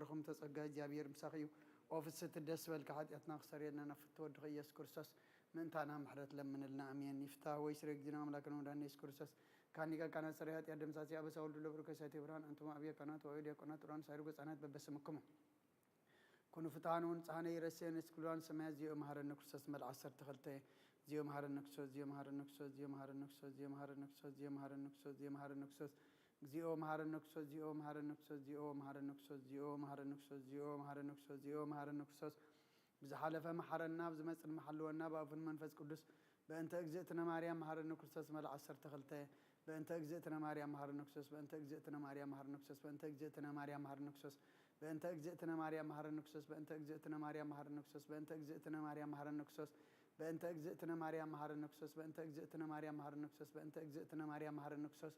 ኹም ተጸጋ እግዚኣብሔር ምሳኺ እዩ። ኦ ፍስቲ ደስ በልካ ሓጢኣትና ክሰርየልና ናብ ፍትወ ወድኺ ኢየሱስ ክርስቶስ ምእንታና ምሕረት ለምንልና። ኣሜን። ይፍታህ ወይ ስረ ግዜና ኣምላክን ወዳን ኢየሱስ ክርስቶስ ካኒቀ ካና ሰሪ ሓጢኣት ደምሳሲ ኣበሳ ወልዱ ለብሩ ከሳቴ ብርሃን ኣንቱም ኣብየ ካናት ወዮ ዲያቆናት ኡራን ሳይሩ ገጻናት በበስምክሙ ኩኑ ፍትሃን እውን ጻህነ ይረስየን እስክሉዋን ሰማያት ዚኦ መሃረኒ ክርስቶስ መልዓ ዓሰርተ ክልተ ዚኦ መሃረኒ ክርስቶስ ዚኦ መሃረኒ ክርስቶስ ዚኦ መሃረኒ ክርስቶስ ዚኦ መሃረኒ ክርስቶስ ዚኦ መሃረኒ ክርስቶስ ዚኦ መሃረኒ ክርስቶስ ዚኦ መሃረኒ ክርስቶስ ዚኦ መሃረኒ ክርስቶስ ዚኦ መሃረኒ ክርስቶስ ዚኦ መሃረኒ ክርስቶስ ዚኦ መሃረኒ ክርስቶስ ብዝሓለፈ መሓረና፣ ብዝመጽእ ድማ ሓልወና፣ ብኣፉን መንፈስ ቅዱስ። በእንተ እግዝእትነ ማርያም መሓረኒ ክርስቶስ መልዓ ዓሰርተ ክልተ በእንተ እግዝእትነ ማርያም መሓረኒ ክርስቶስ በእንተ እግዝእትነ ማርያም መሓረኒ ክርስቶስ በእንተ እግዝእትነ ማርያም መሓረኒ ክርስቶስ በእንተ እግዝእትነ ማርያም መሓረኒ ክርስቶስ በእንተ እግዝእትነ ማርያም መሓረኒ ክርስቶስ በእንተ እግዝእትነ ማርያም መሓረኒ ክርስቶስ በእንተ እግዝእትነ ማርያም መሓረኒ ክርስቶስ በእንተ እግዝእትነ ማርያም መሓረኒ ክርስቶስ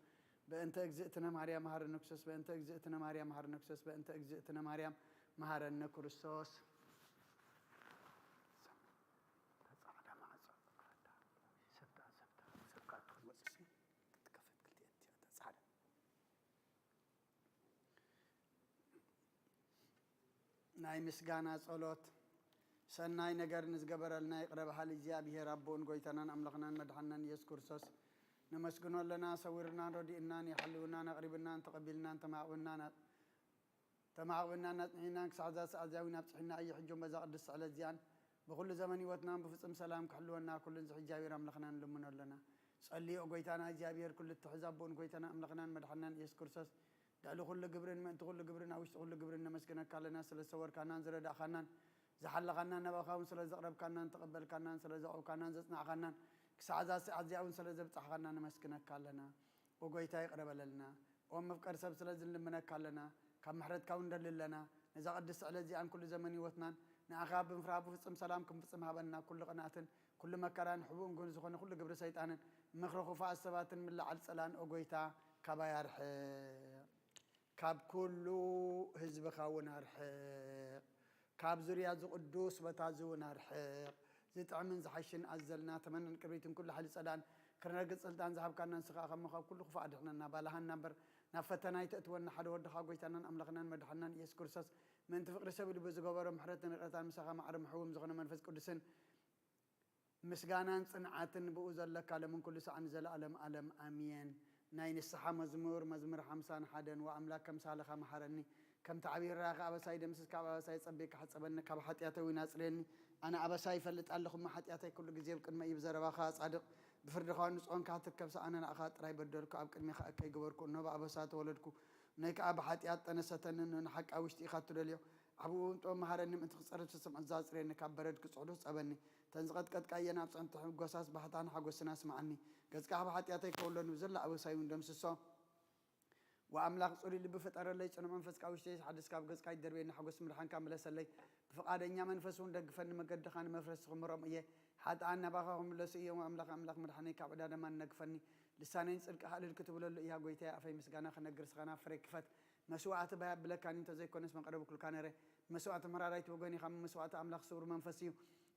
በእንተ እግዝእትነ ማርያም መሓረኒ ክርስቶስ በእንተ እግዝእትነ ማርያም መሃረነ ክርስቶስ በእንተ እግዝእትነ ማርያም መሃረነ ክርስቶስ በእንተ እግዝእትነ ማርያም መሃረነ ክርስቶስ። ጻዕዳ ማዕጾ ክፈታ። ሰብታ፣ ሰብታ፣ ሰብካ ትኹን ወጽሲ ክትከፈት ክልቲኤን እቲኣታ ጻዕዳ። ናይ ምስጋና ጸሎት። ሰናይ ነገር ንዝገበረልና ይቕረ በሃሊ እግዚኣብሄር ኣቦን ጎይታናን ኣምላኽናን መድሓንናን ኢየሱስ ክርስቶስ ነመስግኖ ኣለና። ሰዊርናን ረዲእናን የሓልውናን ኣቕሪብናን ተቐቢልናን ተማዕብናን ተማዕብናን ኣጽኒዕናን ክሳዕ እዛ ሰዓት እዚኣ እውን ኣብጽሒና እዩ። ሕጂ እውን በዛ ቅድስቲ ዕለት እዚኣን ብኹሉ ዘመን ህይወትናን ብፍጹም ሰላም ክሕልወና ኩሉ ንዝሒ እግዚኣብሄር ኣምላኽና ንልምኖ ኣለና። ጸልዮ ጎይታና እግዚኣብሄር ኩሉ እትሕዝ ኣቦን ጎይታና ኣምላኽናን መድሓንናን ኢየሱስ ክርስቶስ ልዕሊ ኩሉ ግብርን ምእንቲ ኩሉ ግብርን ኣብ ውሽጢ ኩሉ ግብርን ነመስግነካ ኣለና። ስለ ዝሰወርካናን ዝረዳእኻናን ዝሓለኻናን ናባኻ እውን ስለ ዘቕረብካናን ተቐበልካናን ስለ ዘቕብካናን ዘጽናዕኻናን ክሳዕ እዛ ሰዓት እዚኣ እውን ስለ ዘብጻሕኻና ነመስግነካ ኣለና። ኦ ጎይታ ይቕረ በለልና። ኦ መፍቀሪ ሰብ ስለ ዝንልምነካ ኣለና። ካብ ምሕረትካ እውን ንደሊ ኣለና። ነዛ ቅድስቲ ዕለት እዚኣን ኩሉ ዘመን ህይወትናን ንኣኻ ብምፍራህ ብፍጹም ሰላም ክንፍጽም ሃበና። ኩሉ ቅንኣትን ኩሉ መከራን ሕቡእን ግሁን ዝኾነ ኩሉ ግብሪ ሰይጣንን ምኽሪ ክፉኣት ሰባትን ምልዓል ጸላእን ኦ ጎይታ ካባይ ኣርሕቕ። ካብ ኩሉ ህዝብኻ እውን ኣርሕቕ። ካብ ዙርያ እዚ ቅዱስ ቦታ እዚ እውን ኣርሕቕ። ዝጥዕምን ዝሓሽን ኣዘልና ተመነን ቅርቢትን ኩሉ ሓይሊ ጸላእን ክነርግጽ ስልጣን ዝሃብካና ንስኻ ኢኻ እሞ ካብ ኩሉ ክፉእ ኣድሕነና። ባልሃና እምበር ናብ ፈተና ኣይተእትወና። ሓደ ወድኻ ጎይታናን ኣምላኽናን መድሓንናን ኢየሱስ ክርስቶስ ምእንቲ ፍቕሪ ሰብ ኢሉ ብዝገበሮ ምሕረትን ይቕረታን ምሳኻ ማዕረ ምሕውም ዝኾነ መንፈስ ቅዱስን ምስጋናን ጽንዓትን ብኡ ዘለካ ለምን ኩሉ ሰዓት ንዘለኣለም ኣለም ኣሜን። ናይ ንስሓ መዝሙር፣ መዝሙር ሓምሳን ሓደን። ወኣምላክ ከምሳልኻ መሓረኒ፣ ከምቲ ዓብዪ ርራኸ ኣበሳይ ደምስስ፣ ካብ ኣበሳይ ጸቢካ ሕጸበኒ፣ ካብ ሓጢኣተይ እውን ኣጽርየኒ። ኣነ ኣበሳይ ይፈልጥ ኣለኹ እሞ ሓጢኣተይ ኩሉ ግዜ ኣብ ቅድመ እዩ። ብዘረባኻ ጻድቕ፣ ብፍርድኻ ንጹኦን ክትከብስ ኣነ ንኣኻ ጥራይ በደልኩ፣ ኣብ ቅድሜኻ እከይ ገበርኩ፣ እነሆ ብኣበሳ ተወለድኩ። ነይ ከኣ ብሓጢኣት ጠነሰተኒ፣ ንሓቂ ኣብ ውሽጢ ኢኻ እትደልዮ። ዓብኡ ጥበብ መሃረኒ፣ ምእንቲ ክጸርፍ ዝሰምዕ ዘጽርየኒ፣ ካብ በረድ ክጽዕዱ ጸበኒ። እተን ዝቐጥቀጥካየን ኣብ ጽዕንቲ ጎሳስ ባህታን ሓጎስን ኣስምዓኒ። ገጽካ ካብ ሓጢኣተይ ከውሎኒ፣ ብዘላ ኣበሳይ እውን ደምስሶ። ወኣምላኽ ጽሉይ ልቢ ፍጠረለይ፣ ጽኑዕ መንፈስ ካብ ውሽጠይ ሓድስ፣ ካብ ገጽካ ኣይትደርበየኒ፣ ሓጎስ ምድሓንካ ምለሰለይ። ብፍቓደኛ መንፈስ እውን ደግፈኒ፣ መገድኻ ንመፍረስቲ ክምሮም እየ። ሓጥኣን ናባኻ ክምለሱ እዮም፣ ኣምላኽ ኣምላኽ ምድሓነይ ካብ ዕዳ ደማ ንነግፈኒ። ልሳነይ ንጽድቅኻ እልል ክትብለሉ እያ፣ ጎይታየ ኣፈይ ምስጋና ክነግር፣ ስኻ ናብ ፍረይ ክፈት። መስዋዕቲ ባይ ኣብለካኒ፣ እንተዘይኮነስ መቐረብኩልካ ነይረ። መስዋዕቲ ምሕራር ኣይትወገን ኢኻ፣ መስዋዕቲ ኣምላኽ ስውር መንፈስ እዩ።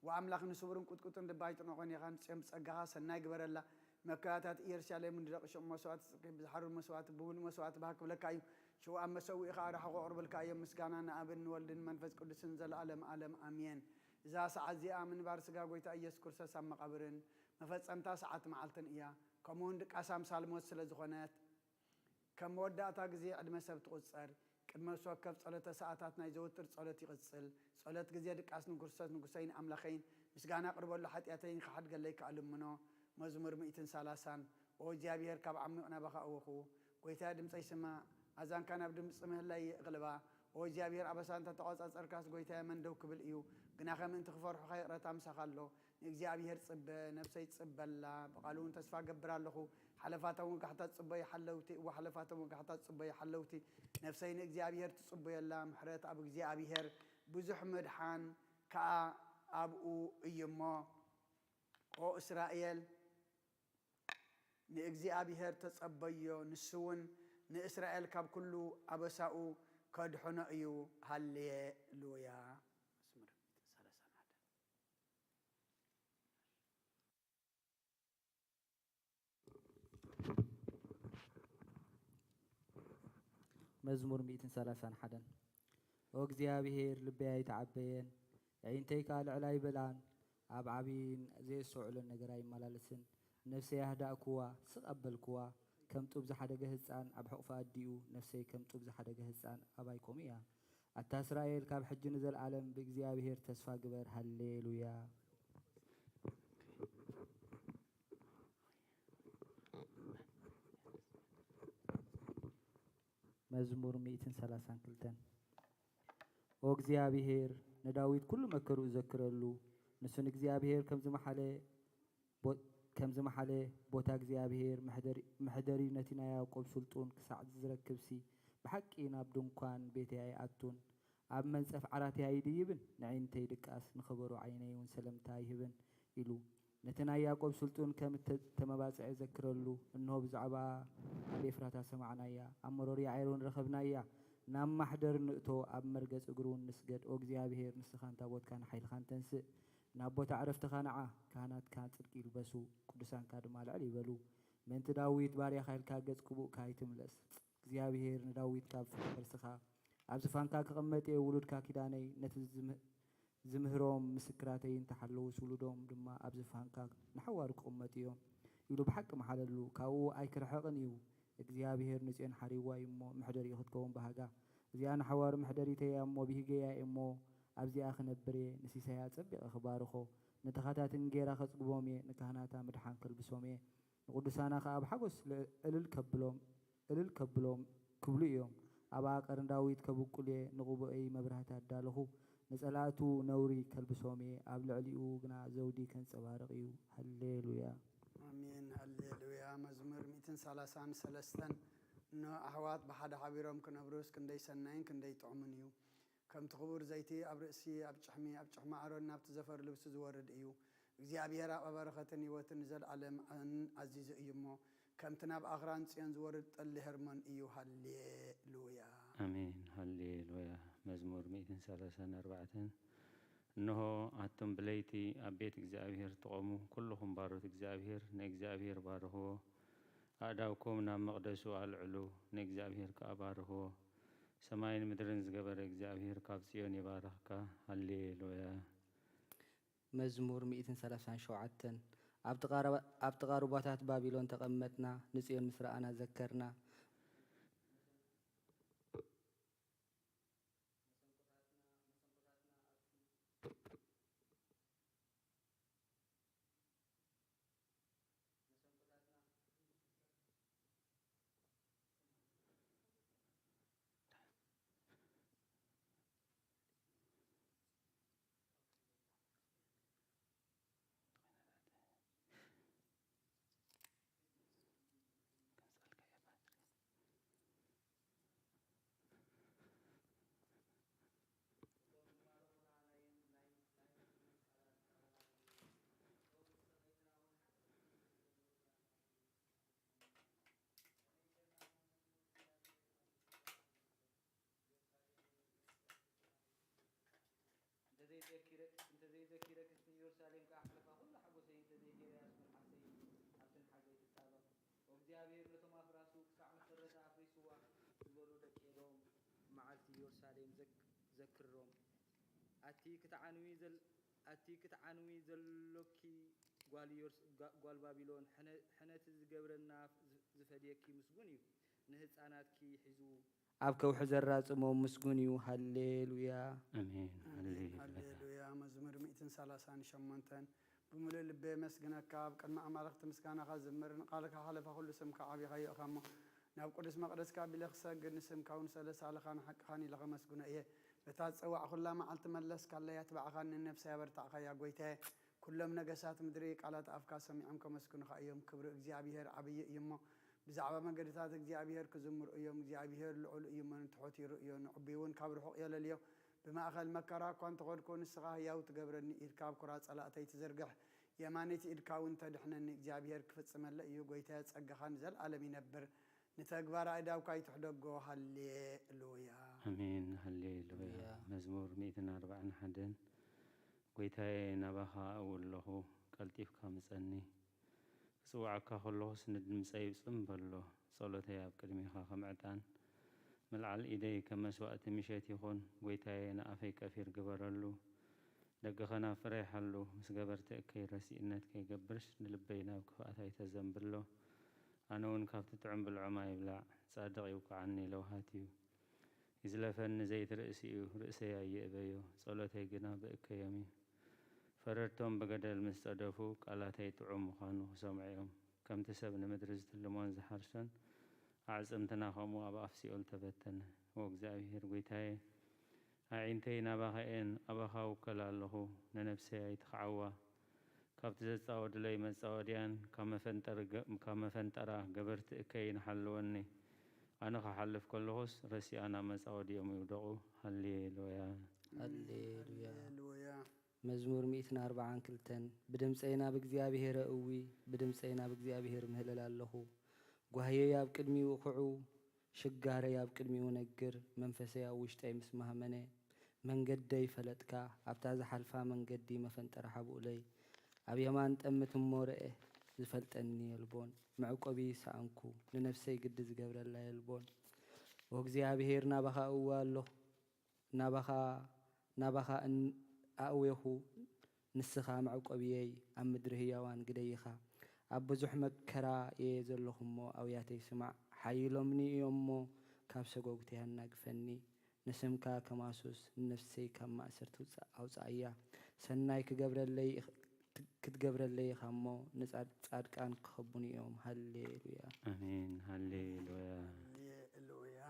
ወኣምላኽ ንስውርን ቁጥቁጥን ልቢ ኣይትንዕቆን ኢኻ፣ ንጽዮን ብጸጋኻ ሰናይ ግበረላ። መከራታት ኢየሩሳሌም ንደቂሾም መስዋዕቲ ጽድቂ ብዝሓርር መስዋዕቲ ብምሉእ መስዋዕቲ ባህ ክብለካ እዩ። ሽኡ ኣብ መሰውኢኻ ኣርሓቑ ኣቕርበልካ እዮም። ምስጋና ንኣብን ንወልድን መንፈስ ቅዱስን ዘለኣለም ኣለም ኣሜን። እዛ ሰዓት እዚኣ ምንባር ስጋ ጎይታ ኢየሱስ ክርስቶስ ኣብ መቓብርን መፈጸምታ ሰዓት መዓልትን እያ። ከምኡውን ድቃስ ኣምሳል ሞት ስለ ዝኾነት ከም መወዳእታ ግዜ ዕድመ ሰብ ትቑጸር። ቅድመ ነፍሲ ወከፍ ጸሎተ ሰዓታት ናይ ዘወትር ጸሎት ይቕጽል። ጸሎት ግዜ ድቃስ ንክርስቶስ ንጉሰይን ኣምላኸይን ምስጋና ኣቕርበሉ፣ ሓጢኣተይን ክሓድገለይ ከኣ ልምኖ። መዝሙር ሚእትን ሰላሳን። ኦ እግዚኣብሔር፣ ካብ ዓሚቕ ናባኻ እወኹ። ጐይታየ፣ ድምጸይ ስማዕ፣ ኣዛንካ ናብ ድምጺ ምህላይ የቕልባ። ኦ እግዚኣብሔር፣ ኣበሳ እንተ ተቖጻጸርካስ፣ ጐይታየ፣ መን ደው ክብል እዩ? ግናኸ ምእንቲ ክፈርሑኻ ይቕረታ ምሳኻ ኣሎ። ንእግዚኣብሔር ጽበ፣ ነፍሰይ ትጽበ ኣላ፣ ብቓሉ እውን ተስፋ እገብር ኣለኹ። ሓለፋቶም ወጋሕታ ትጽበዩ ሓለውቲ፣ እወ፣ ሓለፋቶም ወጋሕታ ትጽበዩ ሓለውቲ። ነፍሰይ ንእግዚኣብሔር ትጽበዮ ኣላ፣ ምሕረት ኣብ እግዚኣብሔር፣ ብዙሕ ምድሓን ከኣ ኣብኡ እዩ እሞ። ኦ እስራኤል፣ ንእግዚኣብሔር ተጸበዮ፣ ንሱ እውን ንእስራኤል ካብ ኩሉ ኣበሳኡ ከድሕኖ እዩ። ሃሌሉያ። መዝሙር ሰላሳ ሓደ። መዝሙር ሚእትን ሰላሳን ሓደን። ኦ እግዚኣብሔር፣ ልበይ ኣይተዓበየን፣ ኣዒንተይ ከኣ ልዕል ኣይበላን፣ ኣብ ዓብይን ዘየስተውዕሎን ነገር ኣይመላለስን። ነፍሰይ ኣህዳእክዋ፣ ስቕ ኣበልክዋ፣ ከም ጡብ ዝሓደገ ህጻን ኣብ ሕቑፊ ኣዲኡ፣ ነፍሰይ ከም ጡብ ዝሓደገ ህጻን ኣባይ ከምኡ እያ። ኣታ እስራኤል፣ ካብ ሕጂ ንዘለኣለም ብእግዚኣብሔር ተስፋ ግበር። ሃሌሉያ። መዝሙር ሚእትን ሰላሳን ክልተን። ኦ እግዚኣብሔር፣ ንዳዊት ኩሉ መከርኡ ዘክረሉ። ንሱ ንእግዚኣብሔር ከም ዝመሓለ፣ ቦ-፣ ከም ዝመሓለ፣ ቦታ እግዚኣብሔር መሕደሪ፣ መሕደሪ ነቲ ናይ ያዕቆብ ስልጡን ክሳዕ ዝረክብሲ፣ ብሓቂ ናብ ድንኳን ቤተይ ኣይኣቱን። ኣብ መንጸፍ ዓራተይ ኣይድይብን፣ ንዒንተይ ድቃስ፣ ንኸበሮ ዓይነይ እውን ሰለምታ ኣይህብን ኢሉ። ነቲ ናይ ያዕቆብ ስልጡን ከም እተ-፣ ተመባጽዐ ዘክረሉ። እንሆ ብዛዕባ ኣብ ኤፍራታ ሰማዕናያ፣ ኣብ መሮር ያዒሮን ረኸብናያ። ናብ ማሕደር ንእቶ፣ ኣብ መርገጽ እግሩ እውን ንስገድ። ኦ እግዚኣብሔር፣ ንስኻን ታቦትካን ሓይልኻን ተንስእ። ናብ ቦታ ዕረፍትኻ ንዓ። ካህናትካ ጽድቂ ይልበሱ፣ ቅዱሳንካ ድማ ልዕል ይበሉ። ምእንቲ ዳዊት ባርያኻ ኢልካ ገጽ ቅቡእካ ኣይትምለስ። እግዚኣብሔር ንዳዊት ካብ ፈርስኻ ኣብ ዝፋንካ ክቕመጥ እየ፣ ውሉድካ ኪዳነይ ነቲ ዝም-፣ ዝምህሮም ምስክራተይ እንተሓለዉስ፣ ውሉዶም ድማ ኣብ ዝፋንካ ንሓዋሩ ክቕመጡ እዮም ኢሉ ብሓቂ መሓለሉ። ካብኡ ኣይክርሕቕን እዩ። እግዚኣብሔር ንጽዮን ሓሪዋ እዩ እሞ፣ መሕደሪኡ ክትከውን ባህጋ። እዚኣ ንሓዋሩ መሕደሪተይ እያ እሞ፣ ብሂገያ እየ እሞ፣ ኣብዚኣ ክነብር እየ። ንሲሳያ ጸቢቐ ክባርኾ፣ ንድኻታት እንጌራ ከጽግቦም እየ፣ ንካህናታ ምድሓን ከልብሶም እየ። ንቅዱሳና ከኣ ብሓጎስ ል-፣ እልል ከብሎም፣ እልል ከብሎም ክብሉ እዮም። ኣብኣ ቀርኒ ዳዊት ከብቁል እየ፣ ንቅቡኤይ መብራህቲ ኣዳለኹ፣ ንጸላእቱ ነውሪ ከልብሶም እየ፣ ኣብ ልዕሊኡ ግና ዘውዲ ከንጸባርቕ እዩ። ሃሌሉያ። ኣሜን፣ ሃሌሉያ። መዝሙር ሚእትን ሰላሳን ሰለስተን። እነሆ ኣሕዋት ብሓደ ሓቢሮም ክነብሩስ ክንደይ ሰናይን ክንደይ ጥዑምን እዩ። ከምቲ ክቡር ዘይቲ ኣብ ርእሲ፣ ኣብ ጭሕሚ፣ ኣብ ጭሕሚ ኣሮን ናብቲ ዘፈር ልብሱ ዝወርድ እዩ። እግዚኣብሔር ኣብ በረኸትን ህይወትን ንዘለኣለም ኣን-፣ ኣዚዙ እዩ እሞ፣ ከምቲ ናብ ኣኽራን ጽዮን ዝወርድ ጠሊ ሄርሞን እዩ። ሃሌሉያ። ኣሜን። ሃሌሉያ። መዝሙር ሚእትን ሰላሳን ኣርባዕተን። እንሆ፣ ኣቱም ብለይቲ ኣብ ቤት እግዚኣብሔር ትቖሙ፣ ኩልኹም ባሮት እግዚኣብሔር፣ ንእግዚኣብሔር ባርኽዎ። ኣእዳውኩም ናብ መቕደሱ ኣልዕሉ፣ ንእግዚኣብሔር ከኣ ባርኽዎ። ሰማይን ምድርን ዝገበረ እግዚኣብሔር ካብ ጽዮን ይባርኽካ። ሃሌሉያ። መዝሙር ሚእትን ሰላሳን ሸውዓተን። ኣብቲ ቃረባ-፣ ኣብቲ ቃሩባታት ባቢሎን ተቐመጥና፣ ንጽዮን ምስ ረኣና ዘከርና። እንተ ዘይዘኪረ-፣ እንተ ዘይዘኪረክስ ንኢየሩሳሌም ከኣ ሓለፋ ኩሉ ሓጎሰይ፣ እንተ ዘይገይረያስ መልሓሰይ ኣብቲ ንሓዘይ ትጣበቕ። ኦ እግዚኣብሔር ነቶም ኣፍራሱ ክሳዕ መሰረታ ኣፍሪስዋ ዝበሉ ደቂ ኤዶም መዓልቲ ኢየሩሳሌም ዘክ-፣ ዘክሮም። ኣቲ ክትዓንዊ ዘል-፣ ኣቲ ክትዓንዊ ዘሎኪ ጓል ኢየሩስ-፣ ጋ-፣ ጓል ባቢሎን፣ ሕነ-፣ ሕነቲ ዝገብረና ዝ-፣ ዝፈድየኪ ምስጉን እዩ። ንህፃናትኪ ሒዙ ኣብ ከውሒ ዘራጽሞም ምስጉን እዩ። ሃሌሉያ። ኣሜን። ኣሜን። ሃሌሉያ። ሃሌሉያ። መዝሙር ሚእትን ሰላሳን ሸሞንተን። ብምሉእ ልበ የመስግነካ፣ ኣብ ቅድሚ ኣማልኽቲ ምስጋናኻ ዝምር፣ ንቃልካ ሓለፋ ኩሉ ስምካ ዓቢኻ ይእኻ እሞ፣ ናብ ቅዱስ መቕደስካ ኣቢለ ክሰግድ፣ ንስምካ እውን ሰለሳልኻን ሓቅኻን ኢለ ከመስግኖ እየ። በታ ዝጸዋዕኩላ መዓልቲ መለስካለይ፣ ኣትባዕኻን ንነፍሰይ ኣበርታዕካያ። ጐይታየ፣ ኩሎም ነገሳት ምድሪ ቃላት ኣፍካ ሰሚዖም ከመስግኑኻ እዮም። ክብሪ እግዚኣብሄር ዓብዪ እዩ እሞ፣ ብዛዕባ መገድታት እግዚኣብሄር ክዝምሩ እዮም። እግዚኣብሄር ልዑል እዩ እሞ፣ ንትሑት ይርእዮ፣ ንዕቡይ እውን ካብ ርሑቕ የለልዮ። ብማእከል መከራ እኳ እንተኸድኩ፣ ንስኻ ህያው ትገብረኒ፣ ኢድካ ኣብ ኩራ ጸላእተይ ትዝርግሕ፣ የማነይቲ ኢድካ እውን ተድሕነኒ። እግዚኣብሄር ክፍጽመለይ እዩ፣ ጐይታየ፣ ጸጋኻ ንዘለኣለም ይነብር። ንተግባር ኣእዳውካ ኣይትሕደጎ። ሃሌሉያ። ኣሜን። ሃሌሉያ። ሃሌሉያ። መዝሙር ሚእትን ኣርባዓን ሓደን። ጐይታየ፣ ናባኻ እው ኣለኹ፣ ቀልጢፍካ ምጸኒ። ክጽውዓካ ከለኹስ፣ ንድምጸይ ጽን በሎ። ጸሎተይ ኣብ ቅድሜኻ ከም ዕጣን፣ ምልዓል ኢደይ ከም መስዋእቲ ምሸት ይኹን፣ ጐይታየ፣ ንኣፈይ ቀፊር ግበረሉ። ደገኸ ናብ ፍረ ይሓሉ፣ ምስ ገበርቲ እከይ ረሲእነት ከይገብርስ፣ ንልበይ ናብ ክፍኣት ኣይተዘንብሎ። ኣነ እውን ካብቲ ጥዑም ብልዖም ኣይብላዕ፣ ጻድቕ ይውቅዓኒ ለውሃት እዩ። ይዝለፈኒ ዘይት ርእሲ እዩ፣ ርእሰይ ኣይእበዮ፣ ጸሎተይ ግና ብእከዮም እዩ። ፈረድቶም ብገደል ምስ ጸደፉ፣ ቃላተይ ጥዑም ምዃኑ ክሰምዑ እዮም። ከምቲ ሰብ ንምድሪ ዝትልሞን ዝሓርሶን፣ ኣዕጽምትና ከምኡ ኣብ ኣፍ ሲኦል ተበተነ። ኦ እግዚኣብሄር ጐይታየ፣ ኣዒንተይ ናባኻ እየን፣ ኣባኻ እውከል ኣለኹ፣ ንነፍሰይ ኣይትኽዓዋ። ካብቲ ዘጻወዱለይ መጻወድያን ካብ መፈንጠሪ ገ-፣ ካብ መፈንጠራ ገበርቲ እከይ ንሓልወኒ። ኣነ ክሓልፍ ከለኹስ ረሲኣን ኣብ መጻወድኦም ይውደቑ። ሃሌሉያ። ሃሌሉያ። ሃሌሉያ። መዝሙር ሚእትን ኣርብዓን ክልተን። ብድምፀይ ናብ እግዚኣብሄር እዊ፣ ብድምፀይ ናብ እግዚኣብሄር ምህለል ኣለኹ። ጓህየይ ኣብ ቅድሚኡ ኹዑ፣ ሽጋረይ ኣብ ቅድሚኡ ነግር። መንፈሰይ ኣብ ውሽጠይ ምስ ማህመነ፣ መንገደይ ፈለጥካ፣ ኣብታ ዝሓልፋ መንገዲ መፈንጠራ ሓብኡለይ። ኣብ የማን ጠምት እሞ ርኤ፣ ዝፈልጠኒ የልቦን። መዕቆቢ ሰኣንኩ፣ ንነፍሰይ ግዲ ዝገብረላ የልቦን። ኦ እግዚኣብሄር፣ ናባኻ እወ ኣለኹ፣ ናባኻ ናባኻ እን-፣ ኣእዌኹ፣ ንስኻ መዕቆብየይ፣ ኣብ ምድሪ ህያዋን ግደይ ኢኻ። ኣብ ብዙሕ መከራ እየ ዘለኹ እሞ፣ ኣውያተይ ስማዕ። ሓይሎምኒ እዮም እሞ፣ ካብ ሰጎግተይ ኣናግፈኒ። ንስምካ ከማሱስ፣ ንነፍሰይ ካብ ማእሰርቲ ውጻ-፣ ኣውጽኣያ። ሰናይ ክገብረለይ ኢኽ-፣ ክትገብረለይ ኢኻ እሞ፣ ንጻድ-፣ ጻድቃን ክኸቡኒ እዮም። ሃሌሉያ። ኣሜን። ሃሌሉያ። ሃሌሉያ።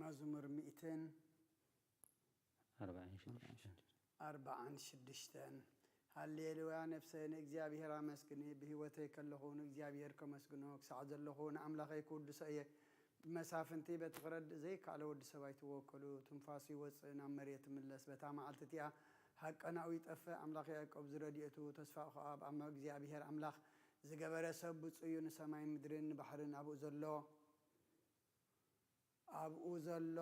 መዝሙር ሚእትን ኣርባዕን ሽዱሽተን። ኣርባዓን ሽዱሽተን። ሃሌሉያ። ነፍሰይ ንእግዚኣብሔር ኣመስግኒ፣ ብህይወተይ ከለኹ ንእግዚኣብሔር ከመስግኖ፣ ክሳዕ ዘለኹ ንኣምላኸይ ክውድሶ እየ። ብመሳፍንቲ በቲ ክረድእ ዘይከኣለ ወዲ ሰብ ኣይትወከሉ። ትንፋሱ ይወፅእ፣ ናብ መሬት ይምለስ። በታ መዓልቲ እቲኣ ሃቀናኡ ይጠፍእ። ኣምላኽ ያዕቆብ ዝረድኤቱ፣ ተስፋኡ ኸዓ ኣብ ኣማ እግዚኣብሔር ኣምላኽ ዝገበረ ሰብ ብፁዕ እዩ። ንሰማይን ምድርን ንባሕርን ኣብኡ ዘሎ ኣብኡ ዘሎ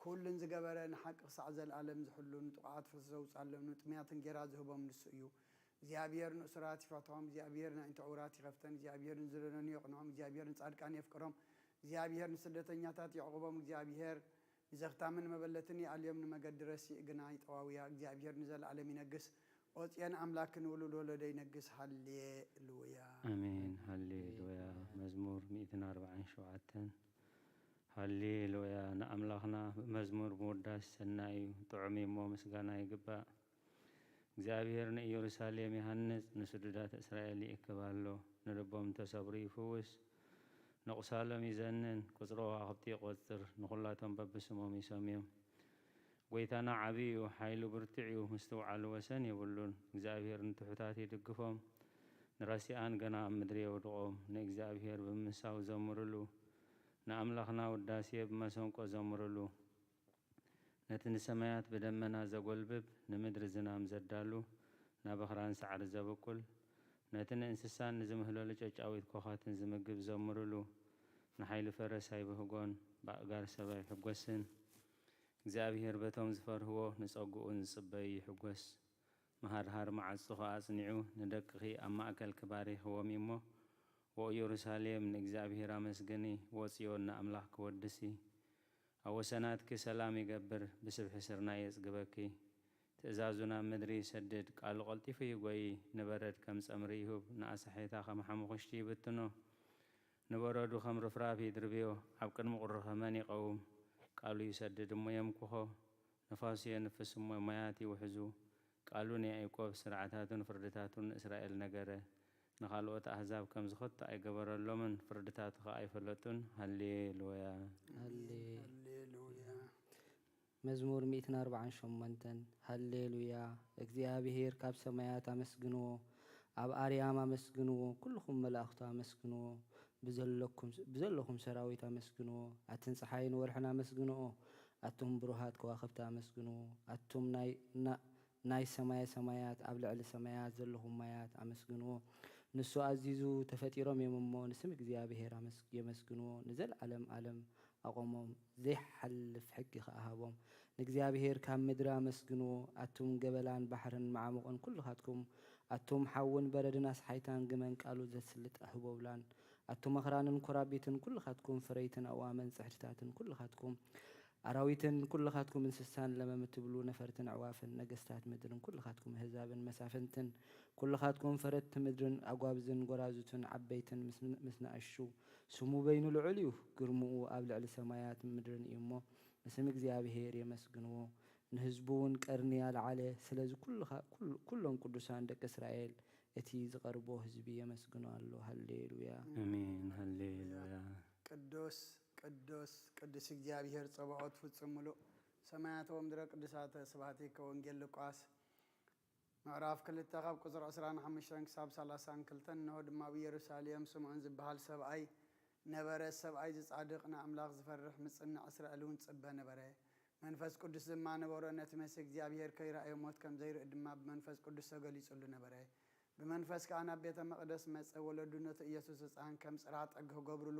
ኩሉን ዝገበረ፣ ንሓቂ ክሳዕ ዘለኣለም ዝሕሉ፣ ንጥቑዓት ፈሰስ ዘውፅኣሎም፣ ንጥሙያት እንጌራ ዝህቦም ንሱ እዩ። እግዚኣብሔር ንእሱራት ይፈትሖም፣ እግዚኣብሔር ንኣዒንቲ ዕውራት ይኸፍተን፣ እግዚኣብሔር ንዝደነኑ የቕንዖም፣ እግዚኣብሔር ንጻድቃን የፍቅሮም፣ እግዚኣብሔር ንስደተኛታት የዕቑቦም፣ እግዚኣብሔር ንዘኽታምን መበለትን ይኣልዮም፣ ንመገዲ ረሲእ ግና ይጠዋውያ። እግዚኣብሔር ንዘለኣለም ይነግስ። ኦ ጽዮን ኣምላክ ንውሉድ ወለዶ ይነግስ። ሃሌሉያ። ኣሜን። ሃሌሉያ። መዝሙር ሚእትን ኣርባዓን ሸውዓተን። ሃሌሉያ። ንኣምላኽና ብመዝሙር ምውዳስ ሰናይ እዩ፣ ጥዑም እዩ እሞ ምስጋና ይግባእ። እግዚኣብሔር ንኢየሩሳሌም ይሃንጽ፣ ንስዱዳት እስራኤል ይእክብ ኣሎ። ንልቦም ተሰብሩ ይፍውስ፣ ንቑሳሎም ይዘንን፣ ቁጽሪ ከዋኽብቲ ይቖጽር፣ ንኹላቶም በብስሞም ይሰምዮም። ጐይታና ዓቢ እዩ፣ ሓይሉ ብርቱዕ እዩ፣ ምስትውዓሉ ወሰን የብሉን። እግዚኣብሔር ንትሑታት ይድግፎም፣ ንረሲኣን ገና ኣብ ምድሪ የውድቖም። ንእግዚኣብሔር ብምምሳው ዘምርሉ፣ ንኣምላኽና ውዳሴ ብመሰንቆ ዘምርሉ። ነቲ ንሰማያት ብደመና ዘጎልብብ፣ ንምድሪ ዝናም ዘዳሉ፣ ናብ ኣኽራን ሳዕሪ ዘብቁል፣ ነቲ ንእንስሳን ንዝምህለሉ ጨጫዊት ኮኻትን ዝምግብ ዘምርሉ። ንሓይሊ ፈረስ ኣይብህጎን፣ ብኣእጋር ሰብ ኣይሕጎስን። እግዚኣብሔር በቶም ዝፈርህዎ ንጸግኡን ዝጽበዩ ይሕጎስ። መሃርሃር መዓጹ ኸኣ ኣጽኒዑ፣ ንደቅኺ ኣብ ማእከልኪ ባሪኽዎም እዩ እሞ፣ ወኢየሩሳሌም ንእግዚኣብሔር ኣመስግኒ፣ ወጽዮን ንኣምላኽኪ ወድሲ። ኣብ ወሰናትኪ ሰላም ይገብር፣ ብስብሒ ስርናይ የጽግበኪ። ትእዛዙ ናብ ምድሪ ይሰድድ፣ ቃሉ ቀልጢፉ ይጎዪ። ንበረድ ከም ጸምሪ ይሁብ፣ ንኣሳሒታ ከም ሓሙኽሽቲ ይብትኖ። ንበረዱ ከም ርፍራፍ ይድርብዮ፣ ኣብ ቅድሚ ቁሪ ከመን ይቐውም። ቃሉ ይሰድድ እሞ የምኩኾ፣ ነፋሱ የንፍስ እሞ ማያት ይውሕዙ። ቃሉ ንያዕቆብ ስርዓታቱን ፍርድታቱን ንእስራኤል ነገረ። ንኻልኦት ኣህዛብ ከምዚ ኸቶ ኣይገበረሎምን፣ ፍርድታቱ ኸኣ ኣይፈለጡን። ሃሌሉያ። ሃሌ ሃሌሉያ። መዝሙር ሚእትን ኣርባዓን ሸሞንተን። ሃሌሉያ። እግዚኣብሔር ካብ ሰማያት ኣመስግንዎ፣ ኣብ ኣርያም ኣመስግንዎ፣ ኩልኹም መላእኽቱ ኣመስግንዎ፣ ብዘለኩም ብዘለኹም ሰራዊት ኣመስግንዎ። ኣትን ጸሓይን ወርሕን ኣመስግንኦ፣ ኣቱም ብሩሃት ከዋኽብቲ ኣመስግንዎ፣ ኣቱም ናይ ና ናይ ሰማየ ሰማያት ኣብ ልዕሊ ሰማያት ዘለኹም ማያት ኣመስግንዎ። ንሱ ኣዚዙ፣ ተፈጢሮም እዮም እሞ ንስም እግዚኣብሔር ኣመስ የመስግንዎ። ንዘለዓለም ዓለም ኣቖሞም፣ ዘይሓልፍ ሕጊ ኸኣ ሃቦም። ንእግዚኣብሔር ካብ ምድሪ ኣመስግንዎ፣ ኣቱም ገበላን ባሕርን መዓሙቕን ኩልኻትኩም፣ ኣቱም ሓውን በረድን ኣስሓይታን ግመን ቃሉ ዘስልጥ ኣህቦብላን፣ ኣቱም ኣኽራንን ኮራቢትን ኩልኻትኩም፣ ፍረይትን ኣእዋመን ጽሕድታትን ኩልኻትኩም፣ ኣራዊትን ኩልኻትኩም እንስሳን ለመም እትብሉ ነፈርትን ኣዕዋፍን፣ ነገስታት ምድርን ኩልኻትኩም ኣህዛብን መሳፍንትን፣ ኩልኻትኩም ፈረድቲ ምድርን ኣጓብዝን ጎራዙትን ዓበይትን ምስ፣ ምስ ንኣሽቱ፣ ስሙ በይኑ ልዑል እዩ፣ ግርምኡ ኣብ ልዕሊ ሰማያት ምድርን እዩ እሞ፣ ንስም እግዚኣብሄር የመስግንዎ፣ ንህዝቡ እውን ቀርኒ ኣልዓለ። ስለዚ ኩልኻ፣ ኩል-፣ ኩሎም ቅዱሳን ደቂ እስራኤል እቲ ዝቐርቦ ህዝቢ የመስግኖ ኣሎ። ሃሌሉያ። ኣሜን። ሃሌሉያ። ቅዱስ፣ ቅዱስ፣ ቅዱስ እግዚኣብሔር ጸባኦት ፍጹም ምሉእ ሰማያት ወምድረ ቅዱሳተ ስብሐቲከ። ወንጌል ሉቃስ ምዕራፍ ክልተ ካብ ቁጽሪ ዕስራን ሓሙሽተን ክሳብ ሰላሳን ክልተን። እንሆ ድማ ኣብ ኢየሩሳሌም ስምዖን ዝበሃል ሰብኣይ ነበረ። ሰብኣይ እዚ ጻድቕ ንኣምላኽ ዝፈርሕ ምጽናዕ እስራኤል እውን ጽበ ነበረ። መንፈስ ቅዱስ ድማ ነበሮ። ነቲ መሲህ እግዚኣብሔር ከይረኣዮ ሞት ከም ዘይርኢ ድማ ብመንፈስ ቅዱስ ተገሊጹሉ ነበረ። ብመንፈስ ከኣ ናብ ቤተ መቕደስ መጸ። ወለዱ ነቲ ኢየሱስ ህጻን ከም ጽርሃ ጠግ ክገብሩሉ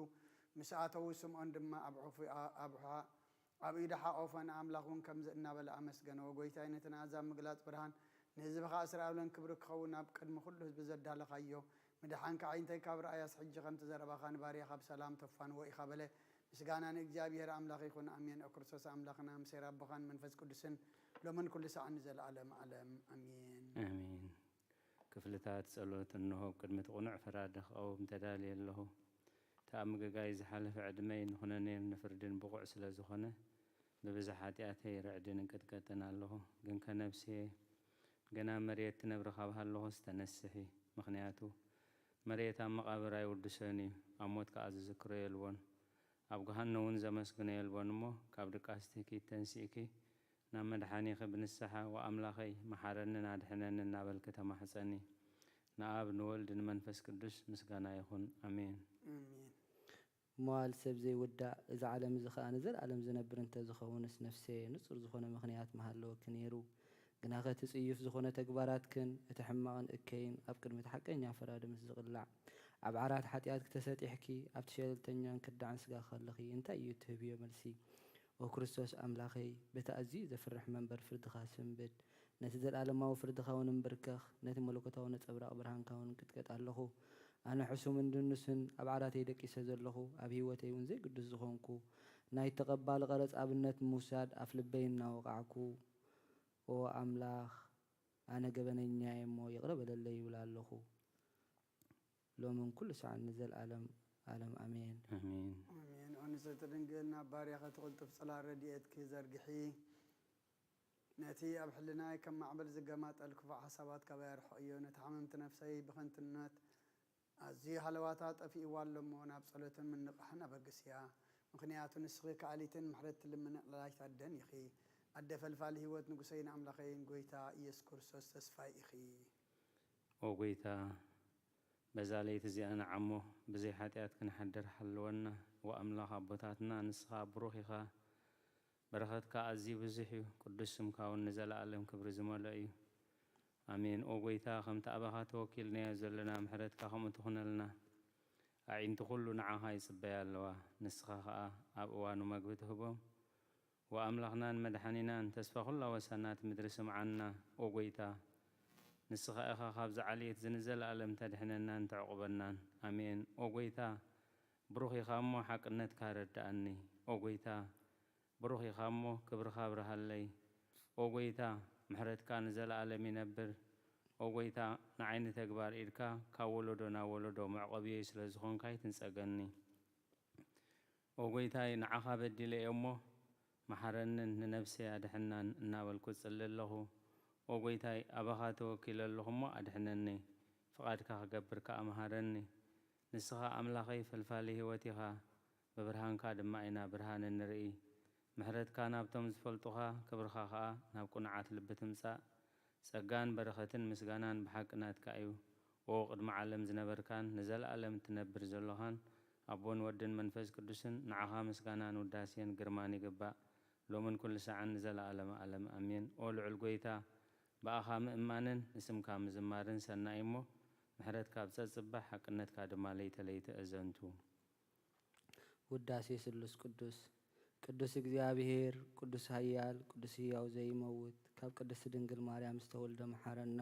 ምስ ኣተዉ፣ ስምዖን ድማ ኣብ ሑፊ-፣ ኣብ ሑሓ ኣብ ኢዱ ሓቖፎ፣ ንኣምላኽ እውን ከምዚ እናበለ ኣመስገነዎ። ጎይታይ፣ ነቲ ንኣሕዛብ ምግላጽ ብርሃን፣ ንህዝብኻ እስራኤልን ክብሪ ክኸውን ኣብ ቅድሚ ኩሉ ህዝቢ ዘዳለኻዮ፣ ምድሓንካ ኣዒንተይ ካብ ረኣያስ፣ ሕጂ ከምቲ ዘረባኻ ንባርያኻ ብሰላም ተፋንዎ ኢኻ በለ። ምስጋና ንእግዚኣብሔር ኣምላኽ ይኹን፣ ኣሜን። ኦ ክርስቶስ ኣምላኽና፣ ምስ ሄር ኣቦኻን መንፈስ ቅዱስን፣ ሎምን ኩሉ ሰዓን ንዘለኣለም ዓለም፣ ኣሜን። ኣሜን። ክፍልታት ጸሎት። እንሆ፣ ኣብ ቅድሚ እቲ ቅኑዕ ፈራዲ ክቐውም ተዳልየ ኣለኹ። እቲ ኣብ ምግጋይ ዝሓለፈ ዕድመይ ንኹነኔን ንፍርድን ብቑዕ ስለ ዝኾነ፣ ብብዝሒ ሓጢኣተይ ርዕድን እንቅጥቀጥን ኣለኹ። ግንከ ነፍስየ፣ ገና መሬት ትነብሪ ካብ ሃለኹስ ተነስሒ። ምኽንያቱ፣ መሬት ኣብ መቓብር ኣይውድሶን እዩ፣ ኣብ ሞት ከኣ ዝዝክሮ የልቦን፣ ኣብ ገሃኖ እውን ዘመስግኖ የልቦን እሞ፣ ካብ ድቃስትኪ ተንሲእኪ፣ ናብ መድሓኒኺ ብንስሓ፣ "ወኣምላኸይ፣ መሓረንን ኣድሕነንን" እናበልኪ ተማሕጸኒ። ንኣብ፣ ንወልድ፣ ንመንፈስ ቅዱስ ምስጋና ይኹን። ኣሜን። ኣሜን። መዋል ሰብ ዘይውዳእ፣ እዚ ዓለም እዚ ኸኣ ንዘለኣለም ዝነብር እንተ ዝኸውንስ፣ ነፍሰየ፣ ንጹር ዝኾነ ምኽንያት ምሃለወኪ ነይሩ። ግናኸ እቲ ጽዩፍ ዝኾነ ተግባራትክን፣ እቲ ሕማቕን እከይን ኣብ ቅድሚ እቲ ሓቀኛ ፈራዲ ምስ ዝቕላዕ፣ ኣብ ዓራት ሓጢኣትኪ ተሰጢሕኪ፣ ኣብቲ ሸለልተኛን ከዳዕን ስጋኺ ከለኺ፣ እንታይ እዩ እትህብዮ መልሲ? ኦ ክርስቶስ ኣምላኸይ፣ በቲ ኣዝዩ ዘፍርሕ መንበር ፍርድኻ ስንብድ፣ ነቲ ዘለኣለማዊ ፍርድኻ እውን እምብርከኽ፣ ነቲ መለኮታዊ ነጸብራቕ ብርሃንካ እውን እንቅጥቀጥ ኣለኹ። ኣነ ሕሱምን ድንሱን፣ ኣብ ዓራተይ ደቂሰ ዘለኹ፣ ኣብ ህይወተይ እውን ዘይግዱስ ዝኾንኩ፣ ናይ ተቐባሊ ቀረጽ ኣብነት ንምውሳድ ኣፍ ልበይ እናወቓዕኩ፣ ኦ ኣምላኽ፣ ኣነ ገበነኛየ እሞ ይቕረ በለለይ ይብል ኣለኹ። ሎምን ኩሉ ሰዓን ንዘለኣለም ኣለም ኣሜን። ኣሜን። ኣሜን። ኦ ንጽሕቲ ድንግል፣ ናብ ባርያኺ እቲ ቅልጡፍ ጽላል ረድኤትኪ ዘርግሒ። ነቲ ኣብ ሕልናይ ከም ማዕበል ዝገማጠል ክፉእ ሓሳባት ካባይ ኣርሕቕዮ። ነቲ ሓመምቲ ነፍሰይ ብኸንቱነት ኣዝዩ ሃለዋታ ጠፊእዋ ኣሎ እሞ፣ ናብ ጸሎትን ምንቓሕን ኣበግስያ። ምኽንያቱ ንስኺ ከኣሊትን ምሕረት ትልምኒ ኣላይት ኣደን ኢኺ። ኣደ ፈልፋሊ ህይወት፣ ንጉሰይን ኣምላኸይን፣ ጎይታ ኢየሱስ ክርስቶስ ተስፋይ ኢኺ። ኦ ጎይታ፣ በዛ ለይቲ እዚኣ ንዓሞ ብዘይ ሓጢኣት ክንሓድር ሓልወና። ወኣምላኽ ኣቦታትና፣ ንስኻ ብሩኽ ኢኻ። በረኸትካ ኣዝዩ ብዙሕ እዩ፣ ቅዱስ ስምካ እውን ንዘለኣለም ክብሪ ዝመልኦ እዩ። ኣሜን። ኦ ጎይታ፣ ከምቲ ኣባኻ ተወኪልናዮ ዘለና፣ ምሕረትካ ከምኡ ትኹነልና። ኣዒንቲ ኩሉ ንዓኻ ይጽበያ ኣለዋ፣ ንስኻ ኸኣ ኣብ እዋኑ መግቢ ትህቦም። ወኣምላኽናን መድሓኒናን፣ ተስፋ ኩላ ወሰናት ምድሪ፣ ስምዓና። ኦ ጎይታ፣ ንስኻ ኢኻ ካብዚ ዓሌት እዚ ንዘለኣለም ተድሕነናን ተዕቑበናን። ኣሜን። ኦ ጎይታ፣ ብሩኽ ኢኻ እሞ ሓቅነትካ ረድኣኒ። ኦ ጎይታ፣ ብሩኽ ኢኻ እሞ ክብርኻ ኣብርሃለይ። ኦ ጎይታ፣ ምሕረትካ ንዘለኣለም ይነብር። ኦ ጎይታ፣ ንዓይ ንተግባር ኢድካ ካብ ወለዶ ናብ ወለዶ መዕቆብየይ ስለ ዝኾንካ ኣይትንጸገኒ። ኦ ጎይታይ፣ ንዓኻ በዲለ እየ እሞ፣ መሓረንን ንነፍሰይ ኣድሕናን እናበልኩ እጽሊ ኣለኹ። ኦ ጎይታይ፣ ኣባኻ ተወኪለ ኣለኹ እሞ ኣድሕነኒ፣ ፍቓድካ ክገብር ከኣ መሃረኒ። ንስኻ ኣምላኸይ ፈልፋሊ ህይወት ኢኻ፣ ብብርሃንካ ድማ ኢና ብርሃን እንርኢ። ምሕረትካ ናብቶም ዝፈልጡኻ፣ ክብርኻ ኸኣ ናብ ቅኑዓት ልቢ ትምጻእ። ጸጋን በረኸትን ምስጋናን ብሓቂ ናትካ እዩ። ኦ ቅድሚ ዓለም ዝነበርካን ንዘለኣለም እትነብር ዘሎኻን ኣቦን ወድን መንፈስ ቅዱስን፣ ንዓኻ ምስጋናን ውዳሴን ግርማን ይግባእ፣ ሎምን ኩሉ ሰዓን ንዘለኣለመ ኣለም ኣሜን። ኦ ልዑል ጐይታ፣ ብኣኻ ምእማንን ንስምካ ምዝማርን ሰናይ እሞ፣ ምሕረትካ ኣብ ጸጽባሕ፣ ሓቅነትካ ድማ ለይተ ለይተ እዘንቱ። ውዳሴ ስሉስ ቅዱስ። ቅዱስ እግዚኣብሔር፣ ቅዱስ ኃያል፣ ቅዱስ ሕያው ዘይመውት፣ ካብ ቅድስት ድንግል ማርያም ዝተወልደ መሓረና።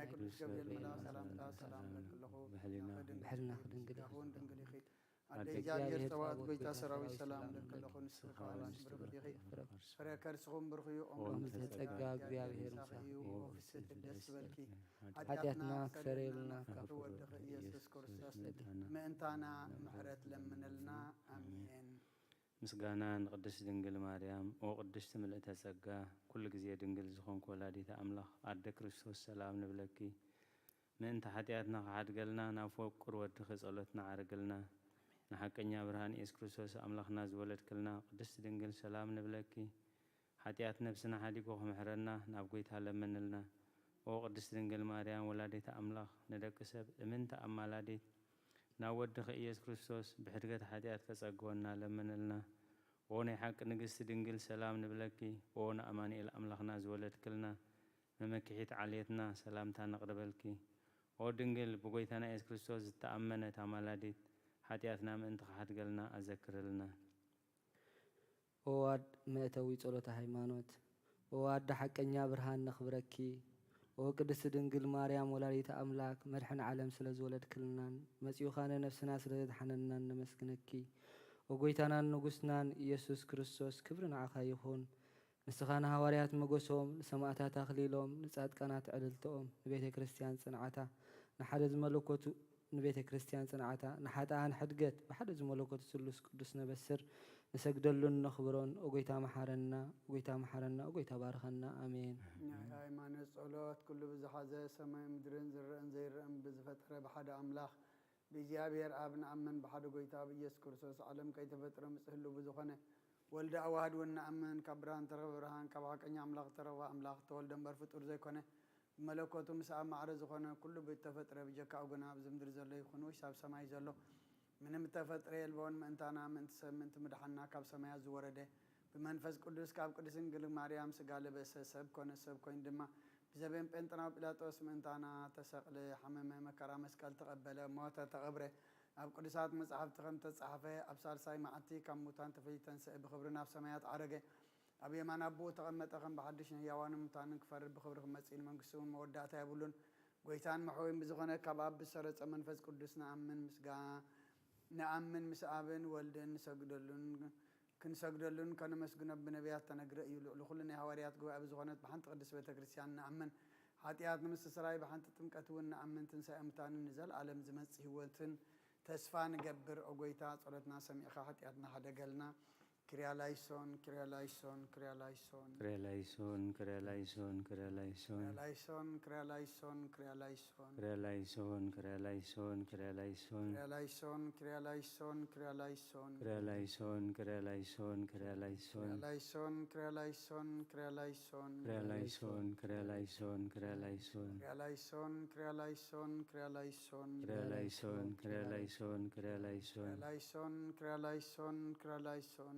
ናይ ቅዱስ ገብርኤል መልኣኽ ሰላምታ ሰላም እብለኪ ኣለኹ። ብሕልና ክድንግል ኢኺ፣ ብስጋኺ እውን ድንግል ኢኺ። ኣደ እግዚኣብሔር ጸባኦት፣ ጎይታ ሰራዊት ሰላም እብለኪ ኣለኹ። ንስኺ ካብ ኣንስቲ ብሩኽቲ ኢኺ፣ ፍረ ከርስኹም ብሩኽ እዩ። ኦም ዝተጸጋ እግዚኣብሔር ምሳኺ እዩ። ኦ ፍስሕቲ ደስ ይበልኪ፣ ሓጢኣትና ክሰረየልና ካብ ወድኺ ኢየሱስ ክርስቶስ ምእንታና ምሕረት ለምነልና። ኣሜን። ምስጋና ንቅድስት ድንግል ማርያም። ኦ ቅድስቲ ምልእተ ጸጋ፣ ኩሉ ግዜ ድንግል ዝኾንኪ ወላዲተ ኣምላኽ፣ ኣደ ክርስቶስ ሰላም ንብለኪ። ምእንቲ ሓጢኣትና ክሓድገልና ናብ ፍቁር ወድኺ ጸሎትና ዓርግልና። ንሓቀኛ ብርሃን ኢየሱስ ክርስቶስ ኣምላኽና ዝወለድክልና ቅድስት ድንግል ሰላም ንብለኪ። ሓጢኣት ነብስና ሓዲጉ ክምሕረና ናብ ጎይታ ለምንልና። ኦ ቅድስት ድንግል ማርያም ወላዲተ ኣምላኽ፣ ንደቂ ሰብ እምንቲ ኣማላዲት፣ ናብ ወድኺ ኢየሱስ ክርስቶስ ብሕድገት ሓጢኣት ከጸግወና ለምንልና። ኦ ናይ ሓቂ ንግስቲ ድንግል ሰላም ንብለኪ። ኦ ንኣማኑኤል ኣምላኽና ዝወለድክልና መመክሒት ዓሌትና ሰላምታ ነቕርበልኪ። ኦ ድንግል ብጎይታና ኢየሱስ ክርስቶስ ዝተኣመነት ኣማላዲት፣ ሓጢኣትና ምእንቲ ክሓድገልና ኣዘክርልና። ኦ ኣድ መእተዊ ጸሎተ ሃይማኖት፣ ኦ ኣደ ሓቀኛ ብርሃን ነኽብረኪ። ኦ ቅድስቲ ድንግል ማርያም ወላዲተ ኣምላክ፣ መድሕን ዓለም ስለ ዝወለድክልናን መጺኡኻ ንነፍስና ስለ ዘድሓነናን ነመስግነኪ። ኦ ጎይታናን ንጉስናን ኢየሱስ ክርስቶስ፣ ክብሪ ንዓኻ ይኹን። ንስኻ ንሃዋርያት መጎሶም፣ ንሰማእታት ኣኽሊሎም፣ ንጻድቃናት ዕልልትኦም፣ ንቤተ ክርስቲያን ጽንዓታ፣ ንሓደ ዝመለኮቱ ንቤተ ክርስቲያን ጽንዓታ፣ ንሓጥኣን ሕድገት፣ ብሓደ ዝመለኮቱ ስሉስ ቅዱስ ነበስር፣ ንሰግደሉን ነኽብሮን። ኦ ጎይታ መሓረና፣ ኦ ጎይታ መሓረና፣ ኦ ጎይታ ባርኸና። ኣሜን። ናይ ሃይማኖት ጸሎት፣ ኩሉ ብዝሓዘ ሰማይ ምድርን ዝረአን ዘይረአን ብዝፈጠረ ብሓደ ኣምላኽ ብእግዚኣብሔር ኣብ ንኣምን፣ ብሓደ ጎይታ ብኢየሱስ ክርስቶስ ዓለም ከይተፈጥረ ምስ ህሉ ብዝኾነ ወልደ ኣዋህድ እውን ንኣምን። ካብ ብርሃን ተረኸበ ብርሃን፣ ካብ ሓቀኛ ኣምላኽ ተረኸበ ኣምላኽ፣ ተወልደ እምበር ፍጡር ዘይኮነ፣ ብመለኮቱ ምስ ኣብ ማዕረ ዝኾነ ኩሉ ብእተፈጥረ፣ ብጀካኡ ግና ኣብዚ ምድሪ ዘሎ ይኹን ውሽ ኣብ ሰማይ ዘሎ ምንም እተፈጥረ የልቦን። ምእንታና፣ ምእንቲ ሰብ፣ ምእንቲ ምድሓንና ካብ ሰማያት ዝወረደ፣ ብመንፈስ ቅዱስ ካብ ቅድስት ድንግል ማርያም ስጋ ለበሰ፣ ሰብ ኮነ፣ ሰብ ኮይኑ ድማ ብዘበን ጴንጠናዊ ጲላጦስ ምእንታና ተሰቕለ፣ ሓመመ፣ መከራ መስቀል ተቐበለ፣ ሞተ፣ ተቐብረ። ኣብ ቅዱሳት መጻሕፍቲ ከም ተጻሕፈ፣ ኣብ ሳልሳይ መዓልቲ ካብ ሙታን ተፈልዩ ተንስአ፣ ብኽብሪ ናብ ሰማያት ዓረገ፣ ኣብ የማን ኣቦኡ ተቐመጠ፣ ከም ብሓድሽ ንህያዋንን ሙታንን ክፈርድ ብኽብሪ ክመጽእ እዩ፣ ንመንግስቱ እውን መወዳእታ የብሉን። ጎይታን መሕወይን ብዝኾነ ካብ ኣብ ብዝሰረጸ መንፈስ ቅዱስ ንኣምን፣ ምስጋ-፣ ንኣምን፣ ምስ ኣብን ወልድን ንሰግደሉን ክንሰግደሉን ከነመስግኖ ብነቢያት ተነግረ እዩ። ልዕሊ ኩሉ ናይ ሃዋርያት ጉባኤ ብዝኾነት ብሓንቲ ቅድስት ቤተ ክርስቲያን ንኣምን። ሓጢኣት ንምስትስራይ ብሓንቲ ጥምቀት እውን ንኣምን። ትንሳኤ ሙታንን ንዘለኣለም ዝመጽእ ህይወትን ተስፋ ንገብር። ኦ ጎይታ፣ ጸሎትና ሰሚዕኻ ሓጢኣትና ሓደገልና። ክርያ ላይሶን፣ ክርያ ላይሶን፣ ክርያ ላይሶን። ክርያ ላይሶን፣ ክርያ ላይሶን፣ ክርያ ላይሶን። ክርያ ላይሶን፣ ክርያ ላይሶን፣ ክርያ ላይሶን። ክርያ ላይሶን፣ ክርያ ላይሶን፣ ክርያ ላይሶን። ክርያ ላይሶን፣ ክርያ ላይሶን፣ ክርያ ላይሶን። ክርያ ላይሶን፣ ክርያ ላይሶን፣ ክርያ ላይሶን። ክርያ ላይሶን፣ ክርያ ላይሶን፣ ክርያ ላይሶን። ክርያ ላይሶን፣ ክርያ ላይሶን፣ ክርያ ላይሶን። ክርያ ላይሶን፣ ክርያ ላይሶን፣ ክርያ ላይሶን። ክርያ ላይሶን፣ ክርያ ላይሶን፣ ክርያ ላይሶን። ክርያ ላይሶን፣ ክርያ ላይሶን፣ ክርያ ላይሶን።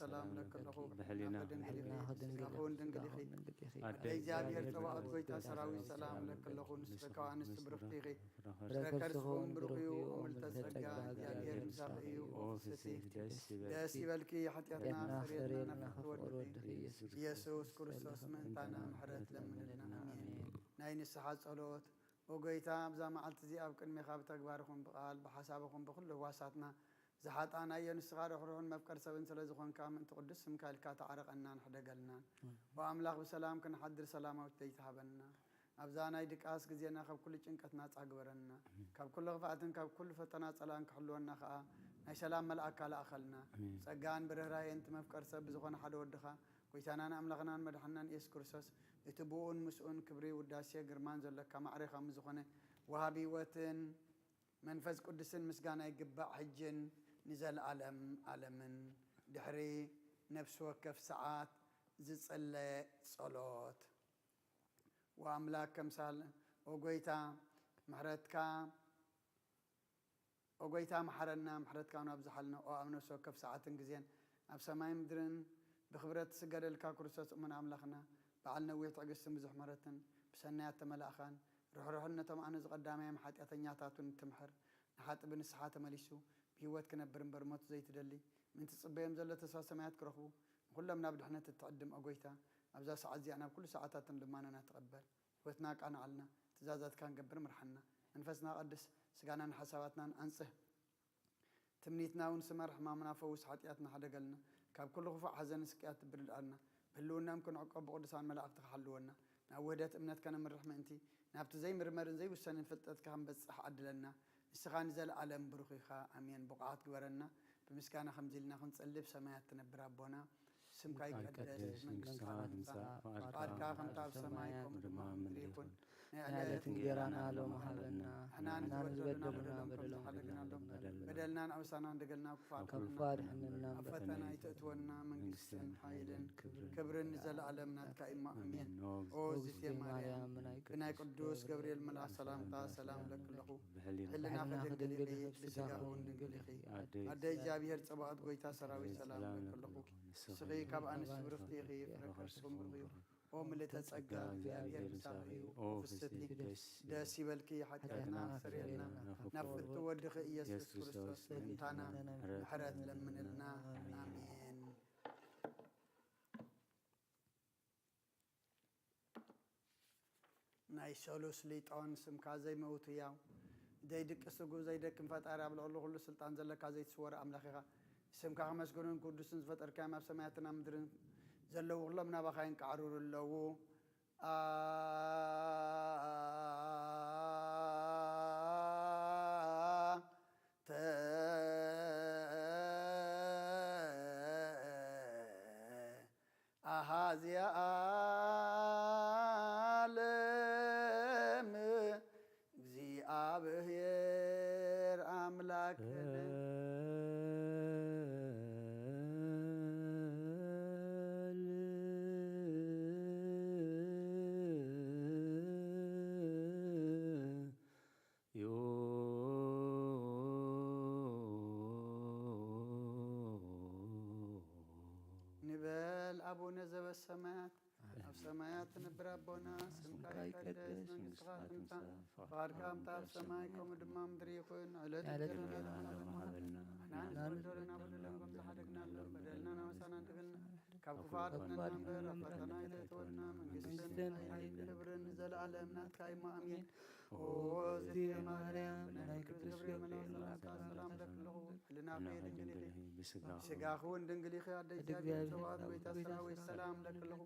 ሰላም እብለኪ ኣለኹ። ብሕሊናኺ ድንግል ኢኺ፣ ብስጋኺ እውን ድንግል ኢኺ። ኣደ እግዚኣብሔር ጸባኦት፣ ጎይታ ሰራዊት፣ ሰላም እብለኪ ኣለኹ። ንስኺ ካብ ኣንስቲ ብርኽቲ ኢኺ፣ ፍረ ከርስኺ እውን ብሩኽ እዩ። እምልተ ጸጋ፣ እግዚኣብሔር ምሳኺ እዩ። ኦ ፍስሕቲ፣ ደስ ይበልኪ። ደስ ይበልኪ፣ ሓጢኣትና ኣስተሰርየልና፣ ፍቕሪ ወድኺ ኢየሱስ ክርስቶስ ምእንታና ምሕረት ለምንልና። ኣሜን። ናይ ንስሓ ጸሎት። ኦ ጎይታ፣ ኣብዛ መዓልቲ እዚኣ ኣብ ቅድሜኻ ብተግባር ይኹን ብቓል፣ ብሓሳብ ይኹን ብኹሉ ህዋሳትና ዝሓጣናዮ፣ ንስኻ ርሕሩሕን መፍቀር ሰብን ስለ ዝኾንካ፣ ምእንቲ ቅዱስ ስምካ ኢልካ ተዓረቐናን ሕደገልናን። ኦ ኣምላኽ፣ ብሰላም ክንሓድር ሰላማዊት ለይቲ ሃበና። ኣብዛ ናይ ድቃስ ግዜና ካብ ኩሉ ጭንቀት ናጻ ግበረና። ካብ ኩሉ ክፍኣትን ካብ ኩሉ ፈተና ጸላን ክሕልወና ከኣ ናይ ሰላም መልኣካ ለኣኸልና። ኣሜን። ጸጋን ብርህራሄን እቲ መፍቀር ሰብ ብዝኾነ ሓደ ወድኻ፣ ጎይታናን ኣምላኽናን መድሓንናን ኢየሱስ ክርስቶስ፣ እቲ ብኡን ምስኡን ክብሪ፣ ውዳሴ፣ ግርማን ዘሎካ ማዕሬኻ ምስ ዝኾነ ወሃቢ ህይወትን መንፈስ ቅዱስን ምስጋና ይግባእ፣ ሕጅን ንዘለኣለም ኣለምን። ድሕሪ ነፍሲ ወከፍ ሰዓት ዝጽለ ጸሎት። ወኣምላክ ከምሳል፣ ኦ ጎይታ፣ ምሕረትካ፣ ኦ ጎይታ፣ መሓረና፣ ምሕረትካ እውን ኣብዝሓልና። ኦ ኣብ ነፍሲ ወከፍ ሰዓትን ግዜን፣ ኣብ ሰማይ ምድርን ብኽብረት ትስገደልካ ክርስቶስ እሙን ኣምላኽና፣ በዓል ነዊሕ ትዕግስትን ብዙሕ ምሕረትን፣ ብሰናያት ተመላእኻን፣ ርሕሩሕን ነቶም ኣነ ዝቐዳማዮም ሓጢኣተኛታት እውን እትምሕር፣ ንሓጢ ብንስሓ ተመሊሱ ብህይወት ክነብር እምበር ሞት ዘይትደሊ፣ ምእንቲ ትጽበዮም ዘሎ ተስፋ ሰማያት ክረኽቡ፣ ንኹሎም ናብ ድሕነት እትዕድም፣ ኦ ጎይታ፣ ኣብዛ ሰዓት እዚኣ ናብ ኩሉ ሰዓታትን ልማኖና ተቐበል። ህይወትና ኣቃንዓልና፣ ትእዛዛትካ ክንገብር ምርሓና። መንፈስና ቀድስ፣ ስጋናን ሓሳባትናን ኣንጽህ። ትምኒትና እውን ስመር፣ ሕማምና ፈውስ፣ ሓጢኣትና ሕደገልና። ካብ ኩሉ ክፉእ ሓዘንን ስቅያት ትብርድኣልና። ብህልውናኦም ክንዕቆብ ብቅዱሳን መላእኽትኻ ሓልወና። ናብ ውህደት እምነት ከነምርሕ ምእንቲ፣ ናብቲ ዘይምርመርን ዘይውሰንን ፍልጠትካ ክንበጽሕ ዓድለና። ንስኻ ንዘለኣለም ብሩኽ ኢኻ። ኣሜን። ብቑዓት ግበረና። ብምስጋና ከምዚ ኢልና ክንጸሊ፣ ብሰማያት ትነብር ኣቦና፣ ስምካ ይትቀደስ፣ መንግስትኻ ትምጻእ፣ ፍቓድካ ከምቲ ኣብ ሰማይ ከምኡ ድማ ኣብ ምድሪ ይኹን። ናይ ዕለት እንጌራና ሎሚ ሃበና። ንሕና ንዝበደሉና በደሎም ከም ዝሓለግናሎም በደልናን ኣበሳናን ደገልና ክፉእ ኣድሕነና። ኣብ ፈተና ኣይተእትወና፣ መንግስትን ሓይልን ክብርን ንዘለኣለም ናትካ እዩ። ኣሜን። ኦ እግዝእትየ ማርያም፣ ብናይ ቅዱስ ገብርኤል መልኣኽ ሰላምታ ሰላም እብለኪ ኣለኹ። ብሕሊናኺ ድንግል ኢኺ፣ ብስጋኺ እውን ድንግል ኢኺ። ኣደ እግዚኣብሔር ጸባኦት፣ ጎይታ ሰራዊት ሰላም እብለኪ ኣለኹ። ንስኺ ካብ ኣንስቲ ብርኽቲ ኢኺ፣ ፍረ ከርስኺ እውን ብሩኽ እዩ። ኦ ምልእተ ጸጋ፣ እግዚኣብሔር ምሳኺ እዩ። ኦ ፍስሕቲ፣ ደስ ይበልኪ፣ ሓጢኣትና ኣስተሰርየልና፣ ናብ ፍቅርቲ ወድኺ ኢየሱስ ክርስቶስ ምእንታና ምሕረት ለምንልና። ኣሜን። ናይ ሰሉስ ሊጦን ስምካ ዘይመውት ህያው፣ ዘይድቅስ ስጉ ዘይደክም ፈጣሪ፣ ኣብ ልዕሊ ኩሉ ስልጣን ዘለካ ዘይትስወር ኣምላኽ ኢኻ። ስምካ ከመስግኑን ክውድሱን ዝፈጠርካዮም ኣብ ሰማያትን ኣብ ምድርን ዘለዉ ኩሎም ናባኻ ይንቃዕሩሩ ኣለዉ። ኣንተ ኣሃዚ ዓለም እግዚኣብሔር ኣምላክነ። ንበል። ኣቡነ ዘበሰማያት፣ ኣብ ሰማያት ትነብር ኣቦና፣ ስምካ ይቀደስ፣ መንግስትኻ ትምጻእ፣ ፍቓድካ ከምታ ኣብ ሰማይ ከምኡ ድማ ምድሪ ይኹን። ዕለት እንጀራና ሃበና፣ ንሕና ንበደለና በደልና ከም ዝሓለግና በደልና ናበሳና ድግልና፣ ካብ ክፉ ኣድሕነና እምበር፣ ኣብ ፈተና ኣይተእትወና፣ መንግስትን ሓይልን ክብርን ንዘለኣለም ናትካ እዩ። ኣሜን። ኦ እግዝእትየ ማርያም፣ ናይ ቅዱስ ገብርኤል መልኣክ ሰላምታ እብለኪ ኣለኹ። ሕልናኺ ድንግል ኢኺ፣ ብስጋኺ እውን ድንግል ኢኺ። ኣደ እግዚኣብሔር ጸባኦት፣ ጎይታ ሰራዊት ሰላም እብለኪ ኣለኹ።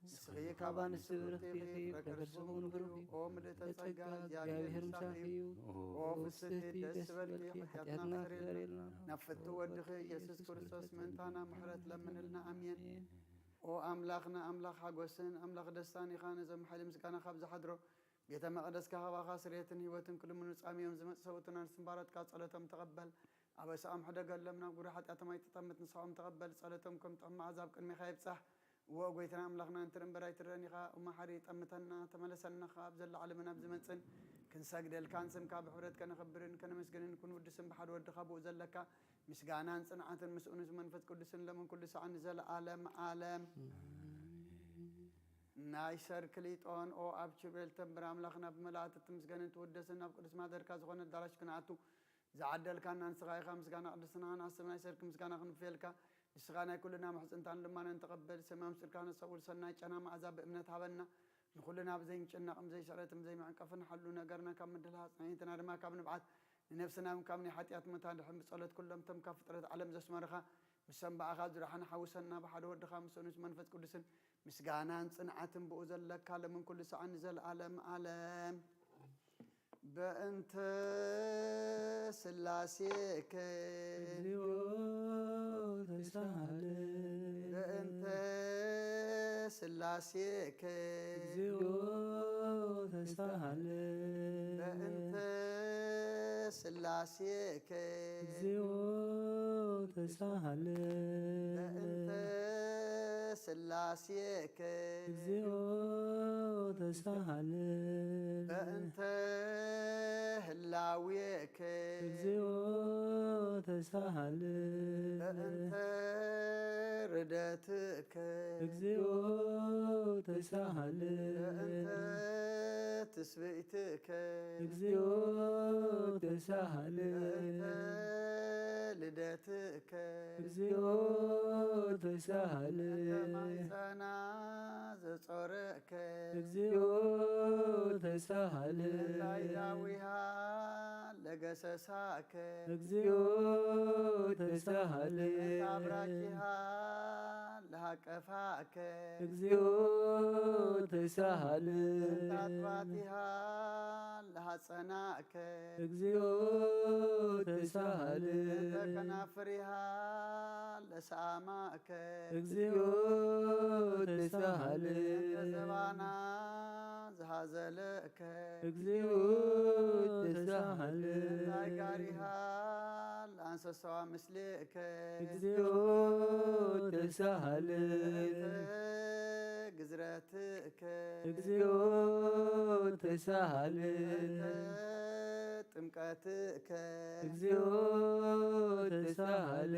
ንስኺ ካብ ኣንስቲ ብርኽቲ ኢኺ፣ ፍረ ከርስኺ እውን ብሩኽ እዩ። ኦ ምልእተ ጸጋ፣ እግዚኣብሔር ምሳኺ እዩ። ኦ ፍስሕቲ፣ ደስ ይበልኪ፣ ሓጢኣትና ኣስተሰርየልና፣ ናብ ፍትው ወድኺ ኢየሱስ ክርስቶስ ምእንታና ምሕረት ለምንልና። ኣሜን። ኦ ኣምላኽና፣ ኣምላኽ ሓጎስን ኣምላኽ ደስታን ኢኻ። ነዞም ሓይሊ ምስጋና ካብ ዝሓድሮ ቤተ መቕደስካ ካባኻ ስርየትን ህይወትን ክልምኑ ጻምዮም ዝመጹ ሰብኡትን ኣንስትን ባሮትካ ጸሎቶም ተቐበል። ኣበሳኦም ሕደገሎም፣ ናብ ጉሪ ሓጢኣቶም ኣይትጠምት፣ ንስኻኦም ተቐበል። ጸሎቶም ከም ጥዑም መዓዛ ኣብ ቅድሜኻ ይብጻሕ። እወ ጎይታና ኣምላኽና፣ እንትርኢ እምበር ኣይትረእን ኢኻ። እሞ ሓሪ ጠምተና፣ ተመለሰና፣ ካብ ዘለዓለምን ኣብ ዝመጽእን ክንሰግደልካን ስምካ ብሕብረት ከነኽብርን ከነመስግንን ክንውድስን ብሓደ ወድኻ ብኡ ዘለካ ምስጋናን ጽንዓትን ምስኡንስ መንፈስ ቅዱስን ለምን ኩሉ ሰዓት ንዘለዓለም ዓለም። ናይ ሰርክሊጦን ኦ ኣብ ኪሩቤል ተንብር ኣምላኽና ብመላእክቲ ትምስገንን ትውደስን ናብ ቅዱስ ማደርካ ዝኾነ ኣዳራሽ ክንኣቱ ዝዓደልካና ንስኻ ኢኻ። ምስጋና ቅድስናን ኣስብ ናይ ሰርክ ምስጋና ክንፍየልካ ንስኻ ናይ ኩልና ምሕጽንታን ልማነን ተቐበል። ሰማያዊ ምስጢርካ ነስተውዕል ሰናይ ጨና መዓዛ ብእምነት ሃበና። ንኹልና ብዘይምጭናቕን ብዘይስዕረትን ብዘይምዕንቀፍን ሓሉ ነገርና ካብ ምድላ ኣጽናኒትና ድማ ካብ ንብዓት ንነፍስና እውን ካብ ናይ ሓጢኣት ሞት ኣድሕን ብጸሎት ኩሎም እቶም ካብ ፍጥረት ዓለም ዘስመርኻ ምሰም ብኣኻ ዝረሓን ሓውሰና ብሓደ ወድኻ ምስኡንስ መንፈስ ቅዱስን ምስጋናን ጽንዓትን ብኡ ዘለካ ለምን ኩሉ ሰዓት ንዘለዓለም ዓለም። በእንተ ስላሴከ እግዚኦ ተሳሃለ። በእንተ ስላሴከ እግዚኦ ተሳሃለ። በእንተ ስላሴከ እግዚኦ ተሳሃለ። በእንተ ስላሴከ እግዚኦ ተሳሃለ። በእንተ ህላዌከ እግዚኦ ተሳሃለ። በእንተ ርደትከ እግዚኦ ተሳሃለ። በእንተ ትስብእትከ እግዚኦ ተሳሃለ። በእንተ ልደትከ እግዚኦ ተሳሃለ። በእንተ ማሕፀና ዘጾረከ እግዚኦ ተሳሃለ። በእንተ ዳዊሃ ለገሰሳከ እግዚኦ ተሳሃለ። በእንተ አብራኪሃ ለሃቀፋከ እግዚኦ ተሳሃለ። በእንተ አጥባቲሃ ለሃጸናከ እግዚኦ ተሳሃለ። በእንተ ከናፍሪሃ ለሰአማከ እግዚኦ ተሳሃለ። በእንተ ዘባና ሐዘለእከ እግዚኦ ተሳሃለ ጣይጋሪሃ ለአንሰሳዋ ምስሌእከ እግዚኦ ተሳሃለ ግዝረትእከ እግዚኦ ተሳሃለ ጥምቀትእከ እግዚኦ ተሳሃለ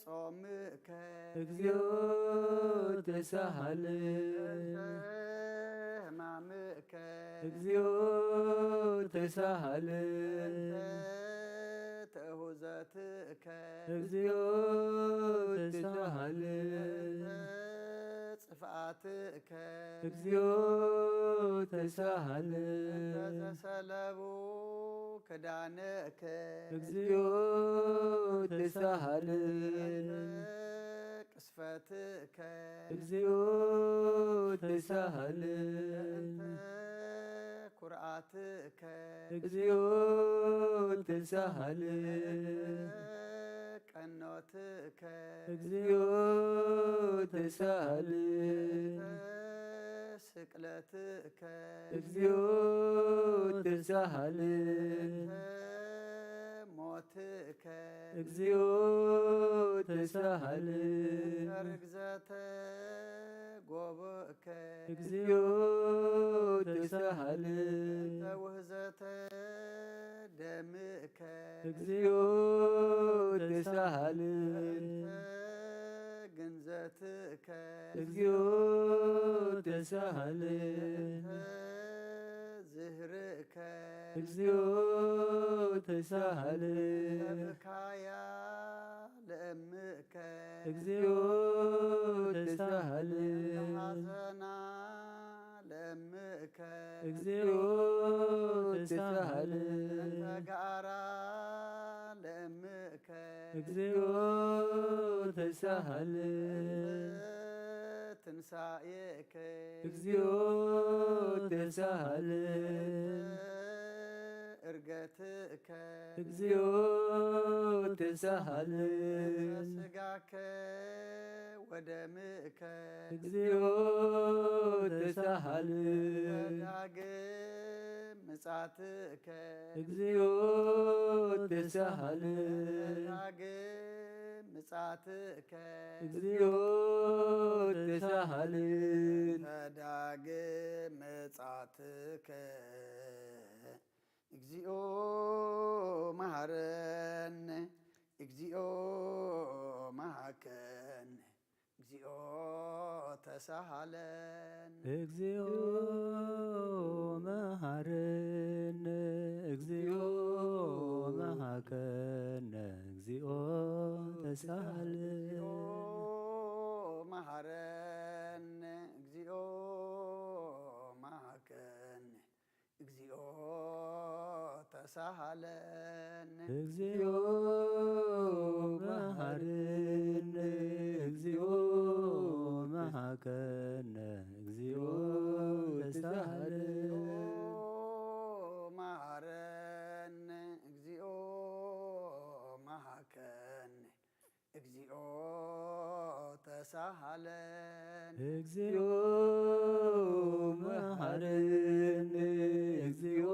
ጾምእከ እግዚኦ ተሳሃለ ሕማምእከ እግዚኦ ተሳሃለ ተእሁዘትእከ እግዚኦ ተሳሃለ ጽፍኣትእከ እግዚኦ ተሳሃለ ተዘሰለቡ ክዳንእከ እግዚኦ ተሳሃለ ቅስፈትእከ እግዚኦ ተሳሃለ ኩርኣትእከ እግዚኦ ተሳሃለ ቀኖትእከ እግዚኦ ተሳሃለ ስቅለትእከ እግዚኦ ተሳሃለ ሞትእከ እግዚኦ ተሳሃለ ርግዘተ ጎቦእከ እግዚኦ ተሳሃለ ተውህዘተ ደምእከ እግዚኦ ተሳሃለ ግንዘትእከ እግዚኦ ተሳሃለ ዝህርእ ከ እግዚኦ ተሳሃለ ተብካያ ለእምእከ እግዚኦ ተሳሃለ ሓዘና ለእምእከ እግዚኦ ተሳሃለ ተጋራ ለእምእከ እግዚኦ ተሳሃለ ትንሳኤከ እግዚኦ ተሳሃለ እርገትእከ እግዚኦ ተሳሃለ ስጋከ ወደምእከ እግዚኦ ተሳሃለ ዳግም ምጻትእከ እግዚኦ ተሳሃለ ዳግም ምጻትእከ እግዚኦ ተሳሃለ ዳግም ምጻትከ እግዚኦ መሃረነ እግዚኦ መሃከነ እግዚኦ ተሳሃለነ እግዚኦ መሃረነ እግዚኦ መሃከነ እግዚኦ ተሳሃለነ መሃረነ እግዚኦ መሃከነ እግዚኦ ተሳሃለነ እግዚኦ መሃረነ እግዚኦ መሃከነ እግዚኦ ተሳሃለነ መሃረነ እግዚኦ መሃከነ እግዚኦ ተሳሃለነ እግዚኦ መሃረነ እግዚኦ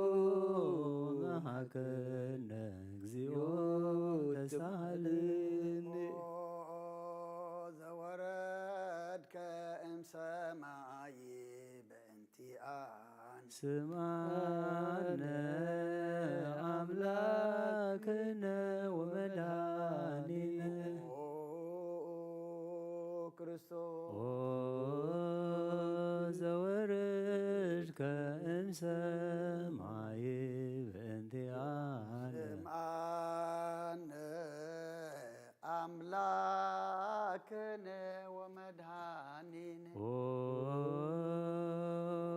መሃከነ እግዚኦ ተሳሃለነ ዘወረድከ እምሰማይ በእንቲኣን ስማነ ኣምላክነ ወመድኃኒነ ኦ ክርስቶስ ኦ ዘወረድከ እምሰማይ በእንቲኣነ ስምዓነ ኣምላክነ ወመድኃኒነ ኦ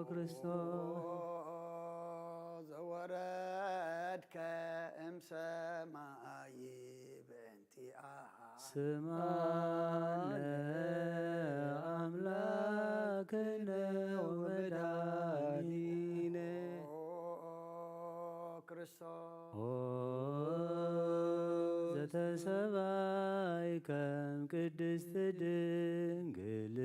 ክርስቶስ ዘወረድከ እምሰማይ በእንቲኣ ስምዓነ ኣምላክነ ወመድኃኒነ ኦ ክርስቶስ ኦ ተሰባይ ከም ቅድስት ድንግል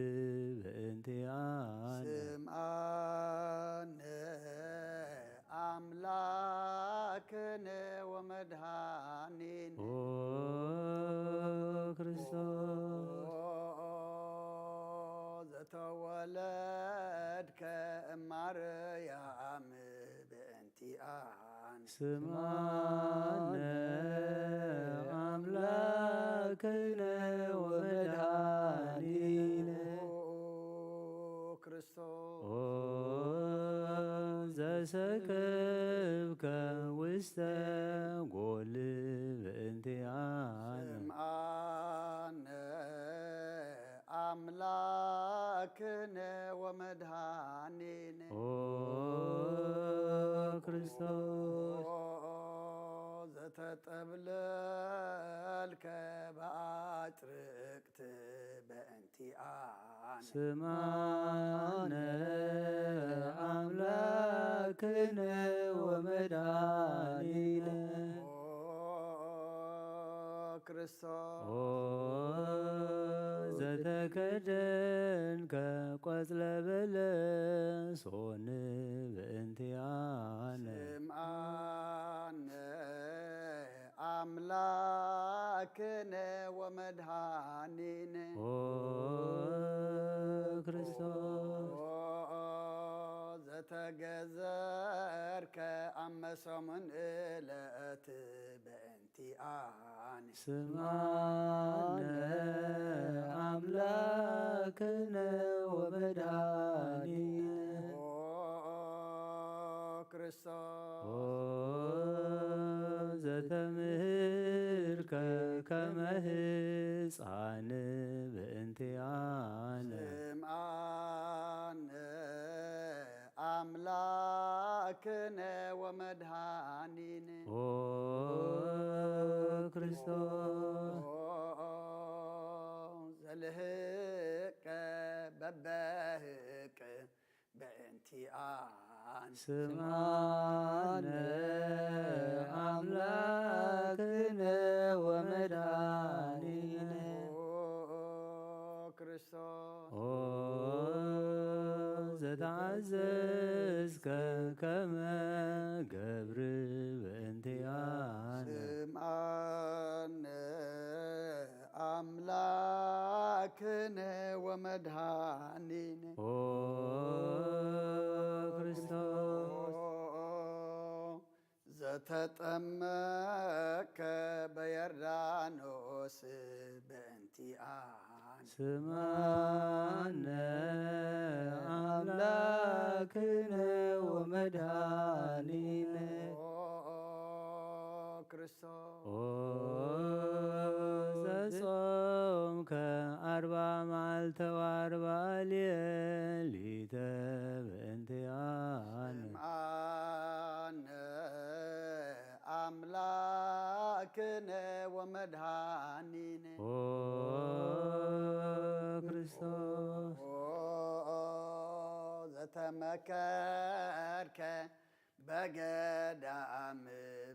በእንቲኣነ። ስምዓነ ኣምላክነ ወመድኃኒነ። ኦ ክርስቶስ። ኦ ዘተወለድከ እማርያም በእንቲኣነ። ስምዓነ ኣምላክነ ወመድኃኒነ። ኦ ክርስቶስ። ኦ ዘሰከብከ ውስተ ጎል በእንቲኣነ። ስምዓነ ኣምላክነ ወመድኃኒነ። ኦ ክርስቶስ። ኦ ዘተጠብለልከ በአጽርቅት በእንቲኣነ። ስምዓነ ኣምላክነ ወመድኃኒነ። ኦ ክርስቶስ። ኦ ዘተከደንከ ቆጽለ በለሶን በእንቲኣነ። ስምዓነ ኣምላክነ ወመድኃኒነ። ኦ ክርስቶስ። ኦ ዘተገዘርከ ኣመሰሙን እለት በእንቲኣነ። ስምዓነ ኣምላክነ ወመድኃኒነ። ኦ ክርስቶስ። ኦ ዘተምህርከ ከመ ህፃን በእንቲኣነ። ስምዓነ ኣምላክነ ወመድኃኒነ። ኦ ክርስቶስ። ኦ ዘልህቀ በበህቅ በእንቲኣነ። ስምዓነ ኣምላክነ ወመድኃኒነ። ኦ ክርስቶስ። ኦ ዘተዓዘዝከ ከመ ገብር በእንቲኣነ። ስምዓነ ኣምላክነ ወመድኃኒነ። ኦ ክርስቶስ። ኦ ዘተጠመከ በዮርዳኖስ በእንቲኣነ። ስምዓነ ኣምላክነ ወመድኃኒነ። ኦ ክርስቶስ። ኦ ዘጾምከ ኣርባ መዓልተ ወኣርባ ሌሊተ በእንቲኣነ። ስምዓነ ኣምላክነ ወመድኃኒነ። ኦ ክርስቶስ። ኦ ዘተመከርከ በገዳም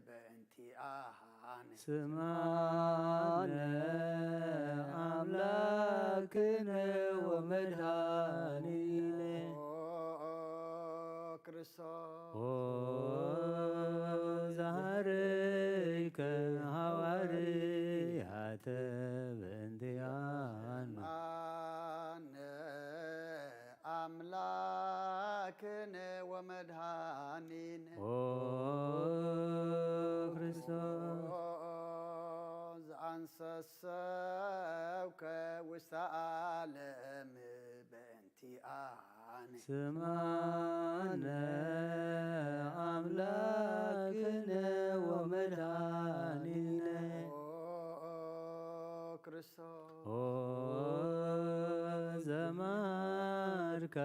በእንቲኣነ። ስምዓነ ኣምላክነ ወመድኃኒነ። ኦ ክርስቶስ። ኦ ዘሃረይከ ሃዋርያተ በእንቲኣነ። ስምዓነ ኣምላክነ ወመድኃኒነ። ኦ ክርስቶስ። ኦ ዘአንሰሰብከ ውስተ ዓለም በእንቲኣነ። ስምዓነ ኣምላክነ ወመድኃኒነ። ኦ ክርስቶስ። ኦ ዘመሃርከ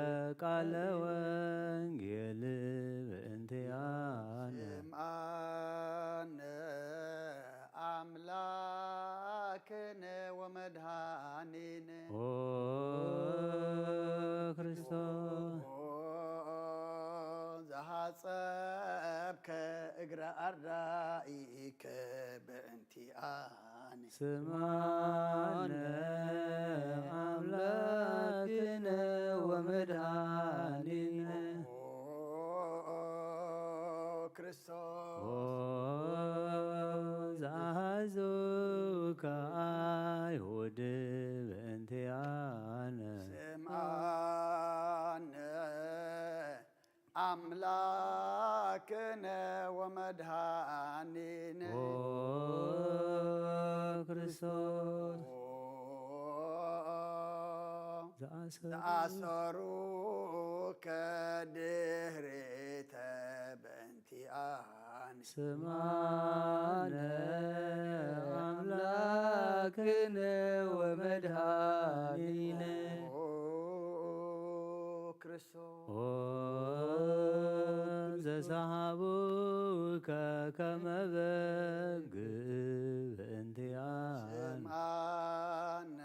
ቃለ ወንጌል በእንቲኣነ። ስምዓነ ኣምላክነ ወመድኃኒነ። ኦ ክርስቶስ። ኦ ዘሃ ኣጸብከ እግረ ኣርዳኢከ በእንቲኣነ። ስማነ ኣምላክነ ወመድኃኒነ። ኦ ክርስቶስ። ኦ ዘአሐዙከ አይሁድ በእንቲኣነ። ስምዓነ ኣምላክነ ወመድኃኒነ። ኦ ክርስቶስ። ኦ ዘአሰሩ። ዘአሰሩከ ድህሬተ በእንቲኣነ። ስምዓነ ኣምላክነ ወመድኃኒነ። ኦ ክርስቶስ። ኦ ዘሰሃቡከ ከመ በግ በእንቲኣነ። ስምዓነ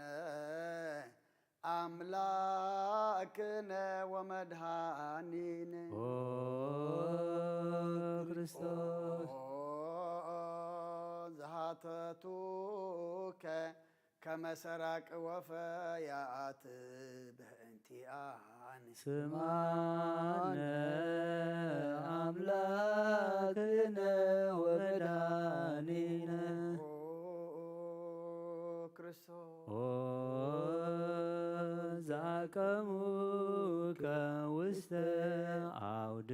ኣምላክነ ወመድኃኒነ። ኦ ክርስቶስ። ኦ ዝሃተቱከ ከመ ሰራቂ ወፈያት በእንቲኣነ። ስምዓነ ኣምላክነ ወመድኃኒነ። ኦ ክርስቶስ። ኦ ዘአቀሙከ ውስተ አውድ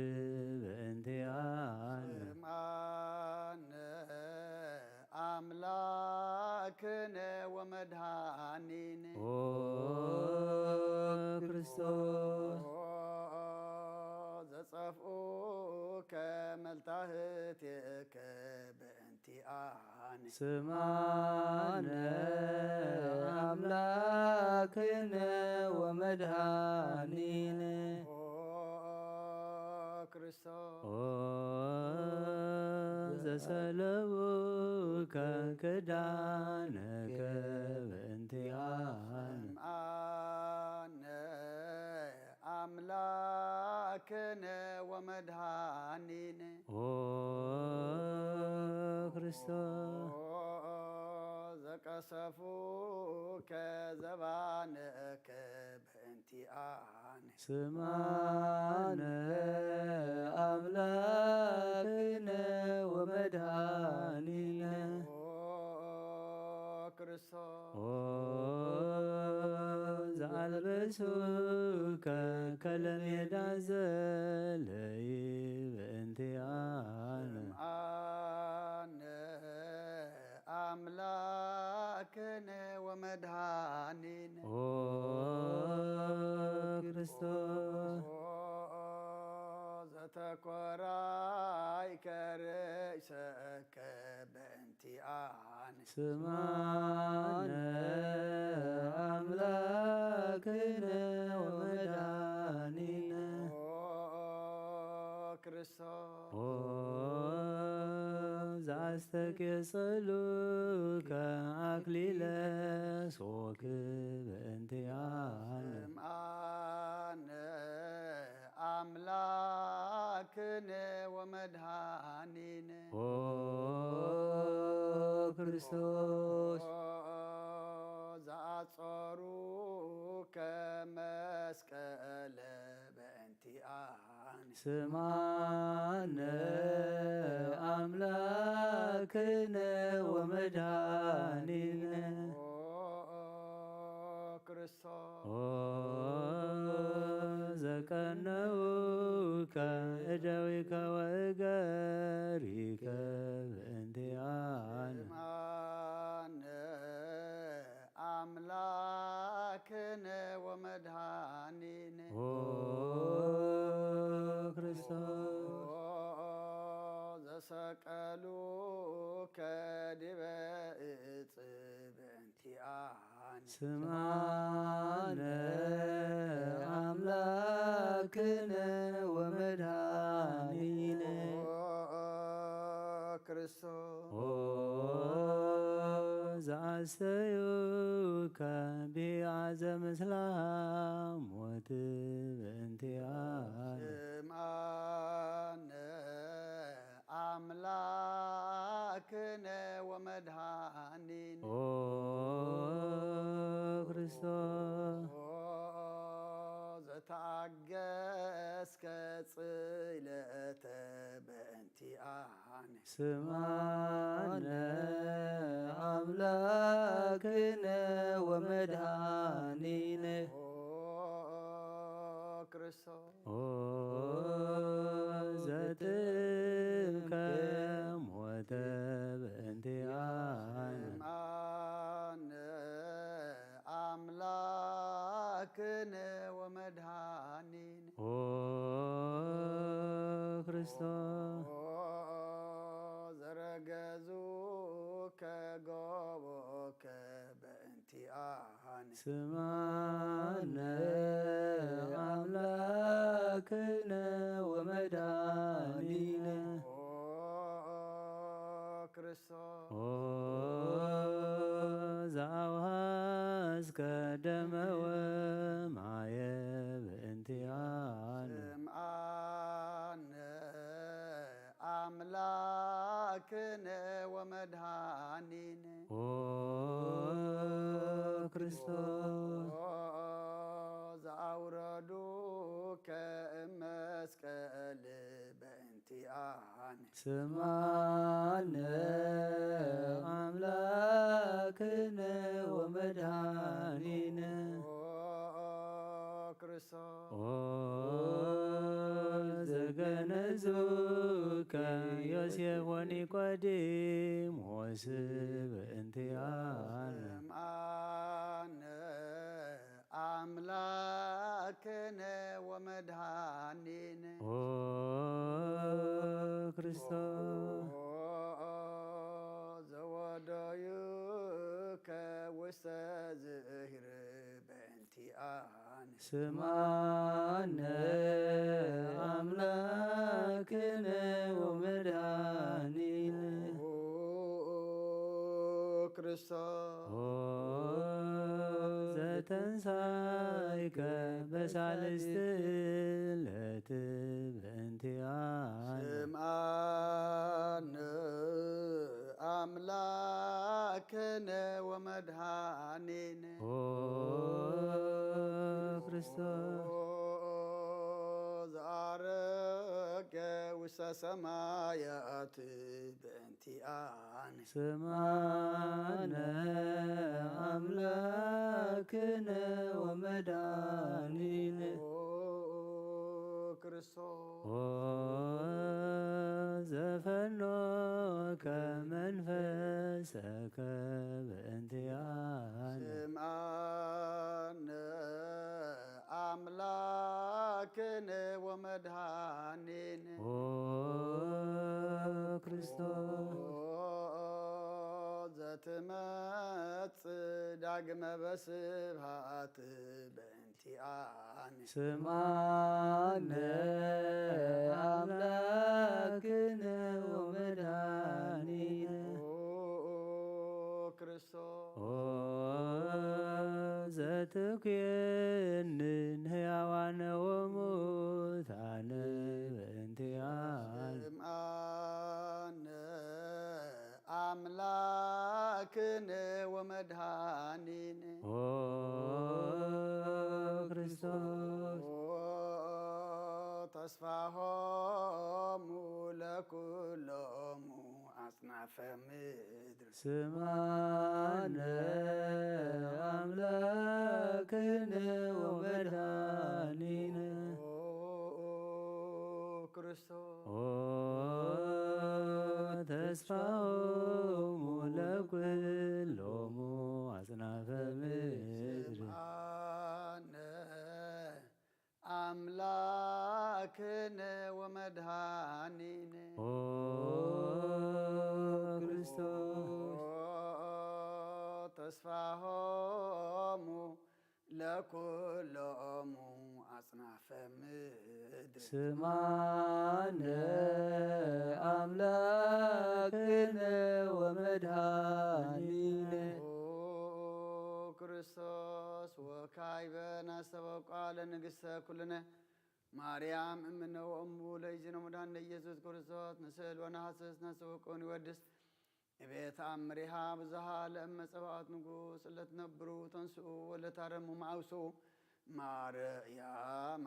በእንቲኣነ። ስምዓነ ኣምላክነ ወመድኃኒነ። ኦ ክርስቶስ። ኦ ዘጸፍኡከ መልታህቴከ በእንቲኣነ። ስምዓነ ኣምላክነ ወመድኃኒነ። ኦ ክርስቶስ። ኦ ዘሰለቡከ ክዳነከ በእንቲኣነ። ስምዓነ ኣምላክነ ወመድኃኒነ። ኦ ክርስቶስ። ኦ ዘቀሰፉከ ዘባንከ በእንቲኣነ። ስምዓነ ኣምላክነ ወመድኃኒነ። ኦ ክርስቶስ። ኦ ዘአልበሱከ ከለሜዳ ዘለይ በእንቲኣነ። ስምዓነ ኣምላክነ ወመድኃኒነ። ኦ ክርስቶስ። ኦ ዘተኮራይከ ርእሰከ በእንቲኣነ። ስምዓነ ኣምላክነ ወመድኃኒነ። ኦ ክርስቶስ። ኦ ዘአስተቄጸሉከ አክሊለ ሶክ በእንቲአነ። ስምዓነ አምላክነ ወመድኃኒነ። ኦ ክርስቶስ። ኦ ዘአጾሩከ መስቀለ በእንቲአነ። ስምዓነ አምላክነ ወመድኃኒነ። ኦ ክርስቶስ። ኦ ዘቀነውከ እደዊከ ወእገሪከ በእንቲአነ። ስምዓነ አምላክነ ወመድኃኒነ። ኦ ክርስቶስ። ኦ ዘሰቀሉከ ዲበ እጽ በእንቲአነ። ስምዓነ አምላክነ ወመድኃኒነ። ኦ ክርስቶስ። ኦ ዘአስተዩከ ቢአዘ ምስላ ሞት በእንቲአነ። ስምዓነ ኣምላክነ ወመድኃኒነ ኦ ክርስቶስ። ኦ ዘተኣገስከ ጽለተ በእንቲኣነ ስምዓነ ኣምላክነ ወመድኃኒነ ኦ ክርስቶስ። ኦ ዘትምከ ሞተ በእንቲኣነ ስምዓነ ኣምላክነ ወመድኃኒነ ኦ ክርስቶስ። ኦ ዘረገዙከ ገቦከ በእንቲኣነ ስምዓነ ኣምላክነ ወመድኃኒነ ኦ ክርስቶስ። ኦ ዘኣውሃዝከ ደመ ወማየ በእንቲኣነ ስምዓነ ኣምላክነ ወመድኃኒነ ኦ ክርስቶስ። ኦ ዘኣውረዱከ እመስቀል በእንቲኣነ ስምዓነ ኣምላክነ ወመድኃኒነ ኦ ክርስቶስ። ኦ ዘገነዙከ ዮሴፍ ወኒቆዲሞስ በእንቲኣነ ስምዓነ ኣምላክነ ወመድኃኒነ ኦ ክርስቶስ። ኦ ዘወደዩከ ውስተ ዝእሂር በእንቲኣነ ስምዓነ ኣምላክነ ወመድኃኒነ ኦ ክርስቶስ። ኦ ዘተንሳይከ በሳልስቲ ዕለት በእንቲኣነ ስምዓነ ኣምላክነ ወመድኃኒነ ኦ ክርስቶስ። ኦ ዘዓረገ ውስተ ሰማያት በእንቲኣነ ስምዓነ ኣምላክነ ወመድኃኒነ ኦ ክርስቶስ። ኦ ዘፈኖከ መንፈሰከ በእንቲኣነ ስምዓነ ኣምላክነ ወመድኃኒነ ኦ ክርስቶስ። ኦ ዘትመጽእ ዳግመ በስብሐት በእንቲኣነ ስምዓነ ኣምላክነ ወመድኃኒነ ኦ ክርስቶስ። ኦ ዘትኩየንን ሕያዋነ ወሙታነ በእንቲኣነ ስምዓነ ኣምላክነ ወመድኃኒነ ኦ ክርስቶስ። ኦ ተስፋሆሙ ለኩሎሙ ኣጽናፈ ምድር ስምዓነ ኣምላክነ ወመድኃኒነ ኦ ክርስቶስ። ኦ ተስፋሆሙ ለኩሎሙ ኣጽናፈ ምድር ስምዓነ ኣምላክነ ወመድኃኒነ ኦ ክርስቶስ። ኦ ተስፋሆሙ ለኩሎሙ ኣጽናፈ ምድር ስምዓነ ኣምላክነ ወመድኃኒነ ኦ ክርስቶስ። ወካዕበ ናስተብቅዖ ለንግሥተ ኩልነ ማርያም እምነ ወእሙ ለእግዚእነ ወመድኃኒነ ኢየሱስ ክርስቶስ ንስእል ወነሐስስ ነስተብቅዖ ወንወድስ እቤት አምሪሃ ብዙሃ ለእመ ጸባኦት ንጉስ ለትነብሩ ተንስኡ ወለታረሙ ማውሱ ማርያም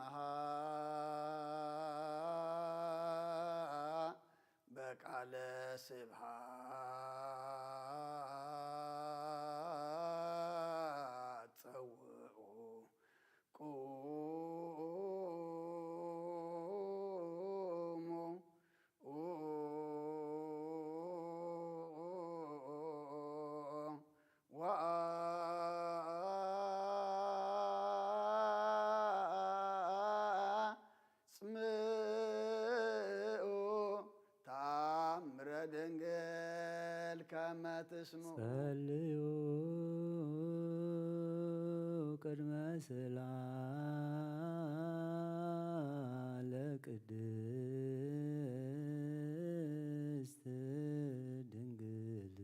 በቃለ ስብሃት ጸውኡ ቁሙ ወአጽምኡ ታምረ ድንግል ከመ ትስምዑ። ጸልዩ ቅድመ ስእላ ለቅድስት ድንግል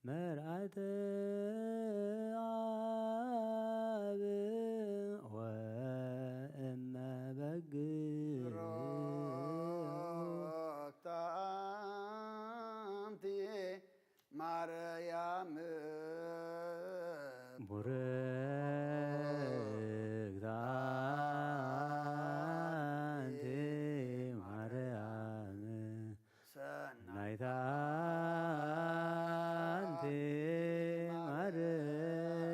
መርአተ አብ ወእመ በግ። ቡርክት አንቲ ማርያም። ቡርክት አንቲ ማርያም። ሰናይት አንቲ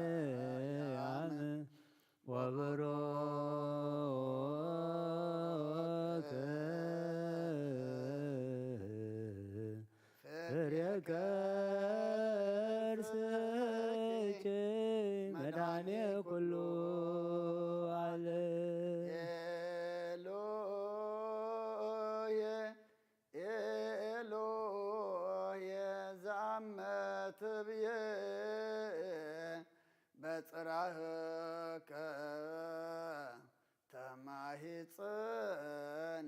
ማርያም። ወብሩክ ፍሬ ከርስኪ መድኃኔ ኩሉ ዓለም። ኤሎሄ ኤሎሄ ዛመ ትብዬ በጽራህከ ተማሂጽን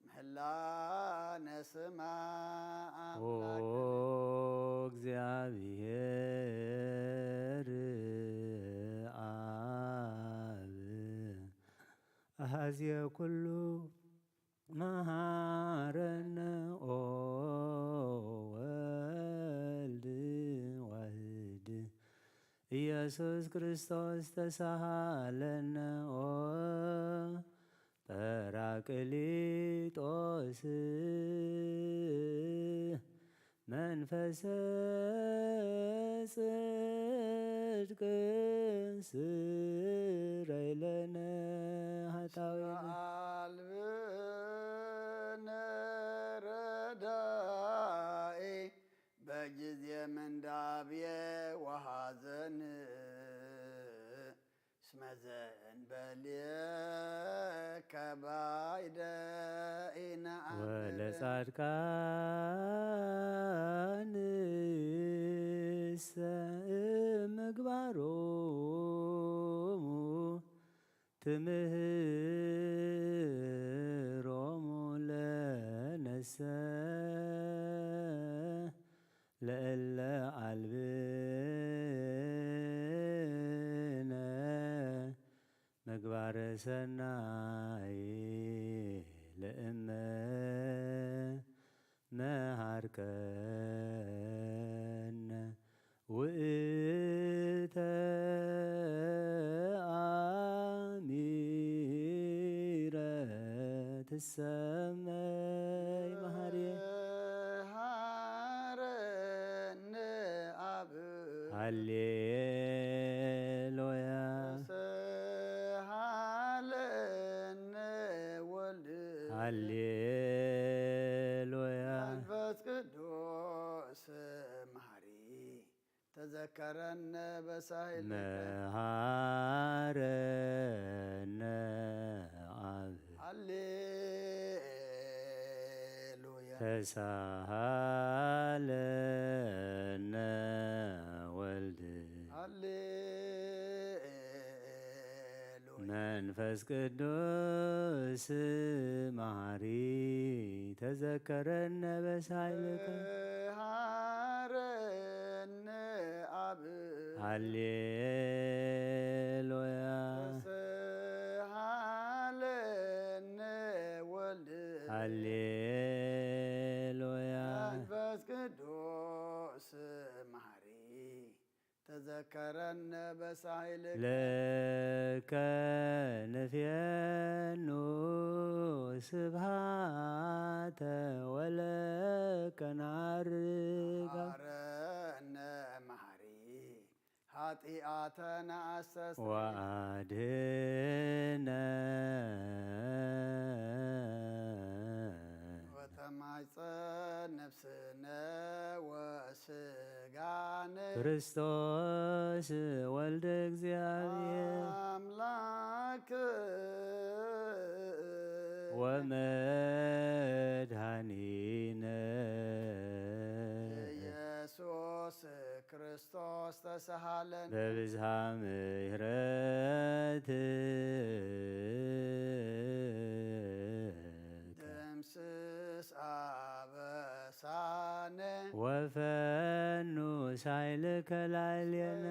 ምህላነ ስማ ኦ አምላክ። እግዚአብሔር አብ አሐዜ ኩሉ መሐረነ ኦ ወልድ ዋህድ ኢየሱስ ክርስቶስ ተሳሃለነ ኦ ጳራቅሊጦስ መንፈሰ ጽድቅ ስረይ ለነ ኃጣውኢነ። አልብነ ረዳኢ በጊዜ ምንዳብየ ወሐዘን እስመ ዘእንበሌከ ባይደ ኢነአምን። ወለጻድቃንሰ እምግባሮሙ ትምህሮሙ ለነሰ ለእለ አልብነ ምግባረ ሰናይ ለእመ መሃርከነ ውእተ አሚረ ትሰመይ መሃርየ። ሃረነ አብ ሃሌሉያ። ተሰሃለነ ወልድ ሃሌሉያ። መንፈስ ቅዱስ መሐሪ ተዘከረነ በሳህል መሃረነ አብ ሃሌሉያ። ተሳሃለነ ወልድ ሃሌሉያ። መንፈስ ቅዱስ መሐሪ ተዘከረነ በሳይልከ ሃረነ አብ ሃሌሉያ። ተሰሃለነ ወልድ ሃሌሉያ። መንፈስ ቅዱስ ከረነ በሳይልከ ለከ ንፌኑ ስብሃተ ወለከ ነዐርግ። መሃረነ መሃሪ ኃጢአተነ አስተስሪ ወአድህነ ወተማይፀን ነፍስነ ወስጋነ ክርስቶስ ወልደ እግዚኣብሔር አምላክ ወመድኃኒነ ኢየሱስ ክርስቶስ ተሰሃለን በብዝሃ ምሕረት ደምስስ አበሳነ ወፈኑ ሳይልከ ላዕሌነ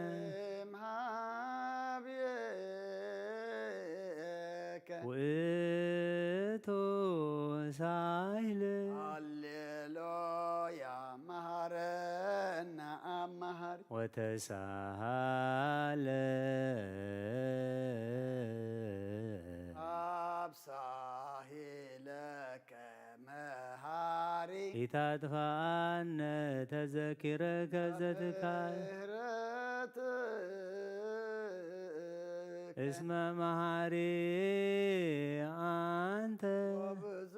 እምሃብየከ ውእቱ ሳይል ሃሌሉያ መሃረነ አብ መሃሪ ወተሳሃለ አብ ሳሂለከ መሃሪ ኢታጥፋነ ተዘኪረከ ዘትካል ምህረት እስመ መሃሪ አንተ ወብዙ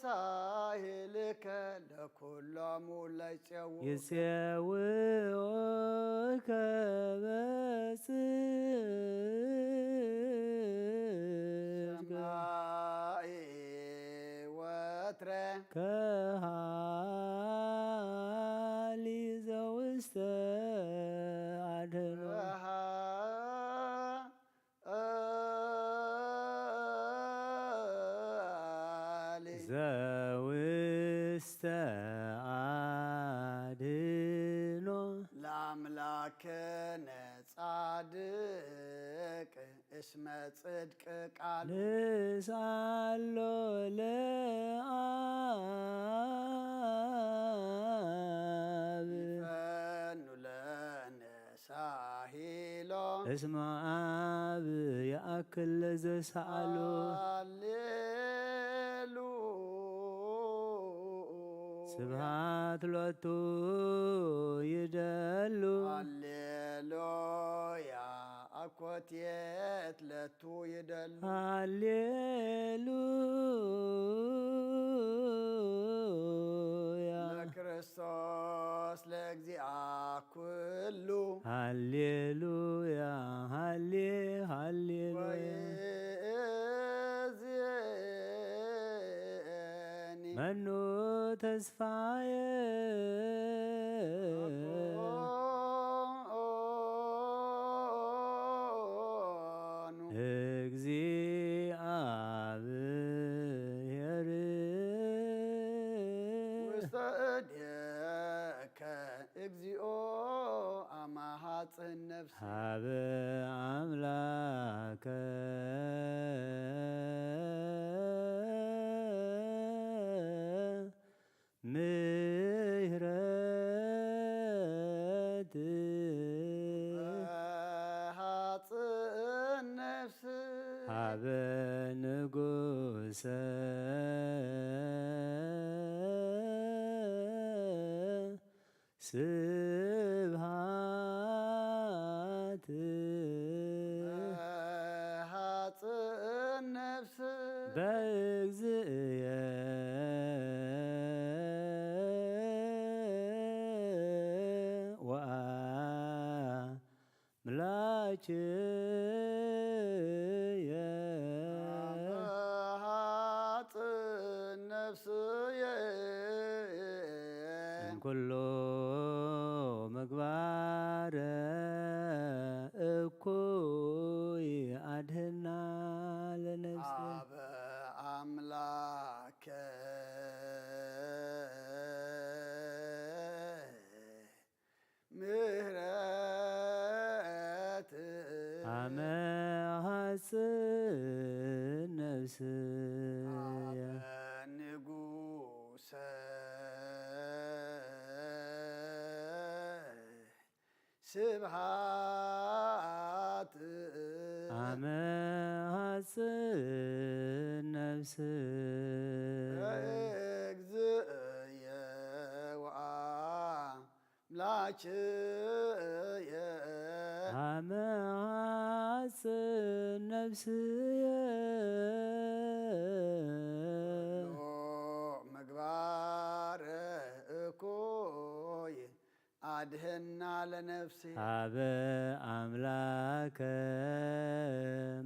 ሳሂልከ ለኩሎሙ ለይጼው ይጼውከ በጽድቅ ሰማይ ወትረ ከሃሊ ዘውስተ አድህኖ ረሃ ዘውስተ አድህኖ ለአምላክነ ጻድቅ እስመ ጽድቅ ቃል ንስአሎ ለአብ ፈኑ ለነ ሳሂሎ እስመ አብ የአክል ለዘሰአሎ ሃሌሉያ ስብሃት ሎቱ ይደሉ ሃሌሉያ አኮቴት ለቱ ይደሉ ሃሌሉያ ለክርስቶስ ለእግዚአ ኩሉ ሃሌሉያ ሃሌ ሃሌሉያ ወይእዜኒ መኑ ተስፋየ ኑ እግዚአብሔር ውስተ እዴከ እግዚኦ አማሃፅን ነፍስ ሀበ አምላከ ምሕረት ሃፅን ነፍስ ሀበ ንጉሰ ስብሃት ሃፅን ነፍስ በእግዚእየ ወአምላክየ ሃፅን ነፍስየ እምኩሉ ምግባረ እኩይ አድህና ለነፍስየ አብ አምላከ ምህረት አመ ሐጽን ነፍስየ ንጉሰ ስብሃት ኣመ ሃጽን ነፍስ እግዝእየ ወኣምላክየ ኣመ ሃጽን ነፍስየ ኩሉ ምግባር እኩይ ኣድህና ለነፍሲ ሃበ ኣምላከ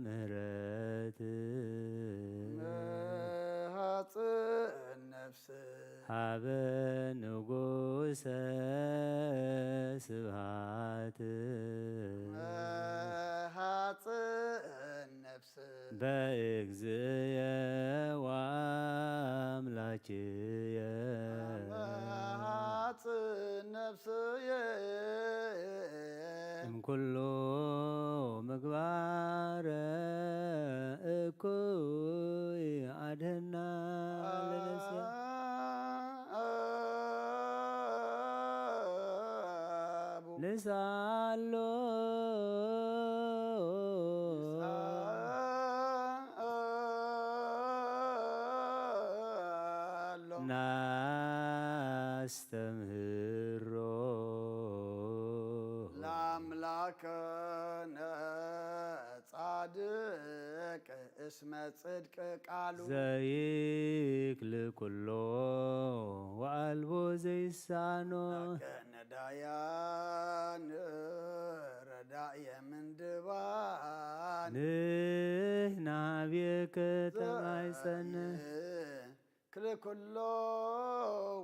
ምህረት መሃጽን ነፍስ ሃበ ንጉሰ ስብሃት መሃጽን ነፍስ በእግዝእየ ወኣምላክየ መሃጽን ነፍስየ እምኩሉ ምግባረ እኩይ ኣድህና ለነፍስያ ንሳሎ ናስተምህሮ ለአምላክነ ጻድቅ እስመ ጽድቅ ቃሉ ዘይክል ኩሎ ወአልቦ ዘይሳኖ ነዳያን ረዳየ ምንድባን ንህና ብከ ተማይጸን ክልኩሎ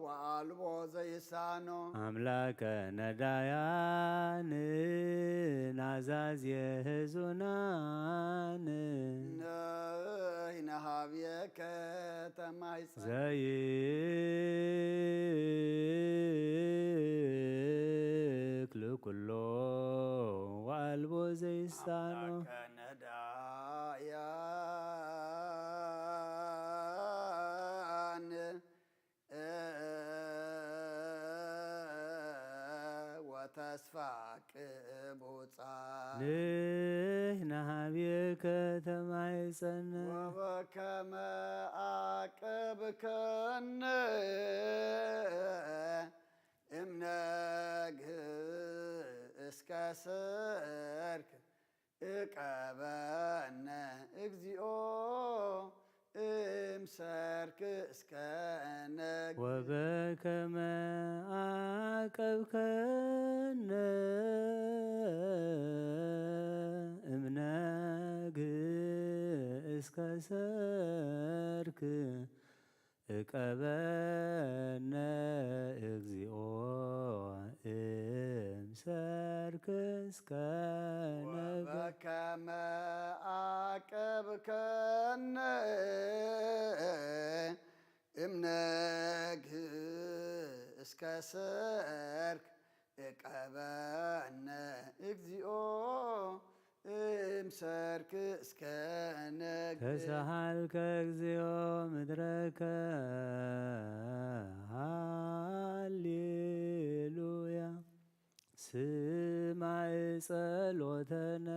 ወአልቦ ዘይሳኖ ኣምላከ ነዳያን ናዛዝ የህዙናን ነይነ ሀብየከ ተማይጸን ዘይክል ኩሎ ወአልቦ ዘይሳኖ አምላከ ነዳያን ወተስፋ ቅቡጻ ንህና ብከ ተማይጸን ወበከመ አቅብከነ እምነግ እስከ ሰርክ እቀበነ እግዚኦ እምሰርክ እስከ ነግ ወበከመ አቀብከነ እምነግ እስከ ሰርክ እቀበነ እግዚኦ እምሰርክ እስከ ነግ ወበከመ አቀብከነ እምነግ እስከ ሰርክ እቀበነ እግዚኦ እምሰርክ እስከ ነግ ተሳሃልከ እግዚኦ ምድረከ ሃሌሉያ ስማዕ ጸሎተነ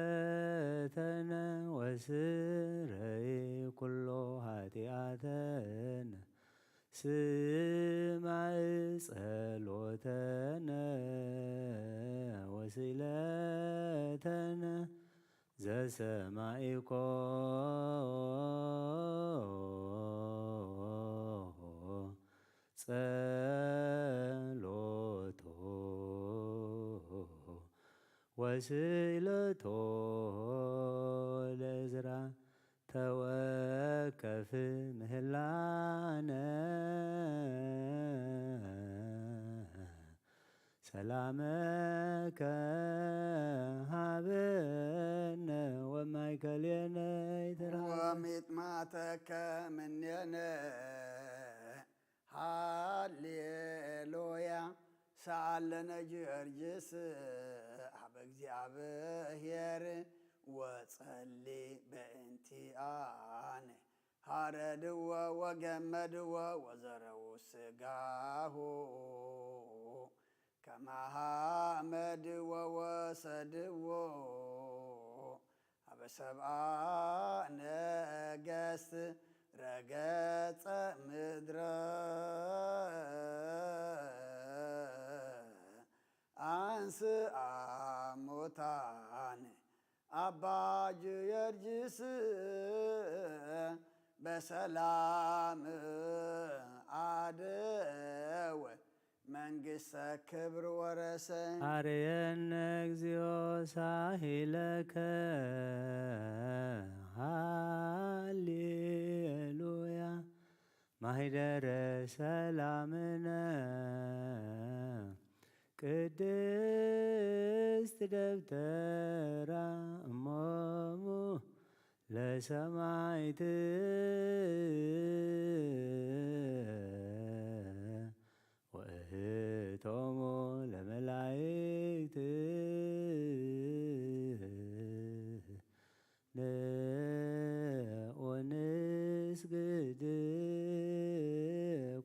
ወስእለተነ ወስረይ ኩሎ ኃጢአተነ ስማዕ ጸሎተነ ወስእለተነ ዘሰማዒኮ ጸሎቶ ወስእለቶ ለእዝራ ተወከፍ ምህላነ ሰላመከ ሃበነ ወማእከሌነ ይትርሃበነ። ወሚጥማተከ ምኔነ ሃሌሉያ ሰአለነ ጊዮርጊስ ሀበ እግዚአብሔር ወጸሊ በእንቲአነ ሃረድዎ ወገመድዎ ወዘረዉ ስጋሁ ከማሃመድዎ ወሰድዎ ሀበ ሰብኣ ነገስት ረገጸ ምድረ አንስኣ ሙታን አባ ጊዮርጊስ በሰላም አደወ መንግስተ ክብር ወረሰ። አርየነ እግዚኦ ሳሂለከ ሃሌሉያ ማሂደረ ሰላምነ ቅድስት ደብተራ እሞሙ ለሰማይት ወእህቶሙ ለመላይክት ንዑ ንስግድ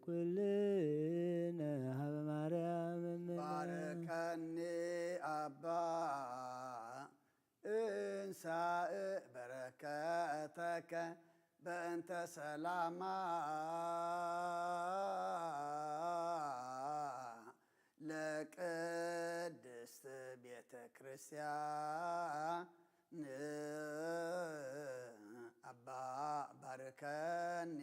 ኩልነ ሀበ ማርያም እምነ። ባርከኒ አባ እንሳእ በረከተከ በእንተ ሰላማ ለቅድስት ቤተ ክርስቲያን አባ ባርከኒ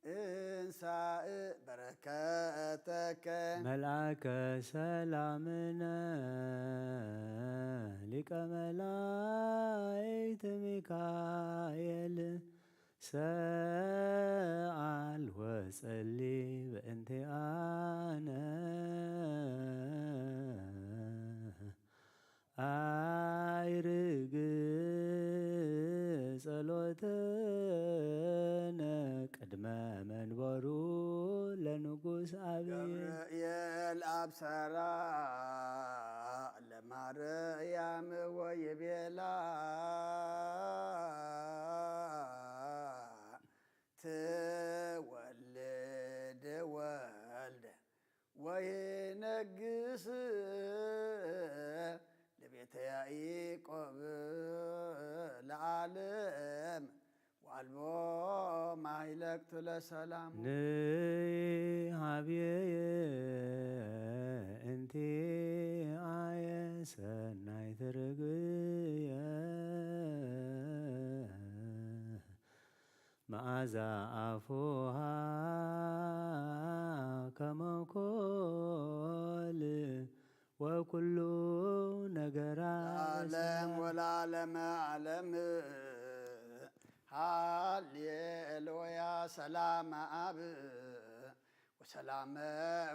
እንሳእ በረከተከ። መልአከ ሰላምነ ሊቀ መላእክት ሚካኤል ሰአል ወጸሊ በእንቲአነ አይርግ ጸሎተነ ቅድመ መንበሩ ለንጉስ አብይ። ገብርኤል አብሰራ ለማርያም ወይቤላ ትወልድ ወልደ ወይነግስ ለቤተ ያዕቆብ ለዓለም ወአልቦ ማይለቅቱ ለሰላም። ንይ ሀብየየ እንቲ አየ ሰናይ ትርግየ መዓዛ አፉሃ ከመኮል ወኩሉ ነገራ ለዓለም ወለዓለመ ዓለም። ሃሌሉያ ሰላም አብ ወሰላመ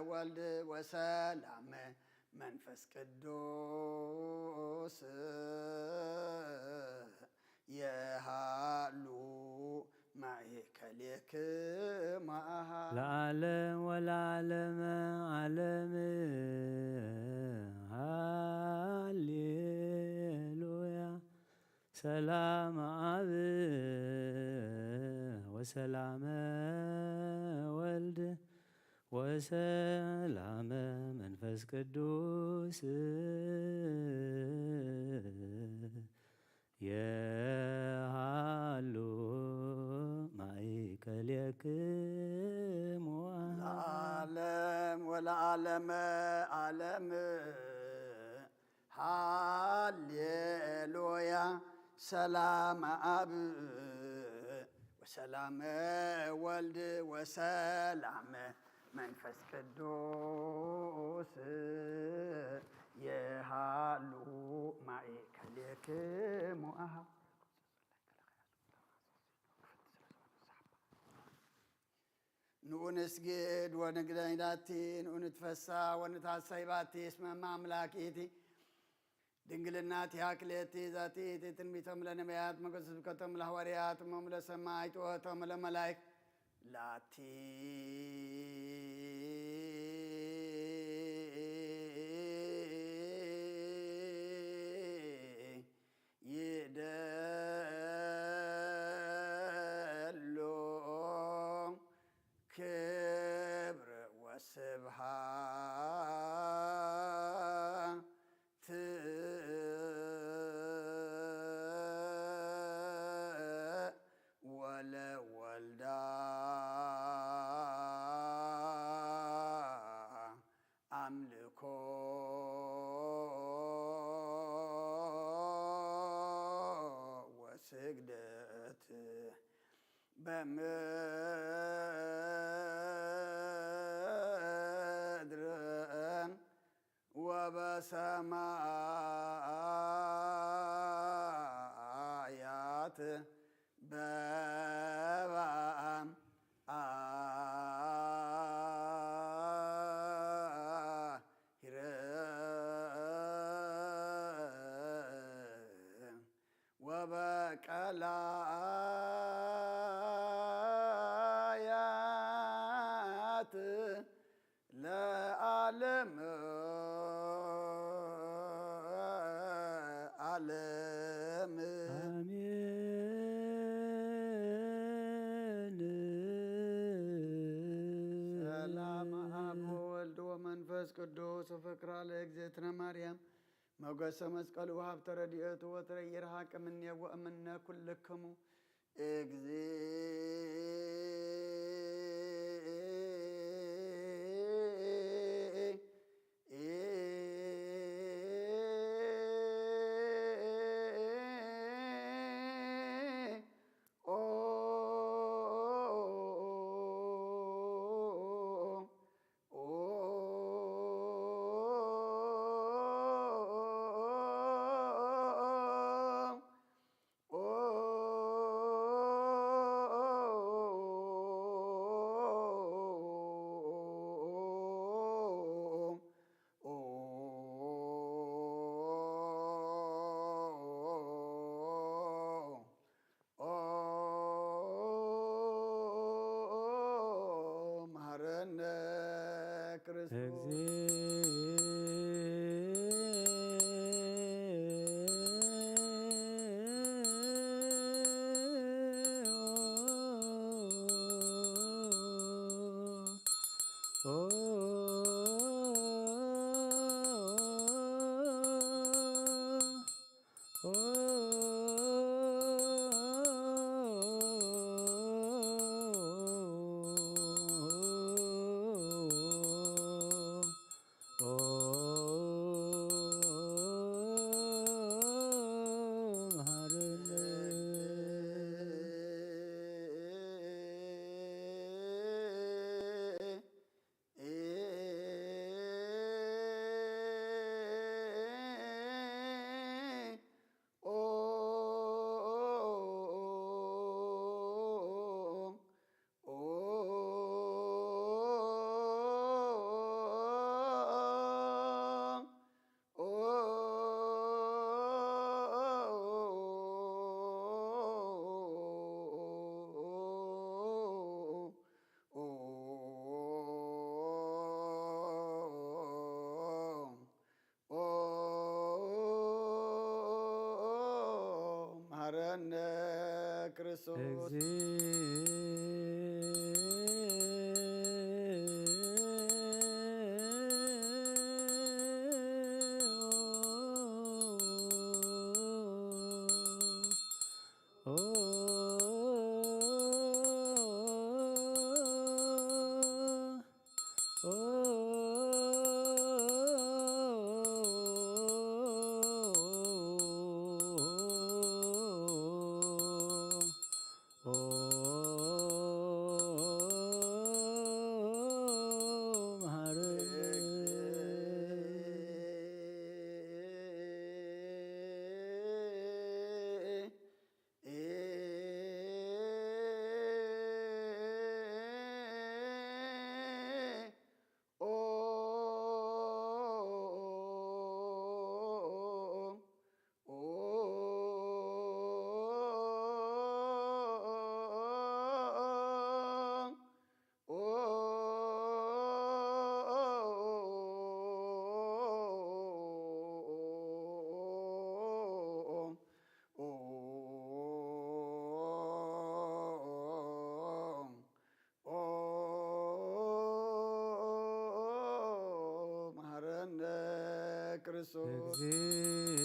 ወልድ ወሰላመ መንፈስ ቅዱስ የሃሉ ማእከሌክሙ አሃ። ለዓለም ወለዓለመ ዓለም። ሃሌሉያ ሰላም አብ ወሰላመ ወልድ ወሰላመ መንፈስ ቅዱስ የሃሉ ማእከሌክሙ ለዓለም ወለዓለመ ዓለም። ሃሌሉያ ሰላም አብ ወሰላም ወልድ ወሰላም መንፈስ ቅዱስ የሃሉ ማእከሌክሙ አሃ። ንኡ ንስግድ ወንግደይ ላቲ፣ ንኡ ንትፈሳ ወንትሐሰይ ባቲ፣ እስመ እመ አምላክ ኢቲ። ድንግልና ቲሃ ክልኤቲ ዛቲ ኢቲ ትንቢቶም ለነቢያት፣ መገ ስብከቶም ለሐዋርያት፣ እሞም ለሰማዕት፣ ወእቶሙ ለመላይክ ላቲ ይደሉ ስብሐት ወለወልዳ አምልኮ ወስግደት በምድር ወበሰማያት በበአም አሂረ ወበቀላያት ለዓለም ዓለም። አሜን። ሰላም አብ ወወልድ ወመንፈስ ቅዱስ ወፍቅራ ለእግዝእትነ ማርያም ሞገሰ መስቀሉ ወሀብተ ረድኤቱ ወትረ ይርሃቅ እምኔ ወእምነ ኩልክሙ። እግዚእ መሐረነ ክርስቶስ። መሐረነ ክርስቶስ። እግዚኦ።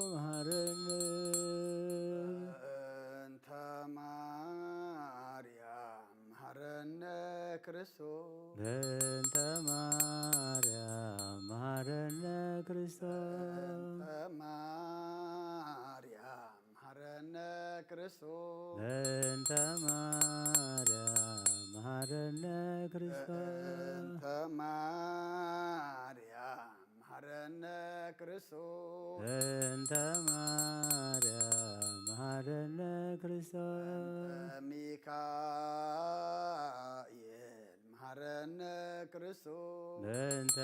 መሐረነ። በእንተ ማርያም መሐረነ ክርስቶስ። በእንተ ማርያም መሐረነ ክርስቶስ። በእንተ ማርያም መሐረነ ክርስቶስ። በእንተ ማርያም መሐረነ ክርስቶስ። በእንተ ማርያም መሐረነ ክርስቶስ። በእንተ ማርያም መሐረነ ክርስቶስ። በእንተ ሚካኤል መሐረነ ክርስቶስ። በእንተ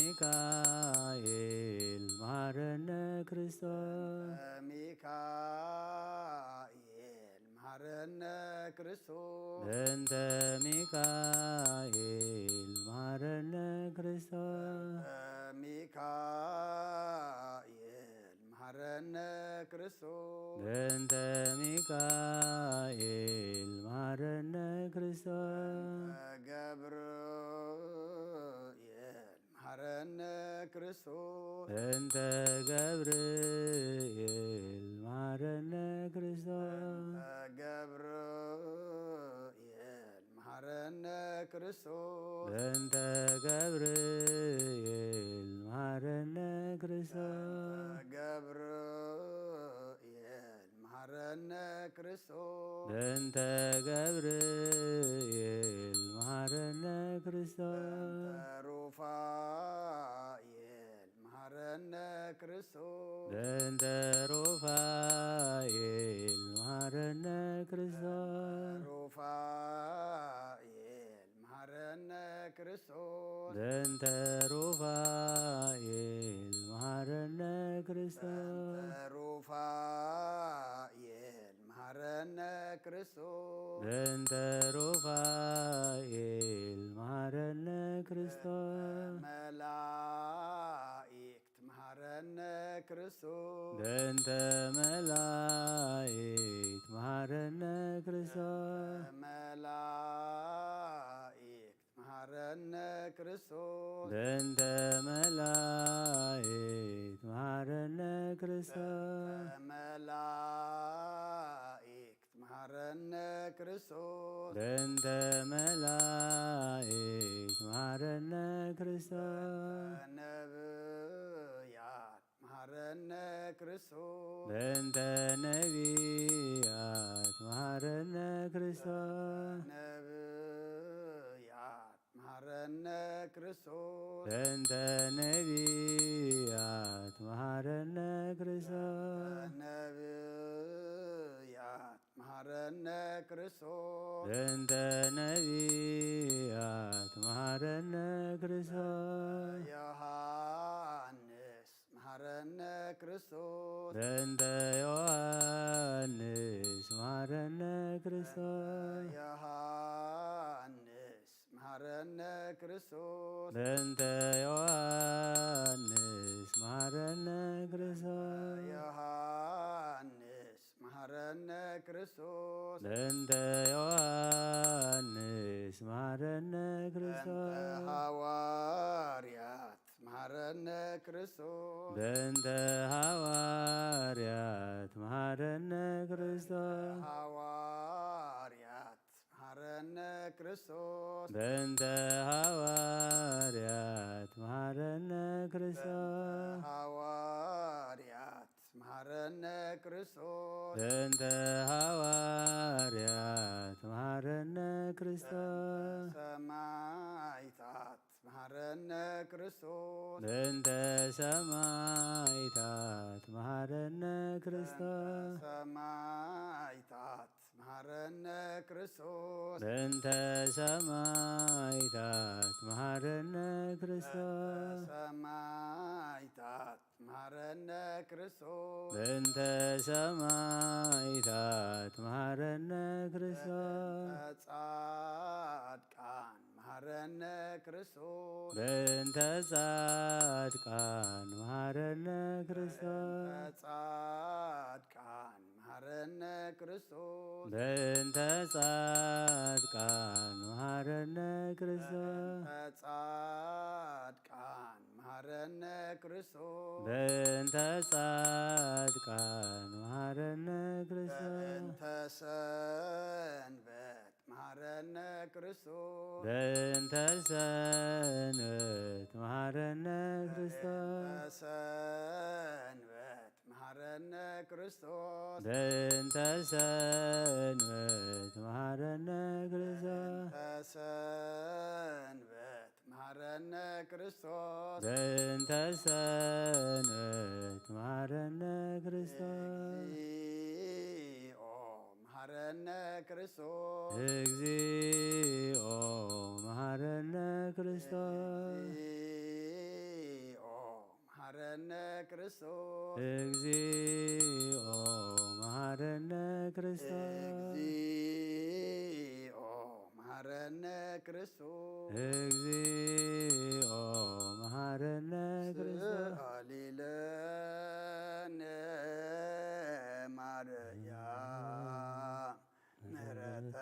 ሚካኤል መሐረነ ክርስቶስ። በእንተ ሚካኤል መሐረነ ክርስቶስ። በእንተ ሚካኤል መሐረነ ክርስቶስ። በእንተ ሚካኤል መሐረነ ክርስቶስ። በእንተ ሚካኤል መሐረነ ክርስቶስ። በእንተ ገብርኤል መሐረነ ክርስቶስ። በእንተ ገብርኤል መሐረነ ክርስቶስ። በእንተ ገብርኤል መሐረነ ክርስቶስ። በእንተ ገብርኤል መሐረነ ክርስቶስ። በእንተ ገብርኤል መሐረነ ክርስቶስ። በእንተ ገብርኤል መሐረነ ክርስቶስ። በእንተ ሩፋኤል መሐረነ ክርስቶስ። በእንተ ሩፋኤል መሐረነ ክርስቶስ። በእንተ ሩፋኤል መሐረነ ክርስቶስ። በእንተ ሩፋኤል መሐረነ ክርስቶስ። በእንተ ሩፋኤል መሐረነ ክርስቶስ። በእንተ ሩፋኤል መሐረነ ክርስቶስ። በእንተ መላእክት መሐረነ ክርስቶስ። በእንተ መላእክት መሐረነ ክርስቶስ። በእንተ መላእክት መሐረነ ክርስቶስ። በእንተ መላእክት መሐረነ ክርስቶስ። በእንተ መላእክት መሐረነ ክርስቶስ። በእንተ መላእክት መሐረነ ክርስቶስ። በእንተ ነብያት መሐረነ ክርስቶስ። በእንተ ነቢያት መሐረነ ክርስቶስ። ነብያት መሐረነ ክርስቶስ። በእንተ ነቢያት መሐረነ ክርስቶስ። ነብያት መሐረነ ክርስቶስ። በእንተ ነቢያት መሐረነ ክርስቶስ። ዮሐንስ መሐረነ ክርስቶስ። በእንተ ዮሐንስ መሐረነ ክርስቶስ። ዮሐንስ መሐረነ ክርስቶስ። በእንተ ዮሐንስ መሐረነ ክርስቶስ። ዮሐንስ መሐረነ ክርስቶስ። በእንተ ዮሐንስ መሐረነ በእንተ ክርስቶስ። ሐዋርያት መሐረነ ክርስቶስ። በእንተ ሐዋርያት መሐረነ ክርስቶስ። ሐዋርያት መሐረነ ክርስቶስ። በእንተ ሐዋርያት መሐረነ ክርስቶስ። ሐዋርያት መሐረነ ክርስቶስ። በእንተ ሐዋርያት መሐረነ ክርስቶስ። ሰማዕታት መሐረነ ክርስቶስ። በእንተ ሰማዕታት መሐረነ ክርስቶስ። ሰማዕታት መሃረነ ክርስቶስ። በእንተ ሰማይታት መሃረነ ክርስቶስ። ሰማይታት መሃረነ ክርስቶስ። በእንተ ሰማይታት መሃረነ ክርስቶስ። ጻድቃን መሃረነ ክርስቶስ። በእንተ ጻድቃን መሃረነ ክርስቶስ። ጻድቃን መሃረነ ክርስቶስ። በእንተ ጻድቃን መሃረነ ክርስቶስ። ጻድቃን መሃረነ ክርስቶስ። በእንተ ጻድቃን መሃረነ ክርስቶስ። በእንተ ሰንበት መሃረነ ክርስቶስ። በእንተ ሰንበት መሃረነ ክርስቶስ። ሰንበት መሃረነ ክርስቶስ። በእንተ ሰንበት መሃረነ ክርስቶስ። ሰንበት መሃረነ ክርስቶስ። በእንተ ሰንበት መሃረነ ክርስቶስ። እግዚኦ መሃረነ ክርስቶስ። እግዚኦ መሃረነ ክርስቶስ። እግዚኦ መሃረነ ክርስቶስ። እግዚኦ መሃረነ ክርስቶስ። እግዚኦ መሃረነ ክርስቶስ። እግዚኦ መሃረነ ክርስቶስ። ስአሊ ለነ ማርያም ምህረተ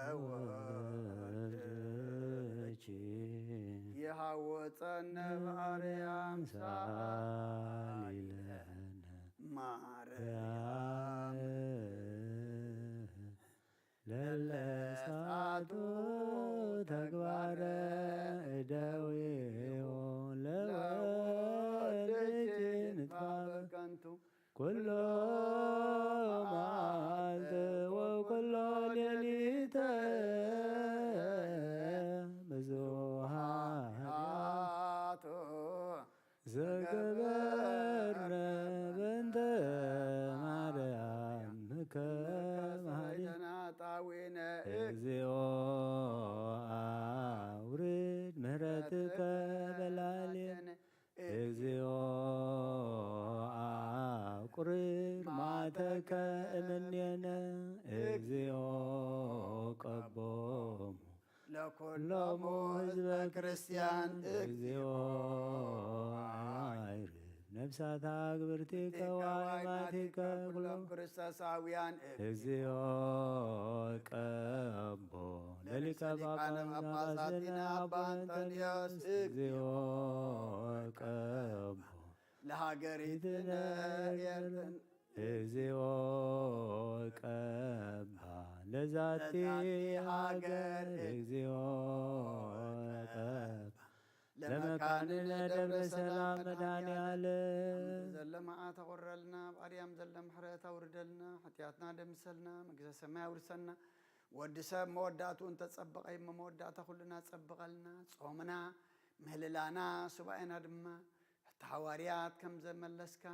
ወልድኪ። ይሃወፀነ ብኣርያም ሰኣሊ ለነ ማርያም። ለለሳቱ ተግባረ እደዊሁ ለወልድኪ ንጥፋ ከንቱ ኩሎ መዓልቲ ወኩሎ ሌሊተ ብዙሃ ኃጢአቱ ዘገበርነ በእንተ ማርያም ምከ መሃሪ ጣዊነ እግዚኦ አውርድ ምህረትከ በላሌነ። እግዚኦ አቁርር ማተከ እምኔነ። እግዚኦ ቀቦሙ ለኩሎሙ ህዝበ ክርስቲያን። እግዚኦ አይርድ ነፍሳታ ግብርቲከ ዋይማቲከ ኩሎም ክርስቶሳውያን። እግዚኦ ቀቦ ለሊቀ ጳጳሳትነ አባ እንጠንዮስ። እግዚኦ ቀቦ ለሃገሪትነ ኤርትን እግዚኦ ቀባ ለዛቲ ሃገር። እግዚኦ ቀባ ለመካንነ ደብረ ሰላም መድኃኔ ዓለም። ዘለ መዓት ኣቑረልና፣ ኣብ ኣርያም ዘለ ምሕረት ኣውርደልና፣ ሓጢኣትና ደምሰልና፣ መንግስተ ሰማይ ኣውርሰና። ወዲ ሰብ መወዳእትኡ እንተጸበቐ እሞ መወዳእታ ኩልና ጸብቐልና። ጾምና፣ ምህልላና፣ ሱባኤና ድማ ሕቶ ሃዋርያት ከም ዘመለስካ፣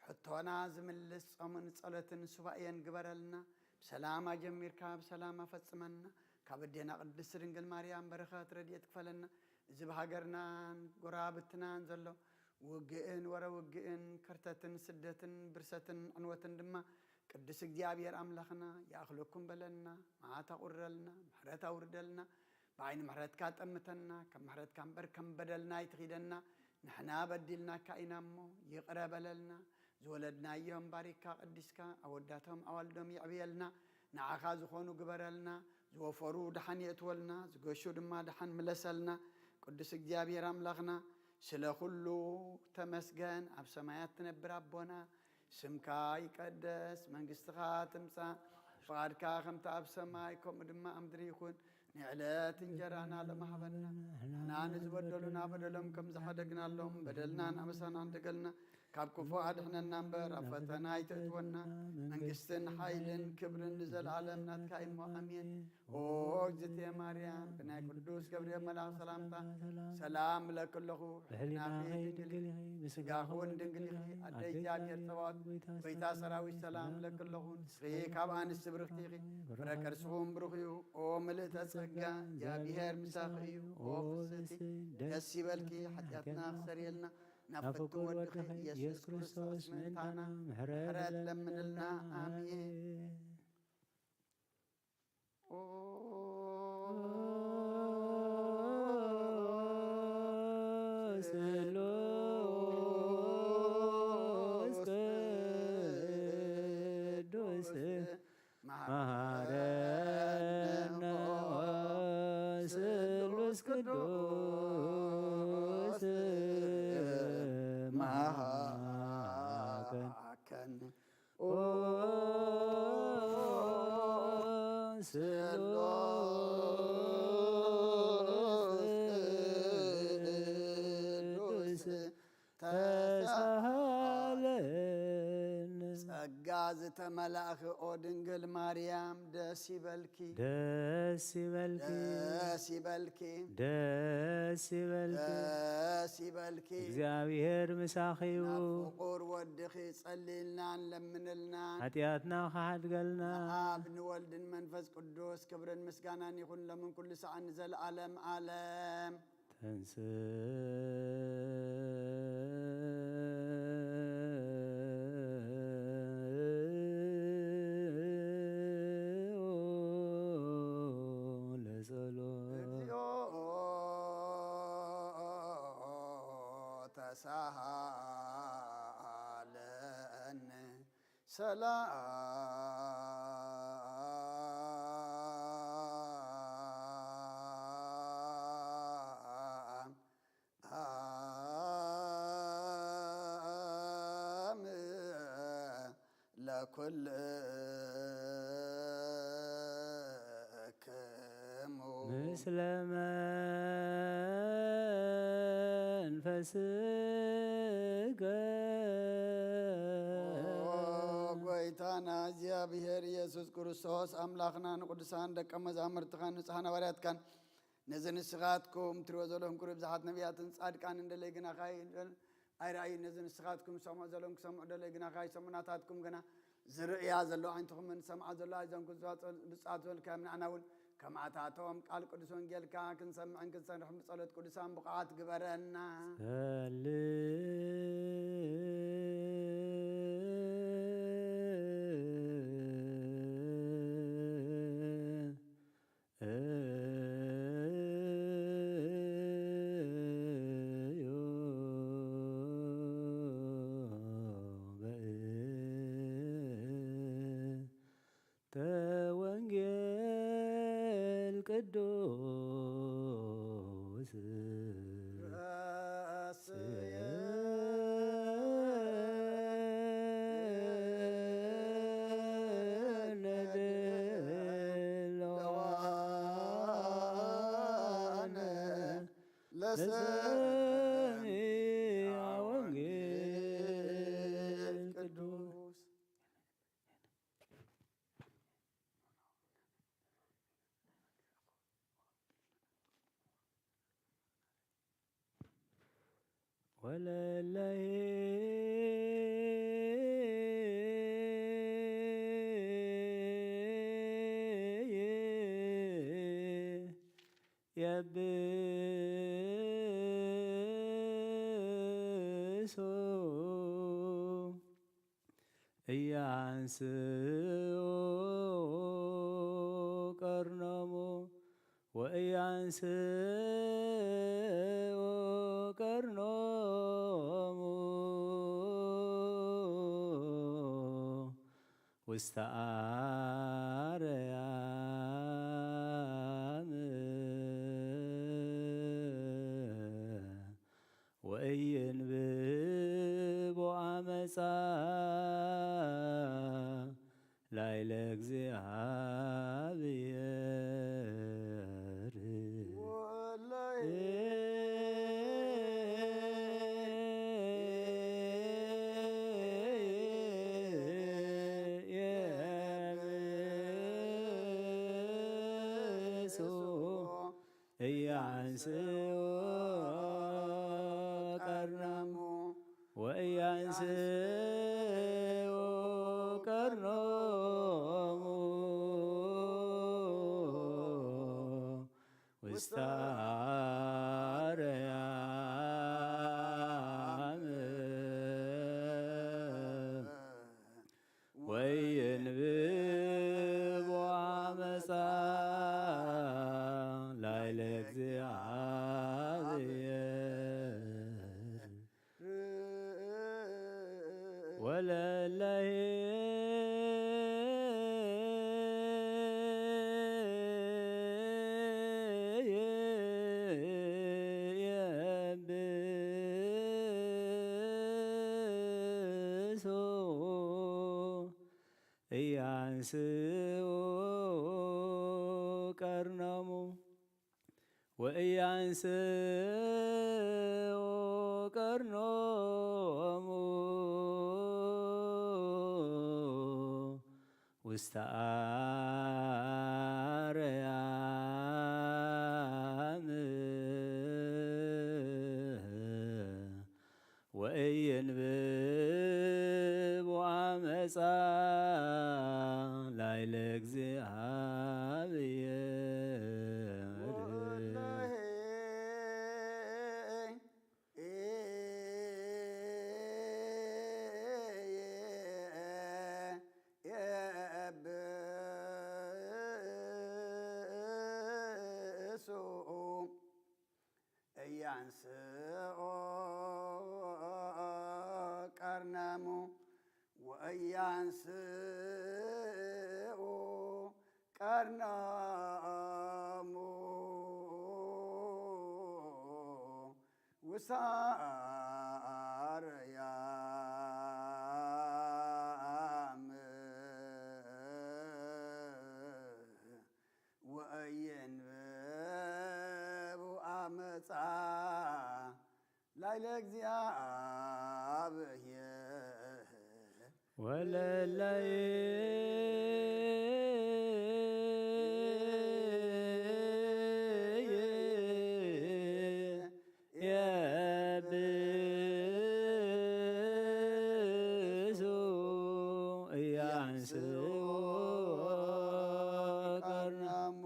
ሕቶና ዝምልስ ጾምን ጸሎትን ሱባኤን ግበረልና። ብሰላም ኣጀሚርካ ብሰላም ኣፈጽመና። ካብ ኣዴና ቅድስት ድንግል ማርያም በረኸት ረድኤት ክፈለና። እዚ ብሃገርናን ጎረባብትናን ዘሎ ውግእን ወረ ውግእን ከርተትን ስደትን ብርሰትን ዕንወትን ድማ ቅዱስ እግዚኣብሔር ኣምላኽና ይኣኽለኩም በለልና፣ መዓት ኣቑርረልና፣ ምሕረት ኣውርደልና፣ ብዓይኒ ምሕረትካ ጠምተና፣ ከም ምሕረትካ እምበር ከም በደልና ኣይትኺደና። ንሕና በዲልናካ ኢና እሞ ይቕረ በለልና። ዝወለድናዮም ባሪካ ቀዲስካ ኣወዳቶም ኣዋልዶም የዕብየልና። ንዓኻ ዝኾኑ ግበረልና። ዝወፈሩ ደሓን የእትወልና፣ ዝገሹ ድማ ደሓን ምለሰልና። ቅዱስ እግዚኣብሔር ኣምላኽና ስለ ኩሉ ተመስገን። ኣብ ሰማያት ትነብር ኣቦና ስምካ ይቀደስ፣ መንግስትኻ ትምጻእ፣ ፍቓድካ ከምቲ ኣብ ሰማይ ከምኡ ድማ ኣብ ምድሪ ይኹን። ንዕለት እንጀራና ሎም ሃበና። ንሕና ንዝበደሉና በደሎም ከም ዝሓደግናሎም በደልናን ኣበሳናን ደገልና ካብ ክፉ ኣድሕነና እምበር፣ ኣብ ፈተና ኣይተእትወና። መንግስትን ሓይልን ክብርን ንዘለኣለም ናትካ እሞ፣ ኣሜን። ኦ እግዝእትየ ማርያም፣ ብናይ ቅዱስ ገብርኤል መልኣኽ ሰላምታ ሰላም እብለኪ ኣለኹ። ብሕሊናኺ ድንግል ኢኺ፣ ብስጋኺ እውን ድንግል ኢኺ። ኣደ እግዚኣብሔር ጸባኦት፣ ጎይታ ሰራዊት፣ ሰላም እብለኪ ኣለኹ። ንስኺ ካብ ኣንስቲ ብርኽቲ ኢኺ፣ ፍረ ከርስኹም ብሩኽ እዩ። ኦ ምልእተ ጸጋ፣ እግዚኣብሔር ምሳኺ እዩ። ኦ ፍስሕቲ፣ ደስ ይበልኪ፣ ሓጢኣትና ክሰርየልና ናብ ፍቱው ወድኺ ኢየሱስ ክርስቶስ ምእንታና ምሕረት ለምንልና። ኣሜን። ኦ ስሉስ ቅዱስ መሃረነ፣ ስሉስ ቅዱስ መሃረነ። ኦ ስሉስ ቅዱስ ተሳሃለነ። ጸጋ ዝተመላእኺ ኦ ድንግል ማርያም ደስ ይበልኪ። ደስ ይበልኪ። ደስ ይበልኪ። ደስ ይበልኪ። ደስ ይበልኪ። እግዚኣብሔር ምሳኺ እዩ። ናብ ፍቑር ወድኺ ጸልይልና፣ ለምንልና። ሓጢኣትና ክሓድገልና። ንኣብ ንወልድን መንፈስ ቅዱስ ክብርን ምስጋናን ይኹን፣ ሎምን ኩሉ ሰዓት ንዘለኣለም ዓለም። ተንሥእ ለጸሎት። እግዚኦ ተሳሃለነ። ሰላም አም ለኩልክሙ። ምስለ መንፈስከ። ኦ ጎይታና እግዚኣብሔር ኢየሱስ ክርስቶስ፣ ኣምላኽና፣ ንቅዱሳን ደቀ መዛሙርትኻን ንጹሓን ሃዋርያትካን፣ ነዚ ንስኻትኩም ትሪኦ ዘለኹም ክብሪ ብዙሓት ነቢያትን ጻድቃንን ደለይ ግናኻ ኣይረኣዩ። ነዚ ንስኻትኩም ሰምዑ ዘለኹም ክሰምዑ ደለይ ግናኻ ኣይሰምዑ። ናታትኩም ግና ዝርእያ ዘሎ ዓይንትኹምን ዝሰምዓ ዘሎ ኣእዛንኩም ብጻት ዝበልካዮም ንዓና እውን ከምኣታቶም ቃል ቅዱስ ወንጌልካ ክንሰምዕን ክንሰርሕን ብጸሎት ቅዱሳን ብቑዓት ግበረና። ጸልእ ተወንጌል ቅዱስ ለሰሚዐ ወንጌል ቅዱስ። ወለለሂ የብሶ እያንስኡ ቀርኖሙ ወእያንስኡ ቀርኖሙ ውስተ አርያም ወእይንብቦ አመፃ ላይለ እግዚአብሔር። እያንስኡ ቀርነሙ ወእያንስኡ ቀርኖሙ ውስተ አርያም ወይንብብ ዓመፃ ላይለ እግዚአብሔር ወለለሄ የብሶ እያንስኡ ቀርኖሙ ወእያንስኡ ቀርኖሙ ውስተ አርያም ወእየንብብ ዓመፃ ላይለ እግዚአብሔር። የብሶ እያንስኦ ቀርነሙ ወእያንስኦ ቀርነሙ ውስተ አርያም ወእየንብቡ ዓመፃ ላይለ እግዚአብሔር ወለለይ የብሱ እያንስኡ ቀርኖሙ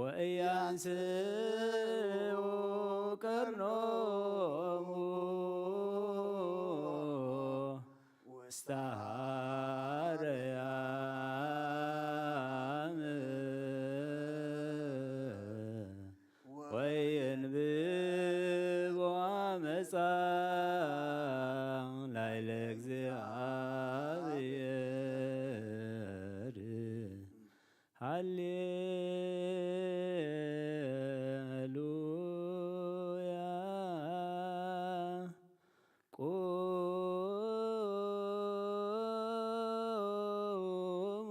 ወእያንስኡ ቀርኖሙ ውስተ አርያም ወይንብቡ ዓመፃ ላይለ እግዚአብሔር። ሃሌሉያ። ቁሙ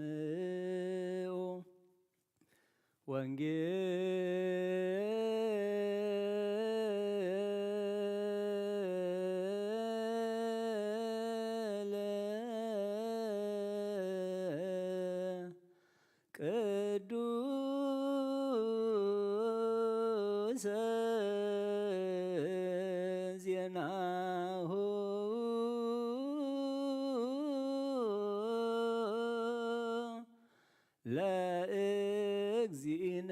ወአጽምዑ ወንጌለ ቅዱሰ ዜናሁ ለእግዚእነ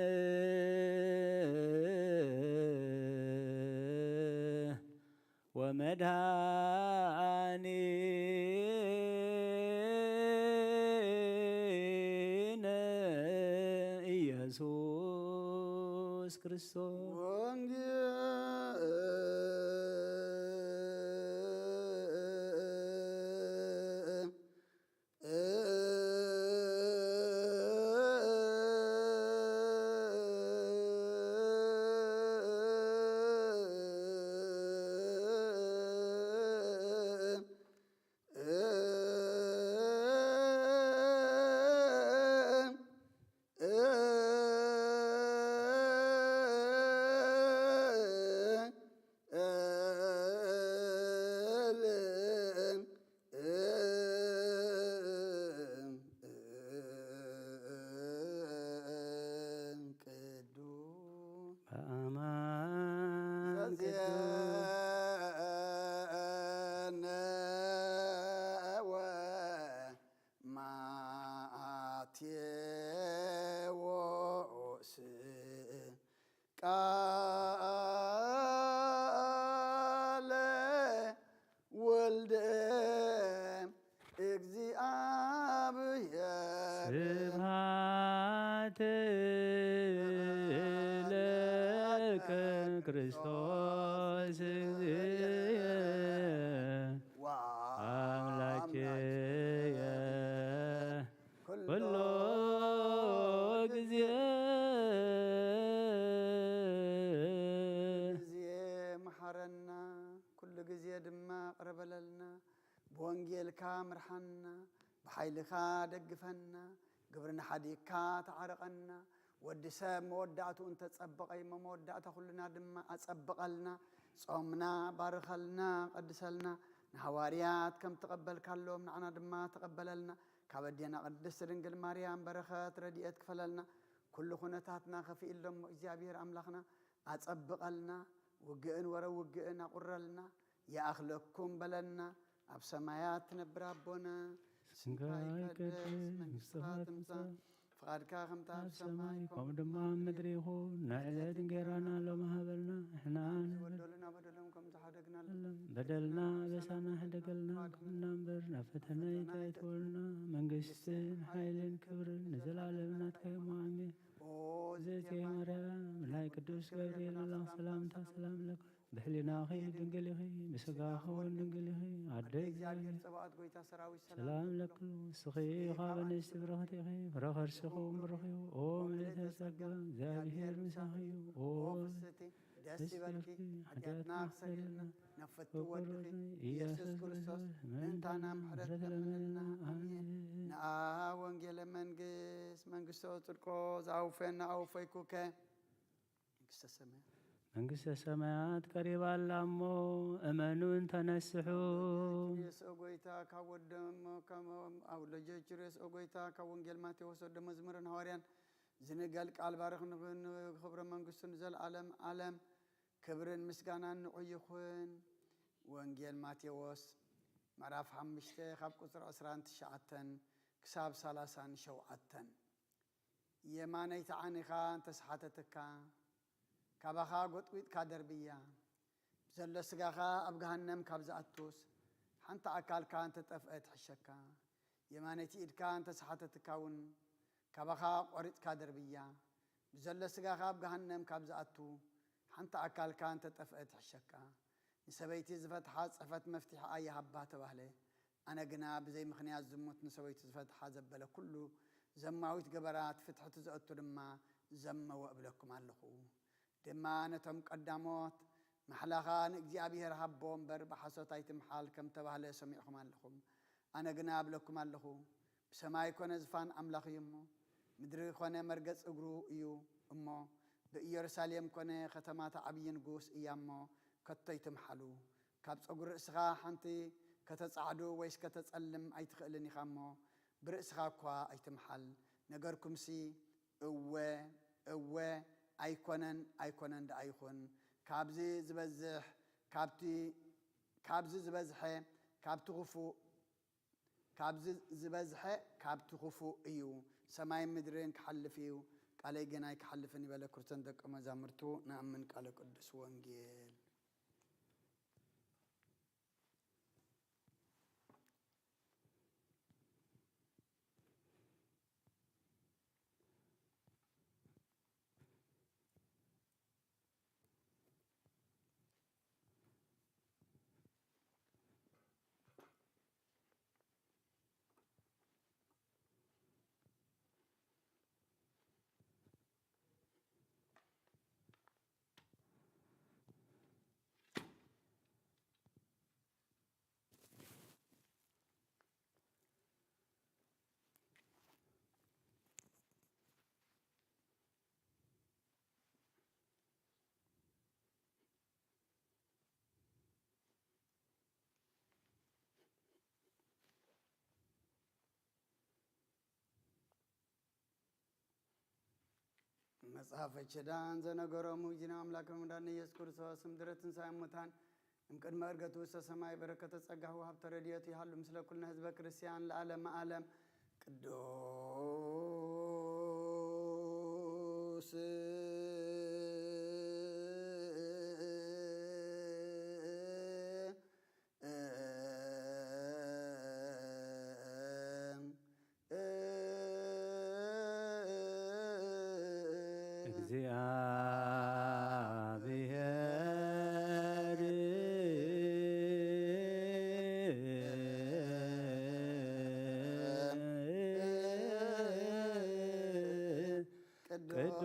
ወመድኃኒነ ኢየሱስ ክርስቶስ። ወንጌል ቃለ ወልደ እግዚኣብሔር። ስብሐት ለከ ክርስቶስ እግዚእየ አምላኬየ ኩሎ ጊዜ። ግዜ መሓረና፣ ኩሉ ግዜ ድማ ቅረበለልና። ብወንጌልካ ምርሓና፣ ብሓይልኻ ደግፈና፣ ግብርና ሓዲግካ ተዓረቐና። ወዲ ሰብ መወዳእትኡ እንተጸበቐ እሞ መወዳእታ ኩልና ድማ ኣጸብቐልና። ጾምና ባርኸልና፣ ቀድሰልና። ንሃዋርያት ከም ተቐበልካሎም ንዓና ድማ ተቐበለልና። ካብ ኣዴና ቅድስት ድንግል ማርያም በረኸት ረድኤት ክፈለልና። ኩሉ ኩነታትና ከፊእሎም እግዚኣብሔር ኣምላኽና ኣጸብቐልና። ውግእን ወረ ውግእን ኣቑረልና። ይኣኽለኩም በለና። ኣብ ሰማያት ትነብር ኣቦና፣ ስምካ ይቀደስ፣ መንግስትኻ ትምጻእ፣ ፍቓድካ ከምታ ኣብ ሰማይ ከምኡ ድማ ኣብ ምድሪ ይኹን። ንዕለት እንጌራና ሎሚ ሃበልና፣ ንሕና ንበደሉና በደሎም ከም ዝሓደግናለን፣ በደልና በሳና ሕደገልና፣ ክምና እምበር ናብ ፈተና ኣይተእትወና። መንግስትን ሓይልን ክብርን ንዘለኣለም ናትካ እዮም። ኣሜን። ኦ ዘእትየ ማርያም፣ ናይ ቅዱስ ገብርኤል መልኣኽ ሰላምታ ሰላም ለኪ። ብሕሊናኺ ድንግል ኢኺ፣ ብስጋኺ እውን ድንግል ኢኺ። ኣደ እግዚኣብሔር ጸባኦት ጎይታ ሰራዊት ሰላም ለኪ። ንስኺ ካብ ኣንስቲ ብርኽቲ ኢኺ፣ ፍረ ከርስኺ እውን ብሩኽ እዩ። ኦ ምልእተ ጸጋ፣ እግዚኣብሔር ምሳኺ እዩ። ኦ ፍስቲ ደስ ይበልኪ። ሓጢኣትና ክሰግድልና ናብ ፍትው ወድኺ ኢየሱስ ክርስቶስ ምእንታና ምሕረት ለምንልና። ኣሜን። ንኣ ወንጌለ መንግስት መንግስቶ ጽድቆ ዝኣውፈና ኣውፈይኩከ። መንግስተ ሰማያት መንግስተ ሰማያት ቀሪባ ኣላ እሞ እመኑን ተነስሑ። ሬስኦ ጎይታ ካብ ወደሞ ካብ ኣብ ለጀች ሬስኦ ጎይታ ካብ ወንጌል ማቴዎስ ወደ መዝሙርን ሃዋርያን ዝንገል ቃል ባርኽ ንኽብረ መንግስቱ ንዘለዓለም ዓለም ክብርን ምስጋናን ንዑ ይኹን። ወንጌል ማቴዎስ ምዕራፍ ሓሙሽተ ካብ ቁፅሪ ዕስራን ትሽዓተን ክሳብ ሰላሳን ሸውዓተን። የማነይቲ ዓኒኻ እንተስሓተትካ፣ ካባኻ ጎጥጒጥካ ደርብያ። ብዘሎ ስጋኻ ኣብ ገሃነም ካብ ዝኣቱስ፣ ሓንቲ ኣካልካ እንተጠፍአ ትሕሸካ። የማነይቲ ኢድካ እንተስሓተትካ እውን፣ ካባኻ ቆሪጽካ ደርብያ። ብዘሎ ስጋኻ ኣብ ገሃነም ካብ ዝኣቱ፣ ሓንቲ ኣካልካ እንተጠፍአ ትሕሸካ። ንሰበይቲ ዝፈትሓ ጽሕፈት መፍትሒ ኣይሃባ ተባህለ። ኣነ ግና ብዘይ ምኽንያት ዝሙት ንሰበይቱ ዝፈትሓ ዘበለ ኩሉ ዘማዊት ገበራት ፍትሕቲ ዘእቱ ድማ ዘመወ እብለኩም ኣለኹ። ድማ ነቶም ቀዳሞት ማሕላኻ ንእግዚኣብሔር ሃቦ እምበር ብሓሶት ኣይትምሓል ከም ተባህለ ሰሚዕኹም ኣለኹም። ኣነ ግና እብለኩም ኣለኹ፣ ብሰማይ ኮነ ዝፋን ኣምላኽ እዩ እሞ፣ ምድሪ ኮነ መርገጽ እግሩ እዩ እሞ፣ ብኢየሩሳሌም ኮነ ከተማታ ዓብዪ ንጉስ እያ እሞ፣ ከቶ ኣይትምሓሉ። ካብ ጸጉሪ ርእስኻ ሓንቲ ከተጻዕዱ ወይስ ከተጸልም ኣይትኽእልን ኢኻ እሞ፣ ብርእስኻ እኳ ኣይትምሓል። ነገርኩምሲ፣ እወ፣ እወ፣ ኣይኮነን፣ ኣይኮነን ደኣ ይኹን። ካብዚ ዝበዝሕ፣ ካብቲ፣ ካብዚ ዝበዝሐ፣ ካብቲ ክፉእ፣ ካብዚ ዝበዝሐ ካብቲ ክፉእ እዩ። ሰማይን ምድርን ክሓልፍ እዩ፣ ቃለይ ግን ኣይክሓልፍን እዩ በለ። ክርስቶስ ደቀ መዛሙርቱ ንኣምን ቃለ ቅዱስ ወንጌል። መጽሐፈ ኪዳን ዘነገሮሙ ጊና ኣምላክ መድኃኒነ ኢየሱስ ክርስቶስ እምድረ ትንሣኤ ሙታን እምቅድመ ዕርገቱ ውስተ ሰማይ በረከተ ጸጋሁ ሀብተ ረድኤቱ ይሃሉ ምስለ ኩልነ ህዝበ ክርስቲያን ለዓለመ ዓለም። ቅዱስ እግዚአብሔር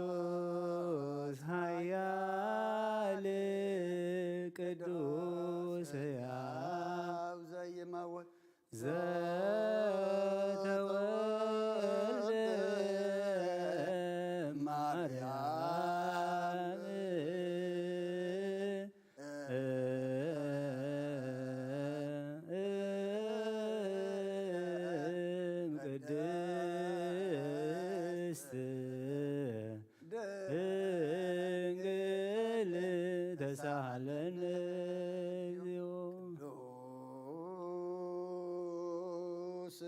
ቅዱስ ኃያል ቅዱስ ሕያው ዘይመውት ዘተወልደ ማርያም ቅድስት ድንግል ተሳሃለነ እግዚኦ። ቅዱስ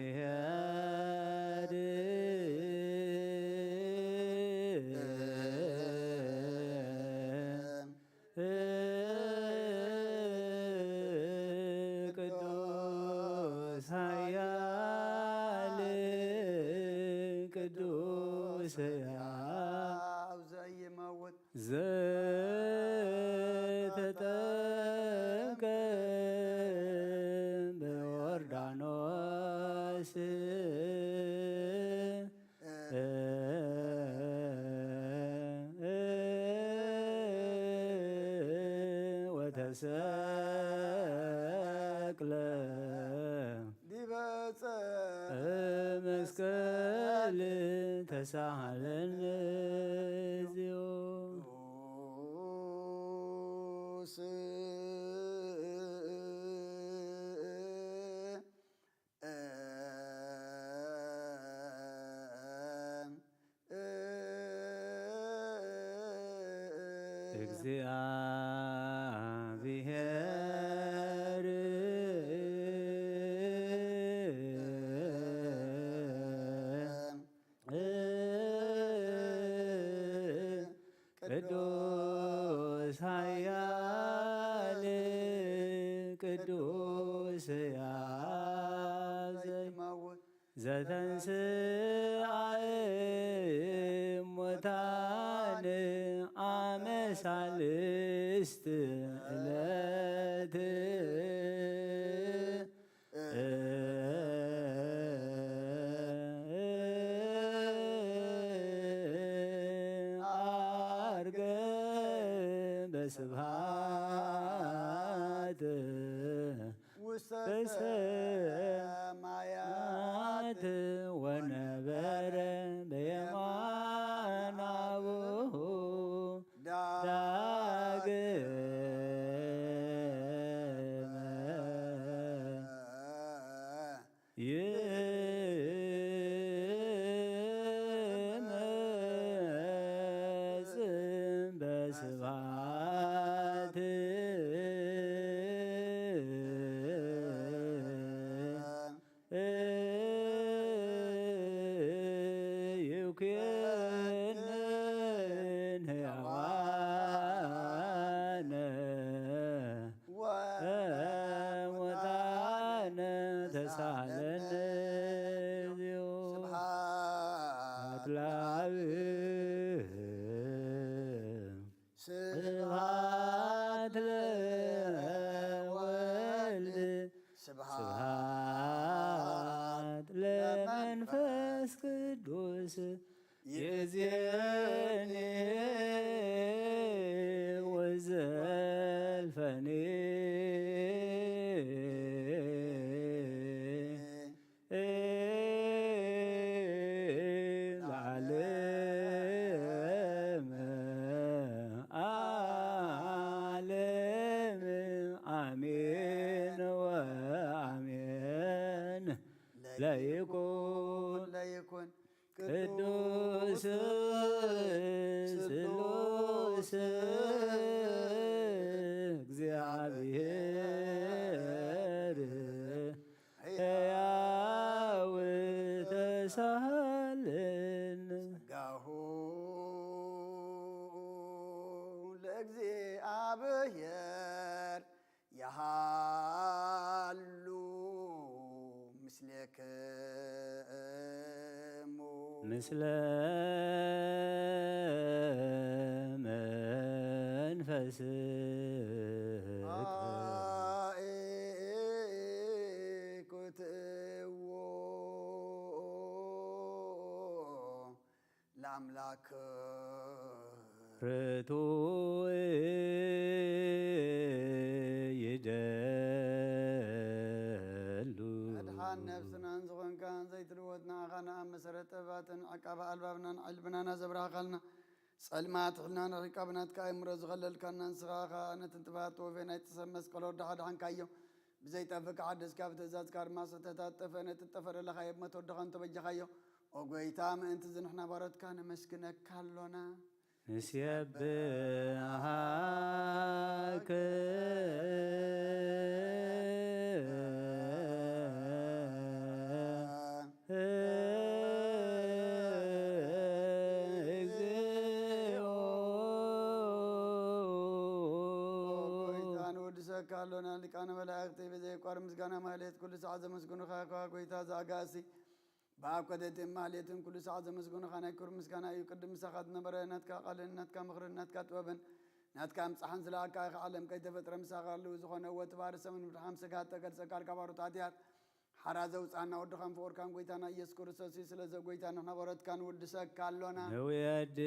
እግዚአብሔር ቅዱስ ኃያል ቅዱስ ሕያው ዘይመውት ዘተጠምቀ በዮርዳኖስ ወተሰቅለ ዲበ ዕፀ መስቀል ተሳሃለነ እግዚኦ። ቅዱስ እግዚአብሔር ቅዱስ ኃያል ቅዱስ ሕያው ዘይመውት ዘተንሥአ እሙታን አመ ሣልስት ዕለት ዐርገ በስብሐት ውስተ ሰማያት ወነበረ በየማነ አቡሁ ዳግመ ይመጽእ በስብሐት ይኩነን ሕያዋነ ወሙታነ ተሳለነ። ስብሐት ለአብ ስብሐት ለወልድ ስብሐት ለመንፈስ ቅዱስ ይእዜኒ ወዘልፈኒ ለዓለመ ዓለም አሜን ወአሜን። ለይኩን ለይኩን ቅዱስ ስሉስ እግዚአብሔር ሕያው ተሳሃልን ጸጋሁ እግዚአብሔር ይሃሉ ምስሌክሙ። ምስለ መንፈስከ። አእኩትዎ ለአምላክ። ርቱዕ ይደሉ። መድሓን ነፍስናን ዝኾንካን ዘይትልወጥ ንዓኻ ንኣብ መሰረት ጥበባትን ዕቃባ ኣልባብናን ዕልብናና ዘብራህኻልና፣ ጸልማት ሕልናን ርሒቃ ብናትካ ኣእምሮ ዝኸለልካና፣ ንስኻ ኸኣ ነቲ ጥፋት ወፌ ናይቲ ሰብ መስቀል ወዲ ሓድሓንካዮ። ብዘይጠፍእ ክሓድስ ካብ ትእዛዝካ ድማ ስሕተታት ጠፍአ፣ ነቲ ጠፈረ ለኻየብ መት ወድኻ እንተበጃኻዮ። ኦ ጐይታ፣ ምእንቲ እዚ ንሕና ባሮትካ ነመስግነካ ኣሎና። ንሴብሐከ። እግዚኦ። ኦ ጐይታ፣ ንወድሰካ ኣሎና። ሊቃነ መላእክቲ ብዘየቋርጽ ምስጋና ማህሌት ኩሉ ሰዓት ዘመስግኑኻ፣ ከዋ ጐይታ ዘኣጋእዝቲ። ብኣብ ኮተቴን ማህሌትን ኩሉ ሰዓት ዘመስግኑኻ ናይ ክብሪ ምስጋና እዩ። ቅድም ምሳኻ ዝነበረ ናትካ ቃልን ናትካ ምኽርን ናትካ ጥበብን ናትካ ምጻሕን ዝለኣካ ኢኻ። ዓለም ከይተፈጥረ ምሳኻ ህልው ዝኾነ ወትባሪ ሰምን ምድሓም ስጋ እተገልጸ ቃል ካብ ኣሮት ኣትያት ሓራ ዘውጻና ወድኻን ፍቑርካን ጐይታና ኢየሱስ ክርስቶስ እዩ። ስለዚ ጐይታ ንሕና በረትካ ንውድሰካ ኣሎና። ንውየድሰከ።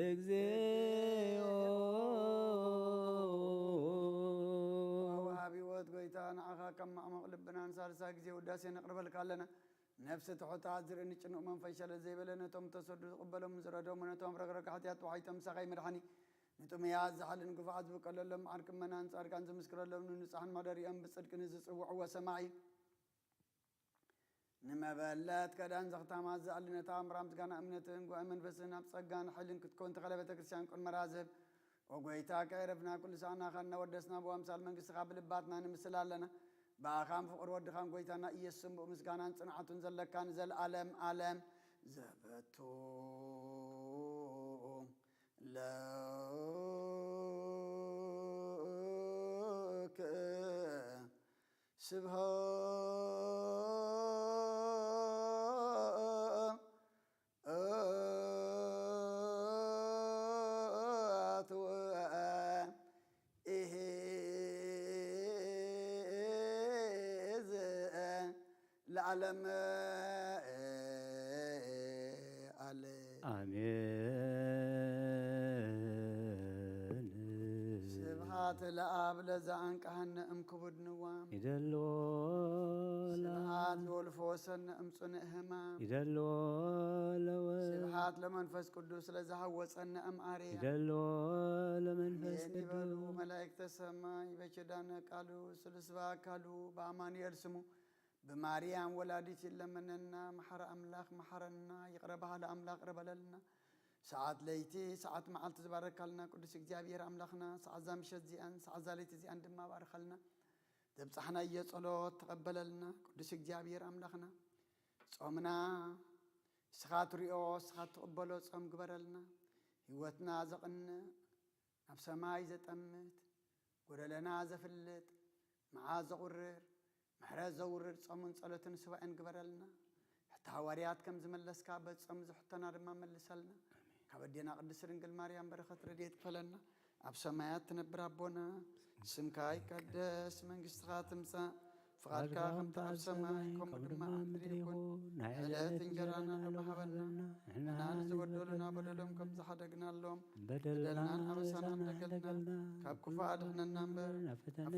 እግዚኦ። ወሃቢ ህይወት ጐይታ ንዓኻ ካብ ማዕሙቕ ልብናን ሳልሳይ ግዜ ውዳሴ ነቕርበልካ ኣለና። ነፍሲ ትሑት ኣዝርእኒ ጭኑቕ መንፈስ ሸለል ዘይበለ ነቶም ተሰዱ ዝቕበሎም ዝረዶም ነቶም ረግረግ ሓጢኣት ተዋሒጦም ምሳኻ ይምርሓኒ። ንጥሙያት ዝሓልን ግፉዓት ዝብቀለሎም ዓርኪ መናን ጻድቃን ዝምስክረሎም ንንጹሓን ማደሪኦም ብጽድቂ ንዝጽውዕዎ ሰማዒ። ንመበለት ከዳን ዘኽታማት ዝኣሊ ነታ ኣምራ ምስጋና እምነትን ጉባኤ መንፈስን ኣብ ጸጋን ሓይልን ክትከውን ተኸለ ቤተ ክርስቲያን ቅድመ ራዝብ። ኦ ጐይታ፣ ከዕረፍና ኩሉ ሰዓና ኻና ወደስና ብኣምሳል መንግስትኻ ብልባትና ንምስል ኣለና። ብኣኻን ፍቕሪ ወድኻን ጐይታና ኢየሱስን ብኡ ምስጋናን ጽንዓቱን ዘለካ ንዘለኣለም ኣለም ዘበቱ ለክ ስብሐት ወ-፣ ኢሂ ለዓለም ኣለ። ኣሜን። ስብሐት ለኣብ ለዘ ኣንቀሐነ እምክቡድ ንዋም። ይደሎ ስብሐት ለወልፎ ሰነ እምጹንእ ህማም። ይደሎ ለወ ስብሐት ለመንፈስ ቅዱስ ለዘሃወጸነ እምኣርያም። ይደሎ ለመንፈስ ኣሜን ይበሉ ቅዱስ። መላእክተ ሰማይ በኪዳነ ቃሉ ስሉስ በአካሉ በአማኑኤል ስሙ ብማርያም ወላዲት ይለመነና። መሓረ ኣምላኽ መሓረና፣ ይቕረ በሃሊ ኣምላኽ ይቕረ በለልና። ሰዓት ለይቲ ሰዓት መዓልቲ ዝባረካልና ቅዱስ እግዚኣብሔር ኣምላኽና፣ ሰዓት ዛ ምሸት እዚኣን ሰዓት ዛ ለይቲ እዚኣን ድማ ባርኸልና። ዘብጻሕናዮ ጸሎት ተቐበለልና ቅዱስ እግዚኣብሔር ኣምላኽና። ጾምና ንስኻ ትሪኦ፣ ንስኻ ትቕበሎ ጾም ግበረልና። ህይወትና ዘቕንእ፣ ናብ ሰማይ ዘጠምት፣ ጎደለና ዘፍልጥ፣ መዓት ዘቑርር፣ ምሕረት ዘውርድ ጾምን ጸሎትን ሱባኤን ግበረልና። ሕቶ ሃዋርያት ከም ዝመለስካ በቲ ጾም እዚ ሕቶና ድማ መልሰልና። ካብ ኣዴና ቅድስት ድንግል ማርያም በረኸት ረድኤት ክፈለና። ኣብ ሰማያት ትነብር ኣቦና፣ ስምካ ይቀደስ፣ መንግስትኻ ትምጻእ፣ ፍቓድካ ከምቲ ኣብ ሰማይ ከምኡ ድማ ኣብ ምድሪ ይኹን። ናይ ዕለት እንጀራና ሎሚ ሃበና፣ ንሕና ንዝበደሉና በደሎም ከም ዝሓደግናሎም፣ በደልና በደልናን ኣበሳናን ኣበሳናን ደገልና፣ ደገልና፣ ካብ ክፉእ ኣድሕነና እምበር፣ ናብ ፈተነ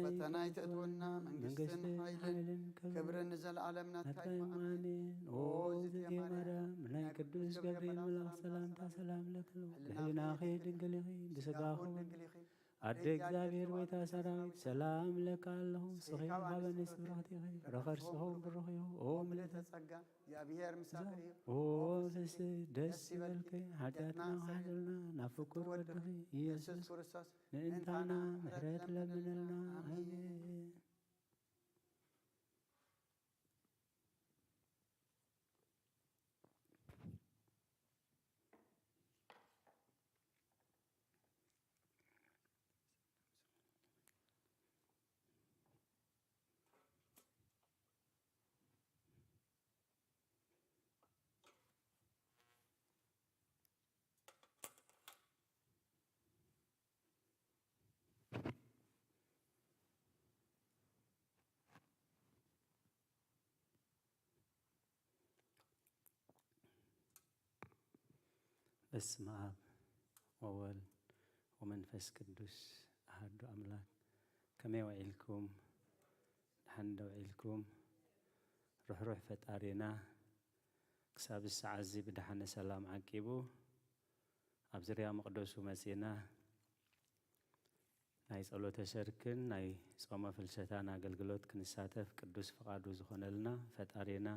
ኣይተእትወና፣ መንግስትን መንግስትን ሓይልን ሓይልን ክብርን ክብርን ንዘለኣለም ናትካ ናትካ እዩ። ኣሜን። ኣሜን። ኦ ኦ እግዝእትየ እግዝእትየ ማርያም፣ ማርያም፣ ናይ ናይ ቅዱስ ቅዱስ ገብርኤል ገብርኤል መልኣክ መልኣክ ሰላምታ ሰላምታ ሰላም ሰላም ለኪ። ለኪ። ህሊናኺ ህሊናኺ ድንግል ኢኺ፣ ብስጋኹ ድንግል ኢኺ። ኣደ ኣደ እግዚኣብሔር እግዚኣብሔር ወይታ ሰራዊት፣ ሰላም እለኪ ኣለኹ። ንስኺ ካብ ኣንስቲ ብሩኽቲ ኢኺ፣ ፍረ ከርስኺ እውን ብሩኽ እዩ። ኦ ምልእተ ጸጋ፣ እግዚኣብሔር ምሳኺ እዩ። ኦ ፍስህ ደስ ይበልኪ፣ ሓጢኣትና ሓጥያትና ክሓጥልና ናብ ፍቁር ወድኺ ኢየሱስ ክርስቶስ ምእንታና ምሕረት ለምንልና። ኣሜን። በስመ አብ ወወልድ ወመንፈስ ቅዱስ አሐዱ አምላክ። ከመይ ውዒልኩም? ደሓን ዶ ውዒልኩም? ርሕሩሕ ፈጣሪና ክሳብ ሰዓት እዚ ብደሓነ ሰላም ዓቂቡ ኣብ ዙርያ መቕደሱ መጺና ናይ ጸሎተ ሰርክን ናይ ጾመ ፍልሰታን ኣገልግሎት ክንሳተፍ ቅዱስ ፍቓዱ ዝኾነልና ፈጣሪና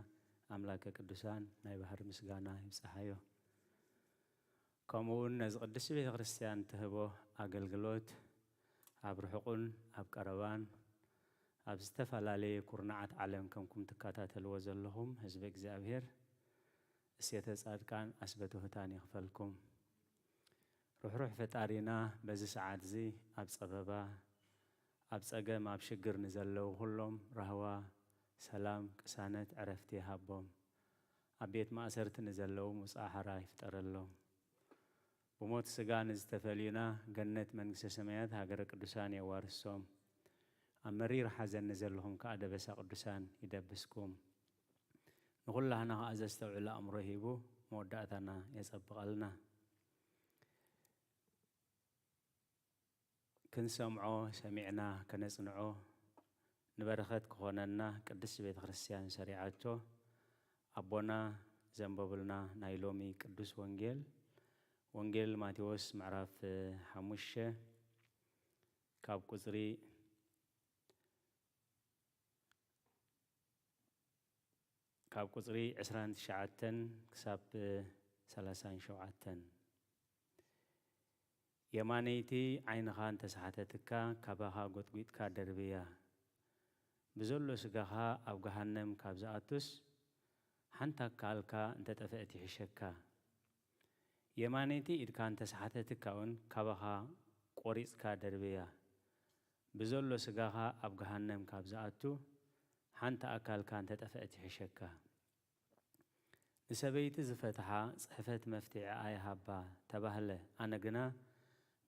ኣምላከ ቅዱሳን ናይ ባህር ምስጋና ይብጽሓዮ። ከምኡ እውን ነዚ ቅድስቲ ቤተ ክርስቲያን ትህቦ ኣገልግሎት ኣብ ርሑቕን ኣብ ቀረባን ኣብ ዝተፈላለየ ኩርናዓት ዓለም ከምኩም ትከታተልዎ ዘለኹም ህዝቢ እግዚኣብሔር እሴተ ጻድቃን ኣስበ ትሑታን ይኽፈልኩም። ርሕሩሕ ፈጣሪና በዚ ሰዓት እዚ ኣብ ጸበባ፣ ኣብ ጸገም፣ ኣብ ሽግር ንዘለዉ ኩሎም ራህዋ፣ ሰላም፣ ቅሳነት፣ ዕረፍቲ ይሃቦም። ኣብ ቤት ማእሰርቲ ንዘለዉ ውጽኣ ሓራ ይፍጠረሎም። ብሞት ስጋ ንዝተፈልዩና ገነት መንግስተ ሰማያት ሃገረ ቅዱሳን የዋርሶም። ኣብ መሪር ሓዘን ንዘለኹም ከኣ ደበሳ ቅዱሳን ይደብስኩም። ንኹላህና ከኣ ዘስተውዕል ኣእምሮ ሂቡ መወዳእታና የጸብቐልና። ክንሰምዖ ሰሚዕና ከነጽንዖ ንበረኸት ክኾነና ቅድስቲ ቤተ ክርስቲያን ሰሪዓቶ ኣቦና ዘንበቡልና ናይ ሎሚ ቅዱስ ወንጌል፣ ወንጌል ማቴዎስ ምዕራፍ ሓሙሽተ ካብ ቁጽሪ ካብ ቁጽሪ ዕስራን ትሽዓተን ክሳብ ሰላሳን ሸውዓተን። የማነይቲ ዓይንኻ እንተሰሓተትካ ካባኻ ጎጥጒጥካ ደርብያ። ብዘሎ ስጋኻ ኣብ ገሃነም ካብ ዝኣቱስ ሓንቲ ኣካልካ እንተጠፍአት ይሕሸካ። የማነይቲ ኢድካ እንተሰሓተትካ እውን ካባኻ ቆሪጽካ ደርብያ። ብዘሎ ስጋኻ ኣብ ገሃነም ካብ ዝኣቱ ሓንቲ ኣካልካ እንተጠፍአት ይሕሸካ። ንሰበይቲ ዝፈትሓ ጽሕፈት መፍትዒኣ ይሃባ ተባህለ። ኣነ ግና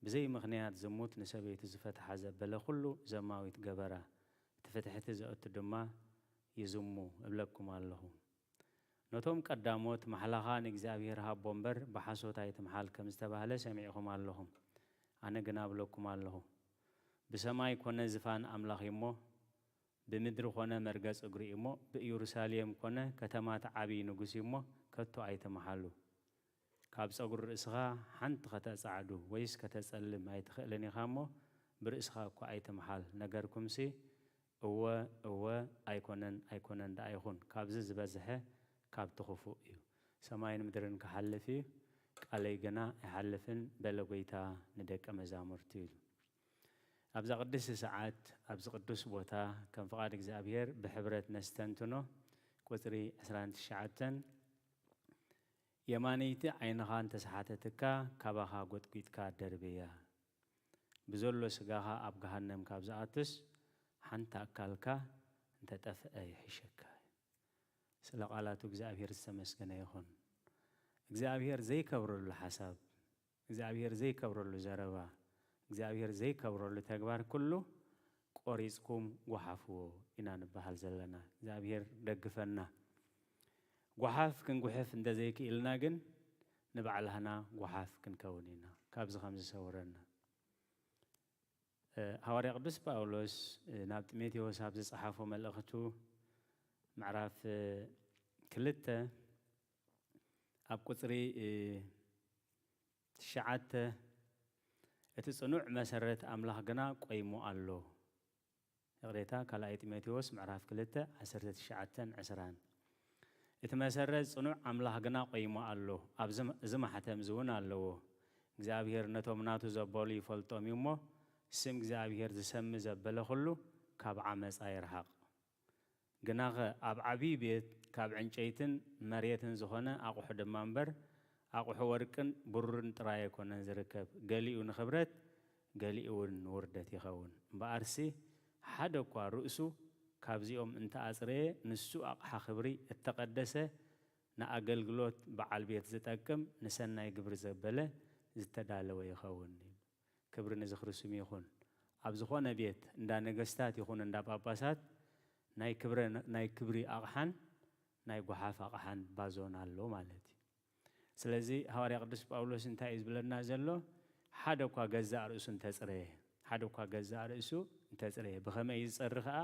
ብዘይ ምኽንያት ዝሙት ንሰበይቱ ዝፈትሓ ዘበለ ኩሉ ዘማዊት ገበራ፣ እቲ ፍትሕቲ ዘእቱ ድማ ይዝሙ እብለኩም ኣለኹ። ነቶም ቀዳሞት ማሕላኻ ንእግዚኣብሔር ሃቦ እምበር ብሓሶት ኣይትምሓል ከም ዝተባህለ ሰሚዕኹም ኣለኹም። ኣነ ግና እብለኩም ኣለኹ፣ ብሰማይ ኮነ ዝፋን ኣምላኽ እዩ እሞ፣ ብምድሪ ኾነ መርገጽ እግሩ እዩ እሞ፣ ብኢየሩሳሌም ኮነ ከተማት ዓብዪ ንጉስ እዩ እሞ፣ ከቶ ኣይትምሓሉ። ካብ ጸጉሪ ርእስኻ ሓንቲ ከተጻዕዱ ወይስ ከተጸልም ኣይትኽእልን ኢኻ እሞ፣ ብርእስኻ እኳ ኣይትምሓል። ነገርኩምሲ፣ እወ፣ እወ፣ ኣይኮነን፣ ኣይኮነን ደኣ ይኹን። ካብዚ ዝበዝሐ ካብቲ ክፉእ እዩ። ሰማይን ምድርን ክሓልፍ እዩ፣ ቃለይ ግና ኣይሓልፍን በለ ጐይታ ንደቀ መዛሙርቱ ኢሉ። ኣብዛ ቅድስቲ ሰዓት፣ ኣብዚ ቅዱስ ቦታ፣ ከም ፍቓድ እግዚኣብሔር ብሕብረት ነስተንትኖ። ቁጽሪ ዕስራን ትሽዓተን፣ የማነይቲ ዓይንኻ እንተሰሓተትካ፣ ካባኻ ጎጥጒጥካ ደርብያ። ብዘሎ ስጋኻ ኣብ ገሃነም ካብ ዝኣቱስ፣ ሓንቲ ኣካልካ እንተጠፍአ ይሕሸካ። ስለ ቃላቱ እግዚኣብሔር ዝተመስገነ ይኹን። እግዚኣብሔር ዘይከብረሉ ሓሳብ፣ እግዚኣብሔር ዘይከብረሉ ዘረባ፣ እግዚኣብሔር ዘይከብረሉ ተግባር ኩሉ ቆሪጽኩም ጓሓፍዎ ኢና ንበሃል ዘለና። እግዚኣብሔር ደግፈና። ጓሓፍ ክንጉሕፍ እንተዘይክኢልና ግን ንባዕላህና ጓሓፍ ክንከውን ኢና። ካብዚ ከም ዝሰውረና። እ፣ ሃዋርያ ቅዱስ ጳውሎስ፣ እ፣ ናብ ጢሞቴዎስ ኣብ ዝጸሓፎ መልእኽቱ ምዕራፍ፣ እ፣ ክልተ ኣብ ቁጽሪ፣ እ፣ ትሽዓተ፣ "እቲ ጽኑዕ መሰረት ኣምላኽ ግና ቆይሙ ኣሎ።" ይቕሬታ፣ ካልኣይ ጢሞቴዎስ ምዕራፍ ክልተ ዓሰርተ ትሽዓተን ዕስራን። "እቲ መሰረት ጽኑዕ ኣምላኽ ግና ቆይሙ ኣሎ፣ ኣብዚ፣ እዚ ማሕተም እዚ እውን ኣለዎ። እግዚኣብሔር ነቶም ናቱ ዘበሉ ይፈልጦም እዩ እሞ፣ ስም እግዚኣብሔር ዝሰሚ ዘበለ ኩሉ ካብ ዓመጻ ይርሓቕ። ግናኸ ኣብ ዓብዪ ቤት ካብ ዕንጨይትን መሬትን ዝኾነ ኣቑሑ ድማ እምበር፣ ኣቑሑ ወርቅን ብሩርን ጥራይ ኣይኮነን ዝርከብ። ገሊኡ ንኽብረት፣ ገሊኡ እውን ንውርደት ይኸውን። እምበኣርሲ፣ ሓደ እኳ ርእሱ ካብዚኦም እንተኣጽረየ፣ ንሱ ኣቕሓ ክብሪ እተቐደሰ፣ ንኣገልግሎት በዓል ቤት ዝጠቅም፣ ንሰናይ ግብሪ ዘበለ ዝተዳለወ ይኸውን" ይብል። ክብሪ ንዝኽሪ ስሙ ይኹን። ኣብ ዝኾነ ቤት፣ እንዳ ነገስታት ይኹን እንዳ ጳጳሳት፣ ናይ ክብረ-፣ ናይ ክብሪ ኣቕሓን ናይ ጓሓፍ ኣቕሓን ባዞን ኣሎ ማለት እዩ። ስለዚ ሃዋርያ ቅዱስ ጳውሎስ እንታይ እዩ ዝብለና ዘሎ? ሓደ እኳ ገዛእ ርእሱ እንተጽረየ፣ ሓደ እኳ ገዛእ ርእሱ እንተጽረየ፣ ብኸመይ እዩ ዝጸሪ ከኣ?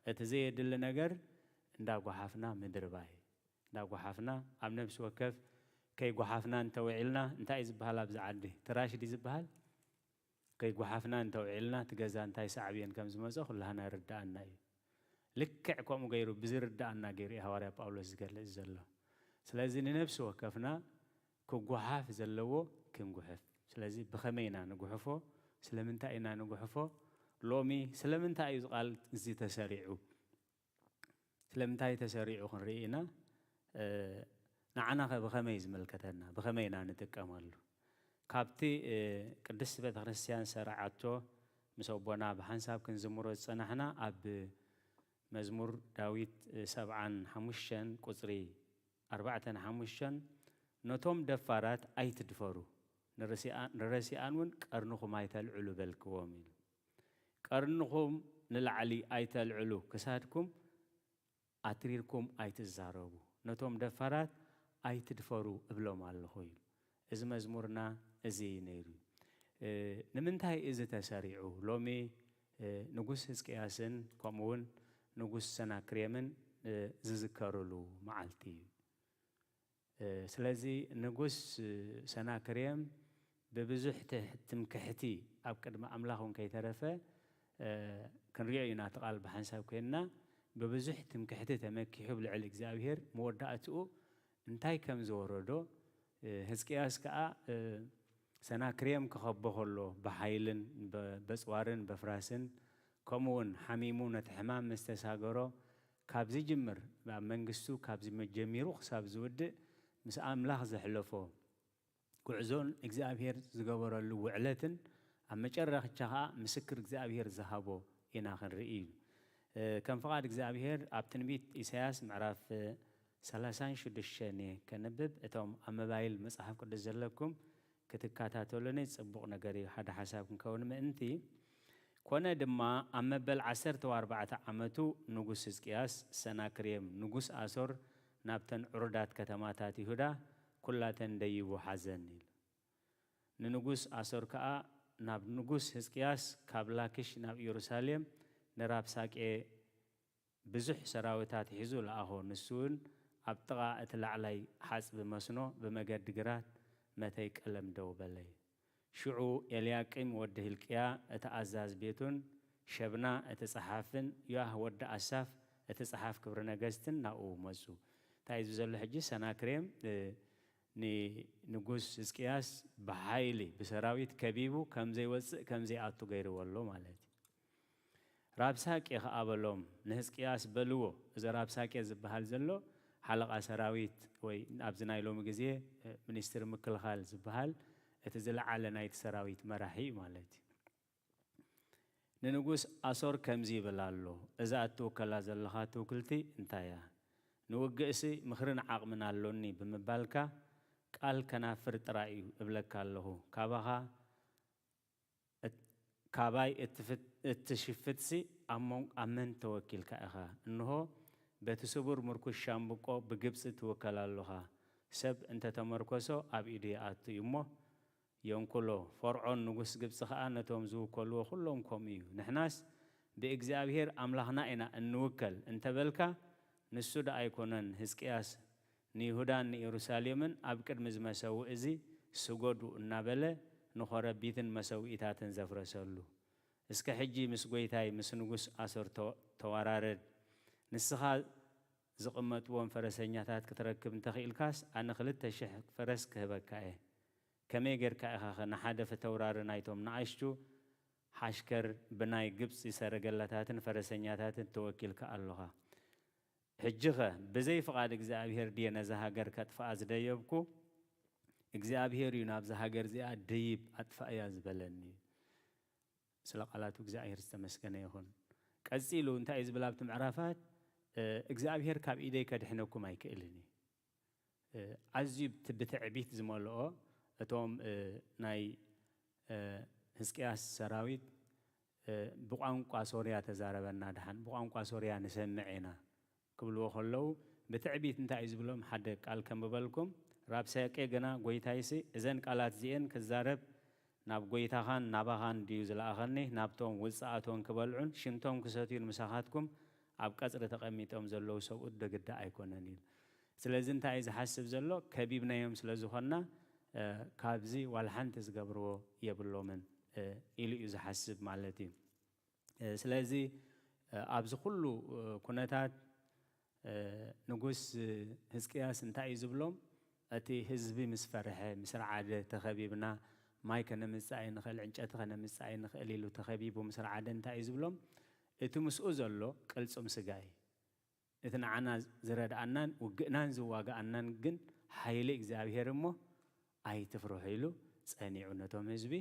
እቲ ዘየድሊ ነገር እንዳጓሓፍና ምድርባይ፣ እንዳጓሓፍና ኣብ ነፍሲ ወከፍ ከይጓሓፍና እንተውዒልና፣ እንታይ እዩ ዝበሃል ኣብዚ ዓዲ? ትራሽ ድዩ ዝበሃል? ከይጓሓፍና እንተውዒልና፣ እቲ ገዛ እንታይ ሳዕብየን ከም ዝመጾ ኩላህና ይርድኣና እዩ። ልክዕ ከምኡ ገይሩ፣ ብዝርድኣና ገይሩ እዩ ሃዋርያ ጳውሎስ ዝገልጽ ዘሎ። ስለዚ ንነፍሲ ወከፍና ክጓሓፍ ዘለዎ ክንጉሕፍ። ስለዚ ብኸመይ ኢና ንጉሕፎ? ስለምንታይ ኢና ንጉሕፎ? ሎሚ ስለምንታይ እዩ እዚ ቃል እዚ ተሰሪዑ? ስለምንታይ ተሰሪዑ ክንርኢ ኢና። እ፣ ንዓናኸ ብኸመይ ዝምልከተና? ብኸመይ ኢና ንጥቀመሉ? ካብቲ፣ እ፣ ቅድስቲ ቤተ ክርስቲያን ዝሰራዓቶ ምስ ኣቦና ብሓንሳብ ክንዝምሮ ዝጸናሕና ኣብ መዝሙር ዳዊት፣ እ፣ ሰብዓን ሓሙሽተን ቁጽሪ ኣርባዕተን ሓሙሽተን፣ "ነቶም ደፋራት ኣይትድፈሩ፣ ንረሲኣ-፣ ንረሲኣን እውን ቀርንኹም ኣይተልዕሉ" በልክዎም ኢሉ። "ቀርንኹም ንላዕሊ ኣይተልዕሉ፣ ክሳድኩም ኣትሪርኩም ኣይትዛረቡ፣ ነቶም ደፋራት ኣይትድፈሩ እብሎም ኣለኹ" ኢሉ። እዚ መዝሙርና እዚ እዩ ነይሩ። እ፣ ንምንታይ እዚ ተሰሪዑ? ሎሚ፣ እ፣ ንጉስ ህዝቅያስን ከምኡ እውን ንጉስ ሰናክሬምን፣ እ፣ ዝዝከርሉ መዓልቲ እዩ። እ፣ ስለዚ ንጉስ፣ እ፣ ሰናክሬም ብብዙሕ ትሕ-፣ ትምክሕቲ ኣብ ቅድሚ ኣምላኽ እውን ከይተረፈ፣ እ፣ ክንሪኦ ኢና እቲ ቃል ብሓንሳብ ኮይንና፣ ብብዙሕ ትምክሕቲ ተመኪሑ ኣብ ልዕሊ እግዚኣብሄር መወዳእትኡ እንታይ ከም ዝወረዶ፣ እ፣ ህዝቅያስ ከኣ፣ እ፣ ሰናክሬም ክኸቦ ከሎ ብሓይልን በ-፣ በጽዋርን በፍራስን ከምኡ እውን ሓሚሙ ነቲ ሕማም ምስ ተሳገሮ፣ ካብ ዝጅምር ኣብ መንግስቱ ካብ ዝመ-፣ ጀሚሩ ክሳብ ዝውድእ ምስ ኣምላኽ ዘሕለፎ ጉዕዞን እግዚኣብሄር ዝገበረሉ ውዕለትን ኣብ መጨረሻ ከኣ ምስክር እግዚኣብሄር ዝሃቦ ኢና ክንርኢ እዩ። እ፣ ከም ፍቓድ እግዚኣብሄር ኣብ ትንቢት ኢሳያስ ምዕራፍ፣ እ፣ ሰላሳን ሽዱሽተን እየ ከንብብ። እቶም ኣብ መባይል መጽሓፍ ቅዱስ ዘለኩም ክትከታተሉኒ ጽቡቕ ነገር እዩ፣ ሓደ ሓሳብ ክንከውን ምእንቲ። ኮነ ድማ ኣብ መበል ዓሰርተ ኣርባዕተ ዓመቱ ንጉስ ህዝቅያስ፣ ሰናክሬም ንጉስ ኣሶር ናብተን ዕሩዳት ከተማታት ይሁዳ ኩላተን ደይቡ ሓዘን ኢሉ። ንንጉስ ኣሶር ከኣ ናብ ንጉስ ህዝቅያስ ካብ ላኪሽ ናብ ኢየሩሳሌም ንራብሳቄ ብዙሕ ሰራዊታት ሒዙ ለኣኾ። ንሱ እውን ኣብ ጥቓ እቲ ላዕላይ ሓጽቢ መስኖ ብመገዲ ግራት መተይ ቀለም ደው በለ። ሽዑ ኤልያቂም ወዲ ህልቅያ እቲ ኣዛዝ ቤቱን ሸብና እቲ ጸሓፍን ዮኣህ ወዲ ኣሳፍ እቲ ጸሓፍ ክብሪ ነገስትን ናብኡ መጹ። እንታይ እዩ ዘሎ ሕጂ? ሰናክሬም፣ እ፣ ንንጉስ ህዝቅያስ ብሓይሊ ብሰራዊት ከቢቡ ከም ዘይወጽእ ከም ዘይኣቱ ገይርዎ ኣሎ ማለት እዩ። ራብሳቄ ኸኣ በሎም፣ ንህዝቅያስ በልዎ። እዚ ራብሳቄ ዝበሃል ዘሎ ሓለቓ ሰራዊት ወይ ኣብዚ ናይ ሎሚ ግዜ፣ እ፣ ሚኒስትሪ ምክልኻል ዝበሃል እቲ ዝለዓለ ናይቲ ሰራዊት መራሒ እዩ ማለት እዩ። ንንጉስ ኣሶር ከምዚ ይብል ኣሎ፣ እዛ እትውከላ ዘለኻ ትውክልቲ እንታይ እያ? ንውግእሲ ምኽርን ዓቕምን ኣሎኒ ብምባልካ ቃል ከናፍር ጥራይ እዩ እብለካ ኣለኹ። ካባኻ እት-፣ ካባይ እትፍት-፣ እትሽፍትሲ ኣብ መን-፣ ኣብ መን ተወኪልካ ኢኻ? እንሆ በቲ ስቡር ምርኩስ ሻምብቆ ብግብጺ ትውከል ኣሎኻ። ሰብ እንተ ተመርኮሶ ኣብ ኢዱ ይኣቱ እዩ እሞ የንኩሎ። ፈርዖን ንጉስ ግብጺ ኸኣ ነቶም ዝውከልዎ ኩሎም ከምኡ እዩ። ንሕናስ ብእግዚኣብሄር ኣምላኽና ኢና እንውከል እንተበልካ፣ ንሱ ደኣ ኣይኮነን፣ ህዝቅያስ ንይሁዳን ንኢየሩሳሌምን ኣብ ቅድሚ እዚ መሰውኢ እዚ ስገዱ እናበለ ንኾረቢትን መሰውኢታትን ዘፍረሰሉ። እስከ ሕጂ ምስ ጐይታይ ምስ ንጉስ ኣሶር ተ-፣ ተወራረድ። ንስኻ ዝቕመጥዎም ፈረሰኛታት ክትረክብ እንተኽኢልካስ፣ ኣነ ክልተ ሽሕ ፈረስ ክህበካ እየ። ከመይ ጌርካ ኢኻኸ ንሓደ ፊተውራሪ ናይቶም ንኣሽቱ ሓሽከር ብናይ ግብጺ ሰረገላታትን ፈረሰኛታትን ተወኪልካ ኣሎኻ? ሕጂኸ ብዘይ ፍቓድ እግዚኣብሄር ድየ ነዛ ሃገር ከጥፍኣ ዝደየብኩ? እግዚኣብሄር እዩ ናብዛ ሃገር እዚኣ ደይብ ኣጥፍኣያ ዝበለኒ። ስለ ቃላቱ እግዚኣብሄር ዝተመስገነ ይኹን። ቀጺሉ እንታይ እዩ ዝብል ኣብቲ ምዕራፋት? እ፣ እግዚኣብሄር ካብ ኢደይ ከድሕነኩም ኣይክእልን እዩ። እ፣ ኣዝዩ ብት-፣ ብትዕቢት ዝመልኦ እቶም፣ እ፣ ናይ፣ እ፣ ህዝቅያስ ሰራዊት፣ እ፣ ብቋንቋ ሶርያ ተዛረበና፣ ደሓን ብቋንቋ ሶርያ ንሰምዕ ኢና ክብልዎ ከለዉ፣ ብትዕቢት እንታይ እዩ ዝብሎም? ሓደ ቃል ከንብበልኩም፣ ራብሳቄ ግና፣ ጐይታይሲ፣ እዘን ቃላት እዚኤን ክዛረብ ናብ ጐይታኻን ናባኻን ድዩ ዝለኣኸኒ? ናብቶም ውጽኣቶም ክበልዑን ሽንቶም ክሰትዩን ምሳኻትኩም ኣብ ቀጽሪ ተቐሚጦም ዘለዉ ሰብኡት ዶ ግዳ ኣይኮነን? ኢሉ። ስለዚ እንታይ እዩ ዝሓስብ ዘሎ? ከቢብናዮም ስለ ዝኾንና፣ እ፣ ካብዚ ዋላ ሓንቲ ዝገብርዎ የብሎምን፣ እ፣ ኢሉ እዩ ዝሓስብ ማለት እዩ። እ፣ ስለዚ፣ እ፣ ኣብዚ ኩሉ፣ እ፣ ኩነታት፣ እ፣ ንጉስ፣ እ፣ ህዝቅያስ እንታይ እዩ ዝብሎም? እቲ ህዝቢ ምስ ፈርሐ፣ ምስ ረዓደ፣ "ተኸቢብና፣ ማይ ከነምጽእ ኣይንኽእል፣ ዕንጨቲ ከነምጽእ ኣይንኽእል" ኢሉ ተኸቢቡ ምስ ረዓደ እንታይ እዩ ዝብሎም? "እቲ ምስኡ ዘሎ ቅልጹም ስጋ እዩ። እቲ ንዓና ዝረድኣናን ውግእናን ዝዋግኣናን ግን ሓይሊ እግዚኣብሔር እሞ ኣይትፍርሑ" ኢሉ ጸኒዑ ነቶም ህዝቢ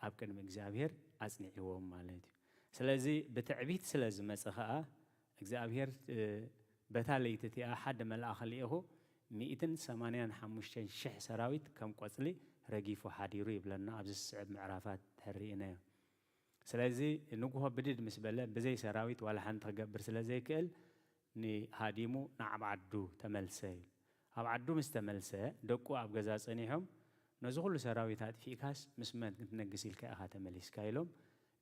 ኣብ ቅድሚ እግዚኣብሔር ኣጽኒዕዎም ማለት እዩ። ስለዚ ብትዕቢት ስለ ዝመጸ ኸኣ እግዚኣብሔር፣ እ፣ በታ ለይቲ እቲኣ ሓደ መልኣኽ ልኢኹ ሚእትን ሰማንያን ሓሙሽተን ሽሕ ሰራዊት ከም ቆጽሊ ረጊፉ ሓዲሩ ይብለና ኣብዚ ዝስዕብ ምዕራፋት ተሪእናዮ። ስለዚ ንግሆ ብድድ ምስ በለ ብዘይ ሰራዊት ዋላ ሓንቲ ክገብር ስለ ዘይክእል ንሃዲሙ ናብ ዓዱ ተመልሰ ኢሉ። ኣብ ዓዱ ምስ ተመልሰ ደቁ ኣብ ገዛ ጸኒሖም ነዚ ኩሉ ሰራዊት ኣጥፊእካስ ምስ መን ክትነግስ ኢልካ ኢኻ ተመሊስካ ኢሎም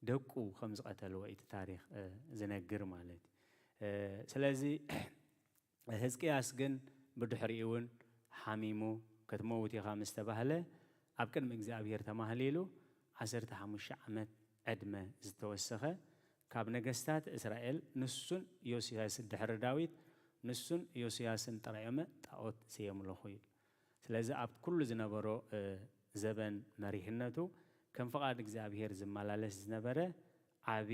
ደቁ ከም ዝቐተልዎ እቲ ታሪኽ፣ እ፣ ዝነግር ማለት እዩ። እ፣ ስለዚ ህዝቅያስ ግን ብድሕሪኡ እውን ሓሚሙ ክትመውት ኢኻ ምስ ተባህለ ኣብ ቅድሚ እግዚኣብሔር ተማህሊሉ ዓሰርተ ሓሙሽተ ዓመት ዕድመ ዝተወሰኸ ካብ ነገስታት እስራኤል ንሱን ዮስያስ ድሕሪ ዳዊት ንሱን ዮስያስን ጥራዮመ ጣዖት ዘየምለኹ ኢሉ። ስለዚ ኣብ ኩሉ ዝነበሮ፣ እ፣ ዘበን መሪሕነቱ ከም ፍቓድ እግዚኣብሔር ዝመላለስ ዝነበረ ዓቢ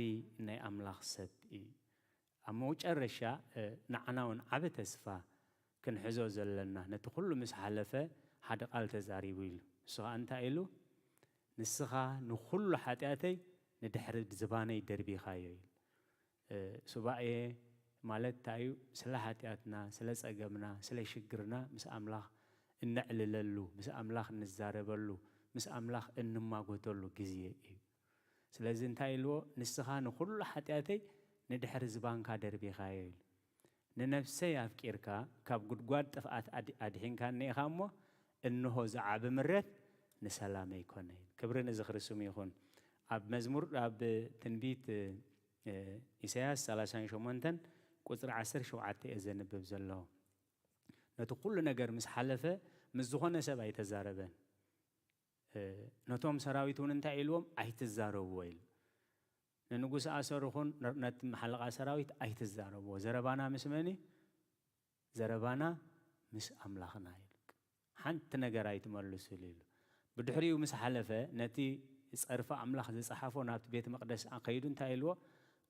ናይ ኣምላኽ ሰብ እዩ። ኣብ መጨረሻ፣ እ፣ ንዓና እውን ዓቢ ተስፋ ክንሕዞ ዘለና፣ ነቲ ኩሉ ምስ ሓለፈ ሓደ ቃል ተዛሪቡ ኢሉ። ንሱ ኸኣ እንታይ ኢሉ? "ንስኻ ንኹሉ ሓጢኣተይ ንድሕሪ ዝባነይ ደርቢኻዮ" ኢሉ። እ፣ ሱባኤ ማለት እንታይ እዩ? ስለ ሓጢኣትና፣ ስለ ጸገምና፣ ስለ ሽግርና ምስ ኣምላኽ እነዕልለሉ፣ ምስ ኣምላኽ እንዛረበሉ፣ ምስ ኣምላኽ እንማጎተሉ ግዜ እዩ። ስለዚ እንታይ ኢልዎ? "ንስኻ ንኹሉ ሓጢኣተይ ንድሕሪ ዝባንካ ደርቢኻዮ" ኢሉ። "ንነፍሰይ ኣፍቂርካ ካብ ጉድጓድ ጥፍኣት ኣድ-፣ ኣድሒንካኒ ኢኻ እሞ፣ እንሆ ዝዓቢ ምረት ንሰላመይ ኮነ" ኢሉ። ክብሪ ንዝኽሪ ስሙ ይኹን። ኣብ መዝሙር፣ ኣብ ትንቢት፣ እ፣ ኢሳያስ ሰላሳን ሸሞንተን ቁጽሪ ዓሰርተ ሸውዓተ እየ ዘንብብ ዘለኹ። ነቲ ኩሉ ነገር ምስ ሓለፈ ምስ ዝኾነ ሰብ ኣይተዛረበን። እ፣ ነቶም ሰራዊት እውን እንታይ ኢልዎም? "ኣይትዛረብዎ" ኢሉ። ንንጉስ ኣሰር ይኹን ነ-፣ ነቲ ሓለቓ ሰራዊት "ኣይትዛረብዎ፣ ዘረባና ምስ መን እዩ? ዘረባና ምስ ኣምላኽና" ኢሉ። "ሓንቲ ነገር ኣይትመልሱሉ" ኢሉ። ብድሕሪኡ ምስ ሓለፈ ነቲ ጸርፊ ኣምላኽ ዝጸሓፎ ናብቲ ቤት መቕደስ ከይዱ እንታይ ኢልዎ?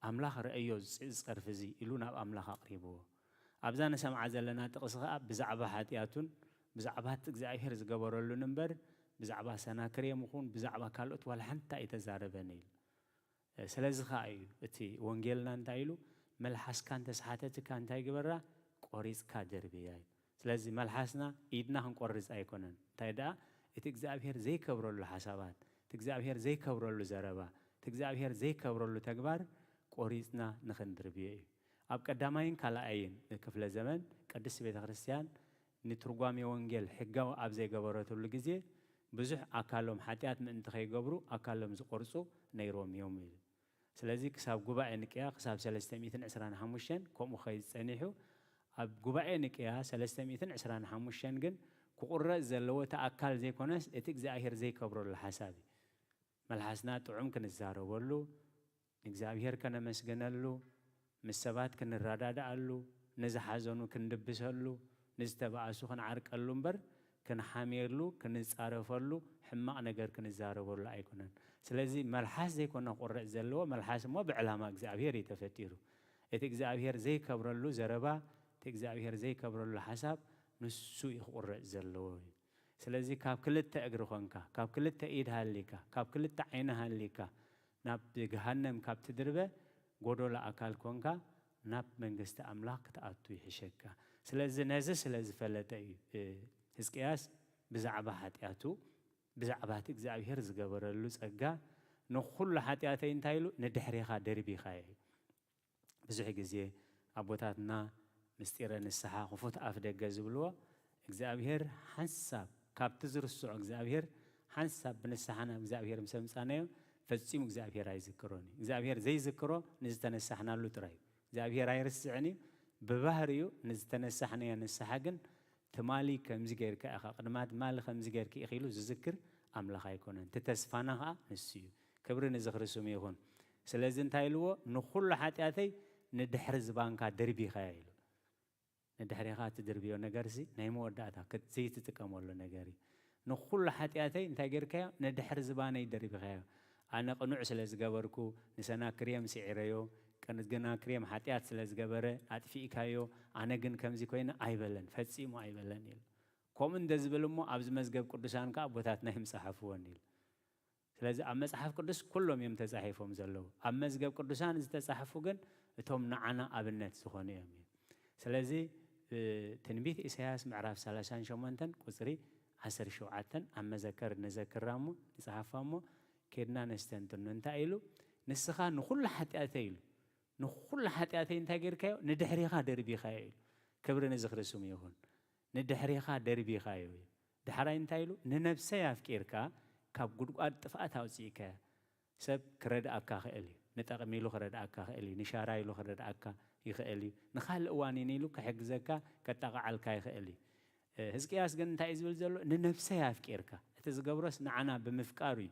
"ኣምላኽ ረእዮ እዚ ጸርፊ እዚ" ኢሉ ናብ ኣምላኽ ኣቕሪብዎ። ኣብዛ ንሰምዓ ዘለና ጥቕሲ ኸኣ ብዛዕባ ሓጢኣቱን ብዛዕባ እቲ እግዚኣብሔር ዝገበረሉን እምበር ብዛዕባ ሰናክሬም ይኹን ብዛዕባ ካልኦት ዋላ ሓንቲ ኣይተዛረበን ኢሉ። ስለዚ ኸኣ እዩ እቲ ወንጌልና እንታይ ኢሉ? "መልሓስካ እንተሰሓተትካ እንታይ ግበራ? ቆሪጽካ ደርብያ" ኢሉ። ስለዚ መልሓስና ኢድና ክንቆርጽ ኣይኮነን። እንታይ ደኣ እቲ እግዚኣብሔር ዘይከብረሉ ሓሳባት፣ እቲ እግዚኣብሔር ዘይከብረሉ ዘረባ፣ እቲ እግዚኣብሔር ዘይከብረሉ ተግባር ቆሪጽና ንኽንድርብዮ እዩ። ኣብ ቀዳማይን ካልኣይን ክፍለ ዘመን ቅድስቲ ቤተ ክርስቲያን ንትርጓሜ ወንጌል ሕጋዊ ኣብ ዘይገበረትሉ ግዜ ብዙሕ ኣካሎም ሓጢኣት ምእንቲ ከይገብሩ ኣካሎም ዝቆርጹ ነይሮም እዮም ኢሉ። ስለዚ ክሳብ ጉባኤ ንቅያ ክሳብ ሰለስተ ሚእትን ዕስራን ሓሙሽተን ከምኡ ክኸይድ ጸኒሑ፣ ኣብ ጉባኤ ንቅያ ሰለስተ ሚእትን ዕስራን ሓሙሽተን ግን ክቑረጽ ዘለዎ እቲ ኣካል ዘይኮነስ እቲ እግዚኣብሔር ዘይከብረሉ ሓሳብ እዩ። መልሓስና ጥዑም ክንዛረበሉ፣ ንእግዚኣብሔር ከነመስግነሉ፣ ምስ ሰባት ክንረዳድኣሉ፣ ንዝሓዘኑ ክንድብሰሉ፣ ንዝተባእሱ ክንዓርቀሉ እምበር ክንሓምየሉ፣ ክንጻረፈሉ፣ ሕማቕ ነገር ክንዛረበሉ ኣይኮነን። ስለዚ መልሓስ ዘይኮነ ክቑረጽ ዘለዎ፣ መልሓስ እሞ ብዕላማ እግዚኣብሔር እዩ ተፈጢሩ። እቲ እግዚኣብሔር ዘይከብረሉ ዘረባ፣ እቲ እግዚኣብሔር ዘይከብረሉ ሓሳብ ንሱ እዩ ክቑረጽ ዘለዎ እዩ። ስለዚ ካብ ክልተ እግሪ ኾንካ፣ ካብ ክልተ ኢድ ሃሊካ፣ ካብ ክልተ ዓይኒ ሃሊካ፣ ናብ ገሃነም ካብ ትድርበ፣ ጎዶሎ ኣካል ኮንካ ናብ መንግስቲ ኣምላኽ ክትኣቱ ይሕሸካ። ስለዚ ነዚ ስለ ዝፈለጠ እዩ፣ እ፣ ህዝቅያስ ብዛዕባ ሓጢኣቱ፣ ብዛዕባ እቲ እግዚኣብሔር ዝገበረሉ ጸጋ፣ ንኹሉ ሓጢኣተይ እንታይ ኢሉ? ንድሕሬኻ ደርቢኻዮ። ብዙሕ ግዜ ኣቦታትና ምስጢረ ንስሓ ክፉት ኣፍ ደገ ዝብልዎ፣ እግዚኣብሔር ሓንሳብ ካብቲ ዝርስዖ እግዚኣብሔር ሓንሳብ ብንስሓ ናብ እግዚኣብሔር ምስ ኣምጻናዮ ፈጺሙ እግዚኣብሔር ኣይዝክሮን እዩ። እግዚኣብሔር ዘይዝክሮ ንዝተነሳሕናሉ ጥራይ እዩ። እግዚኣብሔር ኣይርስዕን እዩ። ብባህሪኡ ንዝተነሳሕናዮ ንስሓ ግን ትማሊ ከምዚ ጌርካ ኢኻ፣ ቅድማ ትማሊ ከምዚ ጌርካ ኢኺ ኢሉ ዝዝክር ኣምላኽ ኣይኮነን። እቲ ተስፋና ኸኣ ንሱ እዩ። ክብሪ ንዝኽሪ ስሙ ይኹን። ስለዚ እንታይ ኢልዎ? ንኹሉ ሓጢኣተይ ንድሕሪ ዝባንካ ደርቢኻዮ ኢሉ። ንድሕሪኻ እትድርብዮ ነገርሲ ናይ መወዳእታ ክት-፣ ዘይትጥቀመሉ ነገር እዩ። ንኹሉ ሓጢኣተይ እንታይ ጌርካዮ? ንድሕሪ ዝባነይ ደርቢኻዮ። ኣነ ቅኑዕ ስለ ዝገበርኩ፣ ንሰናክሬም ስዒረዮ፣ ቅን-፣ ግናክሬም ሓጢኣት ስለ ዝገበረ ኣጥፊእካዮ፣ ኣነ ግን ከምዚ ኮይነ ኣይበለን፣ ፈጺሙ ኣይበለን ኢሉ። ከምኡ እንተ ዝብል እሞ ኣብዚ መዝገብ ቅዱሳን ከኣ ኣቦታትና እዮም ዝጸሓፍወን ኢሉ። ስለዚ ኣብ መጽሓፍ ቅዱስ ኩሎም እዮም ተጻሒፎም ዘለዉ። ኣብ መዝገብ ቅዱሳን ዝተጻሕፉ ግን እቶም ንዓና ኣብነት ዝኾኑ እዮም። ስለዚ፣ እ፣ ትንቢት ኢሳያስ ምዕራፍ ሰላሳን ሸሞንተን ቁጽሪ ዓሰርተ ሸውዓተን ኣብ መዘከር ንዘክራ እሞ ንጽሓፋ እሞ ኬድና ነስተንትኖ። እንታይ ኢሉ? ንስኻ ንኹሉ ሓጢኣተይ ኢሉ። ንኹሉ ሓጢኣተይ እንታይ ጌርካዮ? ንድሕሪኻ ደርቢኻዮ ኢሉ። ክብሪ ንዝኽሪ ስሙ ይኹን። ንድሕሪኻ ደርቢኻዮ እዩ። ዳሕራይ እንታይ ኢሉ? ንነብሰይ ኣፍቂርካ ካብ ጉድጓድ ጥፍኣት ኣውጺእካያ። ሰብ ክረድኣካ ክእል እዩ። ንጠቕሚ ኢሉ ክረድኣካ ክእል እዩ። ንሻራ ኢሉ ክረድኣካ ይኽእል እዩ። ንኻልእ ዋኒን ኢሉ ክሕግዘካ፣ ከጣቕዓልካ ይኽእል እዩ። እ፣ ህዝቅያስ ግን እንታይ እዩ ዝብል ዘሎ? ንነብሰይ ኣፍቂርካ። እቲ ዝገብሮስ ንዓና ብምፍቃሩ እዩ።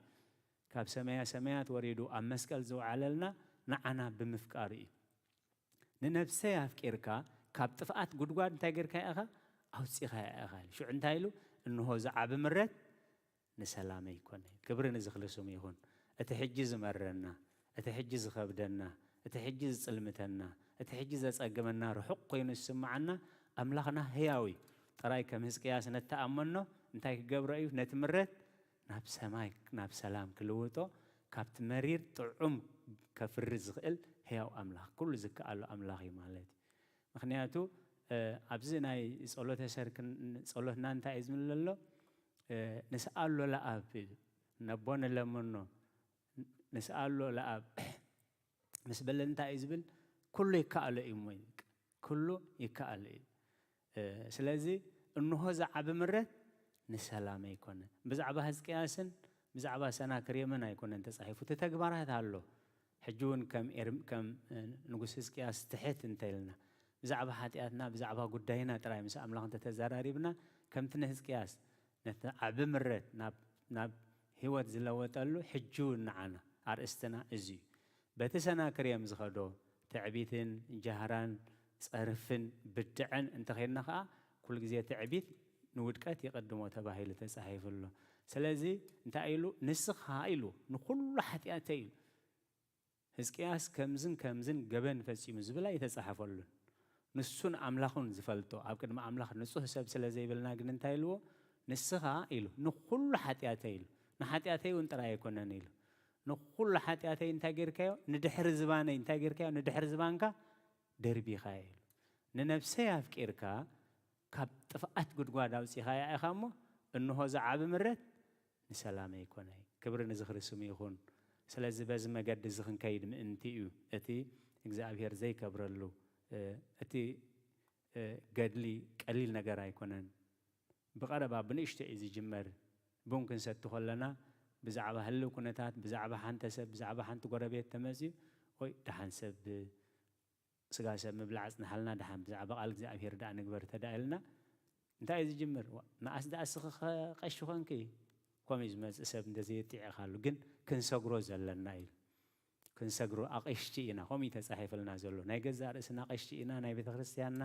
ካብ ሰማያ ሰማያት ወሪዱ ኣብ መስቀል ዝወዓለልና ንዓና ብምፍቃሩ እዩ። ንነብሰይ ኣፍቂርካ ካብ ጥፍኣት ጉድጓድ እንታይ ጌርካያ ኢኻ? ኣውጺኻያ ኢኻ። ሽዑ እንታይ ኢሉ? እንሆ ዝዓቢ ምረት ንሰላመይ ኮነ። ክብሪ ንዝኽሊ ስሙ ይኹን። እቲ ሕጂ ዝመረና፣ እቲ ሕጂ ዝኸብደና፣ እቲ ሕጂ ዝጽልምተና፣ እቲ ሕጂ ዘጸግመና ርሑቕ ኮይኑ ዝስምዓና ኣምላኽና ህያው እዩ። ጥራይ ከም ህዝቅያስ ነተኣመኖ እንታይ ክገብሮ እዩ? ነቲ ምረት ናብ ሰማይ፣ ናብ ሰላም ክልውጦ፣ ካብቲ መሪር ጥዑም ከፍሪ ዝኽእል ህያው ኣምላኽ፣ ኩሉ ዝከኣሎ ኣምላኽ እዩ ማለት እዩ። ምኽንያቱ፣ እ፣ ኣብዚ ናይ ጸሎተ ሰርክ ን-፣ ጸሎትና እንታይ እዩ ዝብል ዘሎ? እ፣ ንስኣሎ ለኣብ፣ ነቦ ንለምኖ፣ ንስኣሎ ለኣብ ምስ በለ እንታይ እዩ ዝብል? ኩሉ ይከኣሎ እዩ እሞ፣ ኩሉ ይከኣሎ እዩ። እ፣ ስለዚ እንሆ ዝዓቢ ምረት ንሰላመይ ኮነ። ብዛዕባ ህዝቅያስን ብዛዕባ ሰናክሬምን ኣይኮነን ተጻሒፉ፣ እቲ ተግባራት ኣሎ። ሕጂ እውን ከም ኤርም-፣ ከም፣ እ፣ ንጉስ ህዝቅያስ ትሕት እንተ ኢልና፣ ብዛዕባ ሓጢኣትና፣ ብዛዕባ ጉዳይና ጥራይ ምስ ኣምላኽ እንተተዘራሪብና፣ ከምቲ ንህዝቅያስ ነቲ ዓቢ ምረት ናብ፣ ናብ ህይወት ዝለወጠሉ፣ ሕጂ እውን ንዓና ኣርእስትና እዚ እዩ። በቲ ሰናክሬም ዝኸዶ ትዕቢትን ጃህራን ጸርፍን ብድዐን እንተኸይድና ኸኣ፣ ኩሉ ግዜ ትዕቢት ንውድቀት ይቕድሞ ተባሂሉ ተጻሒፉ ኣሎ። ስለዚ እንታይ ኢሉ? ንስኻ ኢሉ፣ ንኹሉ ሓጢኣተይ ኢሉ። ህዝቅያስ ከምዝን ከምዝን ገበን ፈጺሙ ዝብል ኣይተጻሓፈሉን። ንሱን ኣምላኹን ዝፈልጦ፣ ኣብ ቅድሚ ኣምላኽ ንጹህ ሰብ ስለ ዘይብልና ግን እንታይ ኢልዎ? ንስኻ ኢሉ፣ ንኹሉ ሓጢኣተይ ኢሉ። ንሓጢኣተይ እውን ጥራይ ኣይኮነን ኢሉ። ንኹሉ ሓጢኣተይ እንታይ ጌርካዮ? ንድሕሪ ዝባነይ እንታይ ጌርካዮ? ንድሕሪ ዝባንካ ደርቢኻዮ ኢሉ። ንነብሰይ ኣፍቂርካ ካብ ጥፍኣት ጉድጓድ ኣውጺኻያ ኢኻ እሞ፣ እንሆ ዝዓቢ ምረት ንሰላመይ ኮነ። ክብሪ ንዝኽሪ ስሙ ይኹን። ስለዚ በዚ መገዲ እዚ ክንከይድ ምእንቲ እዩ እቲ እግዚኣብሔር ዘይከብረሉ፣ እ፣ እቲ፣ እ፣ ገድሊ ቀሊል ነገር ኣይኮነን። ብቐረባ ብንእሽቶ እዩ ዝጅመር። ቡን ክንሰቲ ከለና ብዛዕባ ህልው ኩነታት፣ ብዛዕባ ሓንተ ሰብ፣ ብዛዕባ ሓንቲ ጎረቤት ተመጽዩ፣ "ኦይ፣ ደሓን ሰብ፣ ስጋ ሰብ ምብላዕ ኣጽንሓልና፣ ደሓን ብዛዕባ ቃል እግዚኣብሔር ደኣ ንግበር" ተዳ ኢልና፣ እንታይ እዩ ዝጅምር? "ዋ፣ መኣስ ደኣ እስኺ ኸ ቀሺ ኾንኪ?" ከምኡ እዩ ዝመጽእ ሰብ እንተዘየጥዒኻሉ፣ ግን ክንሰግሮ ዘለና ኢሉ። ክንሰግሮ ኣቐሽቲ ኢና፣ ከምኡ እዩ ተጻሒፍልና ዘሎ። ናይ ገዛእ ርእስና ኣቐሽቲ ኢና፣ ናይ ቤተ ክርስቲያንና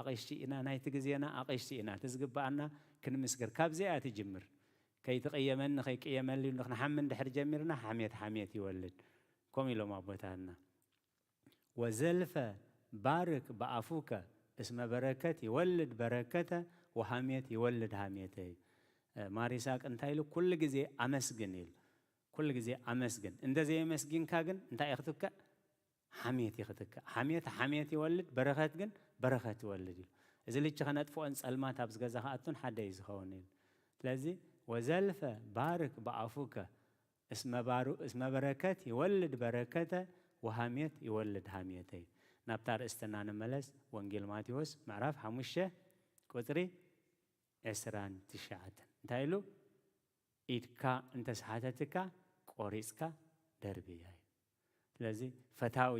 ኣቐሽቲ ኢና፣ ናይቲ ግዜና ኣቐሽቲ ኢና። እቲ ዝግብኣና ክንምስገር። ካብዚኣ ትጅምር። "ከይትቕየመኒ፣ ከይቅየመሉ" ንሓሚ እንድሕር ጀሚርና፣ ሓሜት ሓሜት ይወልድ። ከምኡ ኢሎም ኣቦታትና። "ወዘልፈ ባርክ በአፉከ እስመ በረከት ይወልድ በረከተ ወሐሜት ይወልድ ሐሜተ" እዩ። እ፣ ማር ይስሐቅ እንታይ ኢሉ? "ኩሉ ግዜ ኣመስግን" ኢሉ። ኩሉ ግዜ ኣመስግን። እንተ ዘየመስጊንካ ግን እንታይ እዩ ክትከእ? ሓሜት እዩ ክትከእ። ሓሜት ሓሜት ይወልድ፣ በረኸት ግን በረኸት ይወልድ ኢሉ። እዚ ልቺ ከነጥፍኦን ጸልማት ኣብዚ ገዛ ክኣቱን ሓደ እዩ ዝኸውን ኢሉ። ስለዚ "ወዘልፈ ባርክ በአፉከ እስመ ባሩ-፣ እስመ በረከት ይወልድ በረከተ ወሐሜት ይወልድ ሐሜተ" እዩ። ናብታ ርእስትና ንመለስ። ወንጌል ማቴዎስ ምዕራፍ ሓሙሽተ ቁጽሪ ዕስራን ትሽዓተን እንታይ ኢሉ? ኢድካ እንተስሓተትካ ቆሪፅካ ደርብያ እዩ። ስለዚ ፈታዊ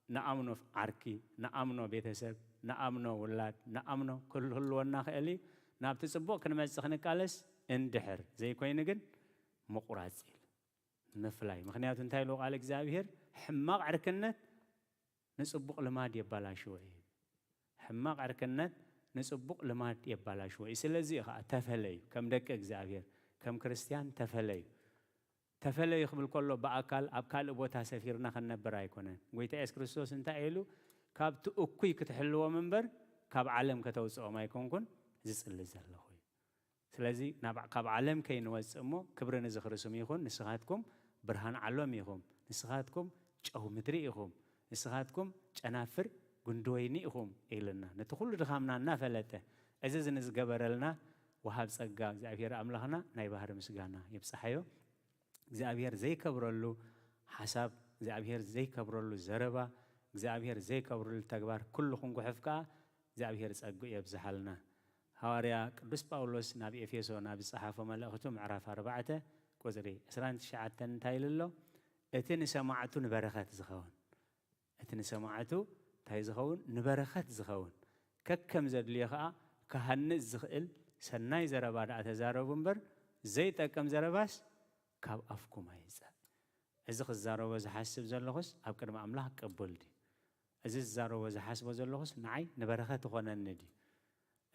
ንኣምኖ ዓርኪ፣ ንኣምኖ ቤተሰብ፣ ንኣምኖ ውላድ፣ ንኣምኖ ክህልወና ክእል እዩ። ናብቲ ፅቡቕ ክንመፅእ ክንቃለስ እንድሕር ዘይኮይኑ ግን ምቑራፅ ኢሉ ምፍላይ። ምክንያቱ እንታይ ኢሉ ቃል እግዚኣብሔር? ሕማቕ ዕርክነት ንጽቡቕ ልማድ የባላሽዎ እዩ። ሕማቕ ዕርክነት ንጽቡቕ ልማድ የባላሽዎ እዩ። ስለዚ እዩ ኸዓ ተፈለዩ፣ ከም ደቂ እግዚኣብሔር፣ ከም ክርስትያን ተፈለዩ። ተፈለዩ ክብል ከሎ ብኣካል ኣብ ካልእ ቦታ ሰፊርና ክንነብር ኣይኮነን። ጎይታ የሱስ ክርስቶስ እንታይ ኢሉ? ካብቲ እኩይ ክትሕልዎም እምበር ካብ ዓለም ከተውፅኦም ኣይኮንኩን ዝጽሊ ዘለኹ እዩ። ስለዚ ናብ ካብ ዓለም ከይንወፅእ እሞ ክብሪ ንዝኽሪ ስሙ ይኹን፣ ንስኻትኩም ብርሃን ዓለም ኢኹም፣ ንስኻትኩም ጨው ምድሪ ኢኹም፣ ንስኻትኩም ጨናፍር ጉንዲ ወይኒ ኢኹም ኢልና ነቲ ኩሉ ድኻምና እናፈለጠ እዚ ንዝገበረልና ወሃብ ጸጋ እግዚኣብሔር ኣምላኽና ናይ ባህሪ ምስጋና ይብጻሓዮ። እግዚኣብሔር ዘይከብረሉ ሓሳብ፣ እግዚኣብሔር ዘይከብረሉ ዘረባ፣ እግዚኣብሔር ዘይከብረሉ ተግባር ኩሉ ክንጉሕፍ ከኣ እግዚኣብሔር ጸግኡ የብዝሓልና። ሃዋርያ ቅዱስ ጳውሎስ ናብ ኤፌሶ ናብ ዝጸሓፎ መልእኽቱ ምዕራፍ ኣርባዕተ ቁጽሪ ዕስራን ትሽዓተን እንታይ ኢሉ ኣሎ? እቲ ንሰማዕቱ ንበረኸት ዝኸውን፣ እቲ ንሰማዕቱ እንታይ ዝኸውን? ንበረኸት ዝኸውን፣ ከከም ዘድልዮ ኸኣ ክሃንጽ ዝኽእል ሰናይ ዘረባ ደኣ ተዛረቡ እምበር፣ ዘይጠቅም ዘረባስ ካብ ኣፍኩም ኣይውጻእ። እዚ ክዛረቦ ዝሓስብ ዘለኹስ ኣብ ቅድሚ ኣምላኽ ቅቡል ድዩ? እዚ ዝዛረቦ ዝሓስቦ ዘለኹስ ንዓይ ንበረኸት ይኾነኒ ድዩ?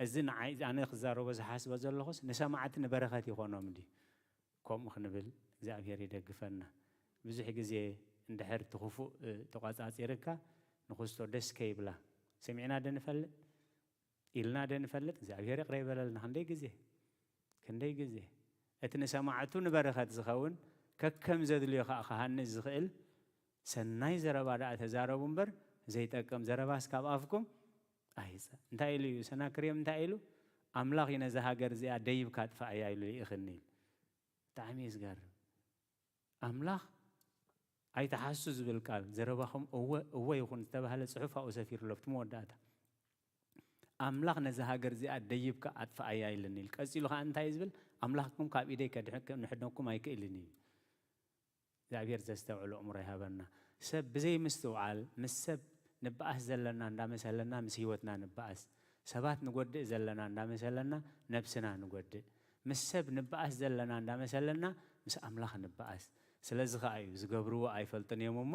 እዚ ንዓይ ኣነ ክዛረቦ ዝሓስቦ ዘለኹስ ንሰማዕቲ ንበረኸት ይኾኖም ድዩ? ከምኡ ክንብል እግዚኣብሔር ይደግፈና። ብዙሕ ግዜ እንድሕር እቲ ክፉእ፣ እ፣ ተቋጻጺርካ ንክስቶ ደስ ከይብላ ሰሚዕና ዶ ንፈልጥ? ኢልና ዶ ንፈልጥ? እግዚኣብሔር ይቕረ ይበለልና። ክንደይ ግዜ፣ ክንደይ ግዜ እቲ ንሰማዕቱ ንበረኸት ዝኸውን ከከም ዘድልዮ ኸዓ ክሃንጽ ዝኽእል ሰናይ ዘረባ ደኣ ተዛረቡ እምበር ዘይጠቅም ዘረባስ ካብ ኣፍኩም ኣይውጻእ። እንታይ ኢሉ እዩ ሰናክሬም? እንታይ ኢሉ? ኣምላኽ እዩ ነዛ ሃገር እዚኣ ደይብካ ኣጥፍኣያ ኢሉ ልኢኽኒ ኢሉ። ብጣዕሚ እዩ ዝገርም። ኣምላኽ ኣይትሓሱ ዝብል ቃል ዘረባኹም እወ፣ እወ ይኹን ዝተባህለ ጽሑፍ ኣብኡ ሰፊሩ ኣሎ። ኣብቲ መወዳእታ ኣምላኽ ነዛ ሃገር እዚኣ ደይብካ ኣጥፍኣያ ኢልኒ ኢሉ። ቀጺሉ ኸዓ እንታይ እዩ ዝብል? ኣምላኽኩም ካብ ኢደይ ከድሕን፣ ክንሕነኩም ኣይክእልን እዩ። እግዚኣብሔር ዘስተውዕሎ ኣእምሮ ይሃበና። ሰብ ብዘይ ምስትውዓል ምስ ሰብ ንበኣስ ዘለና እንዳመሰለና ምስ ህይወትና ንበኣስ። ሰባት ንጎድእ ዘለና እንዳመሰለና ነብስና ንጎድእ። ምስ ሰብ ንበኣስ ዘለና እንዳመሰለና ምስ ኣምላኽ ንበኣስ። ስለዚ ኸኣ እዩ ዝገብርዎ ኣይፈልጡን እዮም እሞ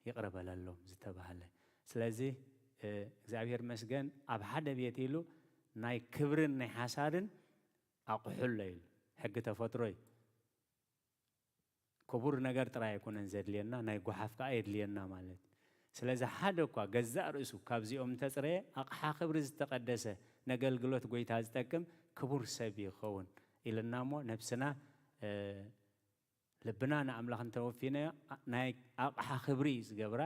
ይቕረ በለሎም ዝተባህለ። ስለዚ፣ እ፣ እግዚኣብሔር መስገን ኣብ ሓደ ቤት ኢሉ ናይ ክብርን ናይ ሓሳርን ኣቑሑ ኣሎ ኢሉ። ሕጊ ተፈጥሮ እዩ። ክቡር ነገር ጥራይ ኣይኮነን ዘድልየና፣ ናይ ጓሓፍ ከኣ የድልየና ማለት እዩ። ስለዚ ሓደ እኳ ገዛእ ርእሱ ካብዚኦም እንተጽረየ፣ ኣቕሓ ክብሪ ዝተቐደሰ፣ ነገልግሎት ጎይታ ዝጠቅም ክቡር ሰብ ይኸውን ኢልና እሞ ነብስና፣ እ፣ ልብና ንኣምላኽ እንተወፊናዮ፣ ኣ-፣ ናይ ኣቕሓ ክብሪ እዩ ዝገብራ።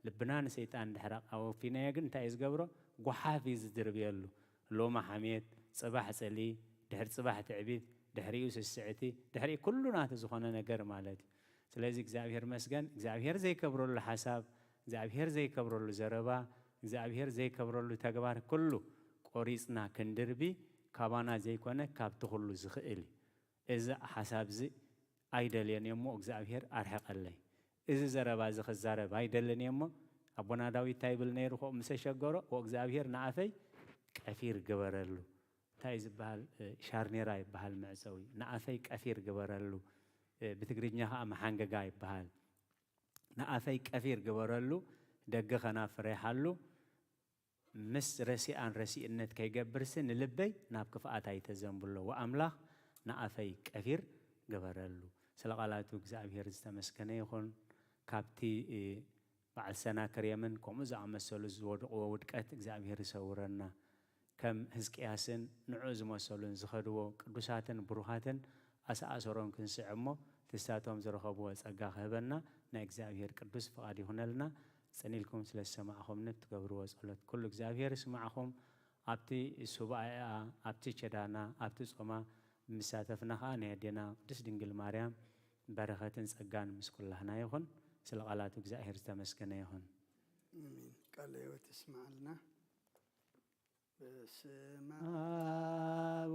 ልብና ንሰይጣን እንድሕር ኣወፊናዮ ግን እንታይ እዩ ዝገብሮ? ጓሓፍ እዩ ዝድርብየሉ። ሎሚ ሓሜት፣ ጽባሕ ጽልኢ፣ ድሕሪ ጽባሕ ትዕቢት፣ ድሕሪኡ ስስዕቲ፣ ድሕሪኡ ኩሉ ናቱ ዝኾነ ነገር ማለት እዩ። ስለዚ እግዚኣብሔር መስገን፣ እግዚኣብሔር ዘይከብረሉ ሓሳብ፣ እግዚኣብሔር ዘይከብረሉ ዘረባ፣ እግዚኣብሔር ዘይከብረሉ ተግባር ኩሉ ቆሪጽና ክንድርቢ ካባና ዘይኮነ ካብቲ ኩሉ ዝኽእል እዩ። እዚ ሓሳብ እዚ ኣይደልዮን እየ እሞ እግዚኣብሔር ኣርሕቐለይ። እዚ ዘረባ እዚ ክዛረብ ኣይደልን እየ እሞ ኣቦና ዳዊት እንታይ ይብል ነይሩ? ከምኡ ምስ ኣሸገሮ፣ "ወእግዚኣብሔር ንኣፈይ ቀፊር ግበረሉ." እንታይ እዩ ዝበሃል? እ፣ ሻርኔራ ይበሃል መዕጸዊ። "ንኣፈይ ቀፊር ግበረሉ." እ፣ ብትግርኛ ኸዓ መሓንገጋ ይበሃል። "ንኣፈይ ቀፊር ግበረሉ፣ ደገ ከናፍር ኣይሓሉ፣ ምስ ረሲኣን ረሲእነት ከይገብርሲ ንልበይ ናብ ክፍኣት ኣይተዘንብሎ፣ ወኣምላኽ ንኣፈይ ቀፊር ግበረሉ።" ስለ ቃላቱ እግዚኣብሔር ዝተመስገነ ይኹን። ካብቲ፣ እ፣ በዓል ሰናክሬምን ከምኡ ዝኣመሰሉ ዝወድቕዎ ውድቀት እግዚኣብሔር ይሰውረና። ከም ህዝቅያስን ንዕኡ ዝመሰሉን ዝኸድዎ ቅዱሳትን ብሩኻትን ኣሰኣሰሮም ክንስዕ እሞ፣ ንሳቶም ዝረኸብዎ ጸጋ ክህበና ናይ እግዚኣብሔር ቅዱስ ፍቓድ ይኹነልና። ጽን ኢልኩም ስለ ዝሰማዕኹምኒ፣ እትገብርዎ ጸሎት ኩሉ እግዚኣብሔር ይስማዕኹም። ኣብቲ ሱባኤኣ፣ ኣብቲ ቸዳና፣ ኣብቲ ጾማ ብምሳተፍና ኸኣ ናይ ኣዴና ቅድስት ድንግል ማርያም በረኸትን ጸጋን ምስ ኩላህና ይኹን። ስለ ቃላቱ እግዚኣብሔር ዝተመስገነ ይኹን። ኣሜን። ቃለ ሕይወት ይስማዓልና። በስመ አብ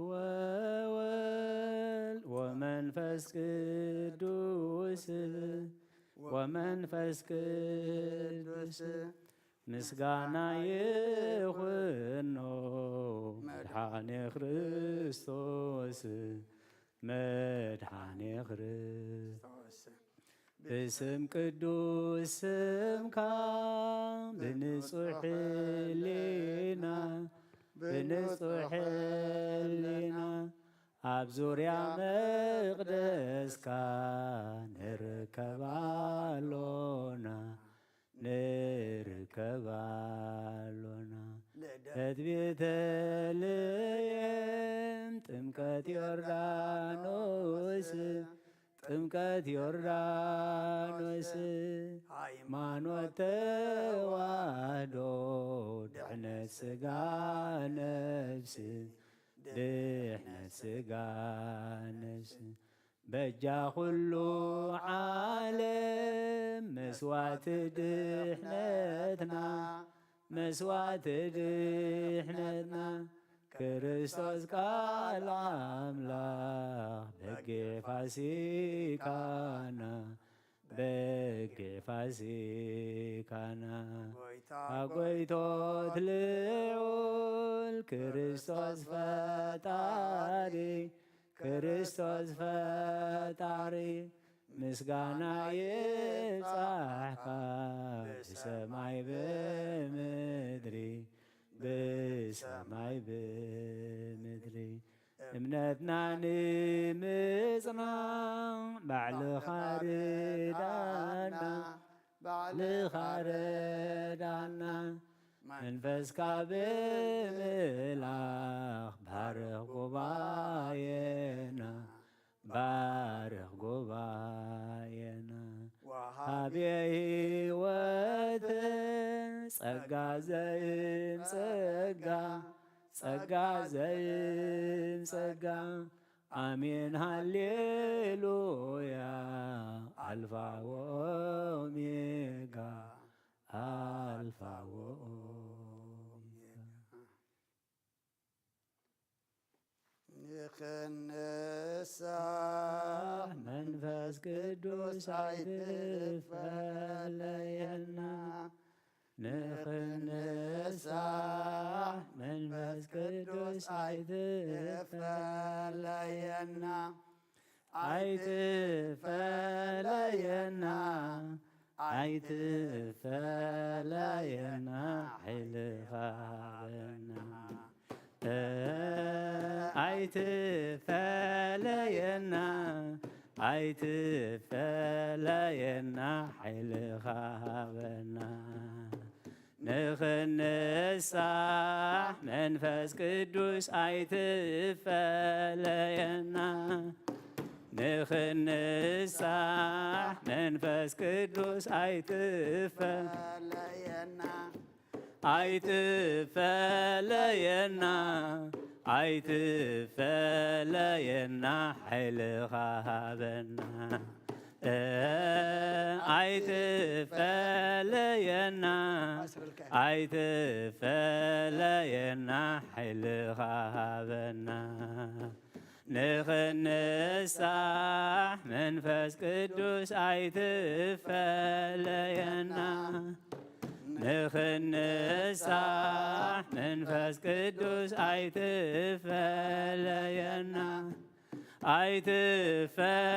ወወልድ ወመንፈስ ቅዱስ፣ ወመንፈስ ቅዱስ ምስጋና ይኹኖ መድኃኔ ክርስቶስ፣ መድኃኔ ክርስቶስ። ብስም ቅዱስ ስምካ ብንጹሕ ሕሊና፣ ብንጹሕ ሕሊና ኣብ ዙርያ መቕደስካ ንርከብ ኣሎና፣ ንርከብ ኣሎና። ልደት ቤተልሔም፣ ጥምቀት ዮርዳኖስ፣ ጥምቀት ዮርዳኖስ፣ ሃይማኖት ተዋህዶ፣ ድሕነት ሥጋ ነፍስ፣ ድሕነት ሥጋ ነፍስ፣ በጃ ኩሉ ዓለም፣ መስዋዕቲ ድሕነትና፣ መስዋዕቲ ድሕነትና፣ ክርስቶስ ቃል ኣምላኽ በጊዕ ፋሲካና፣ በጊዕ ፋሲካና። ጎይታ ጎይቶት ልዑል ክርስቶስ ፈጣሪ፣ ክርስቶስ ፈጣሪ፣ ምስጋና ይብጻሕካ ብሰማይ ብምድሪ፣ ብሰማይ ብምድሪ። እምነትና ንምጽናዕ ባዕልኻ ርዳና፣ ባዕልኻ ርዳና። መንፈስካ ብምልኣኽ ባርኽ ጉባኤና፣ ባርኽ ጉባኤና። ወሃቤ ሕይወት ጸጋ ዘይም ጸጋ፣ ጸጋ ዘይም ጸጋ። ኣሜን ሃሌሉያ፣ ኣልፋ ወኦሜጋ፣ ኣልፋ ወኦሜጋ። ንኽንሳሕ መንፈስ ቅዱስ ኣይትፈለየና። ንኽንሳሕ መንፈስ ቅዱስ ኣይትፈለየና። ኣይትፈለየና፣ ኣይትፈለየና፣ ሓይልኻ ሃበና። ኣይትፈለየና፣ ኣይትፈለየና፣ ሓይልኻ ሃበና። ንኽንሳሕ መንፈስ ቅዱስ ኣይትፈለየና። ንኽንሳሕ መንፈስ ቅዱስ ኣይትፈለየና። ኣይትፈለየና፣ ኣይትፈለየና፣ ሓይልኻ ሃበና። ኣይትፈለየና፣ ኣይትፈለየና፣ ሓይልኻ ሃበና። ንኽንሳሕ መንፈስ ቅዱስ ኣይትፈለየና። ንኽንሳሕ መንፈስ ቅዱስ ኣይትፈለየና።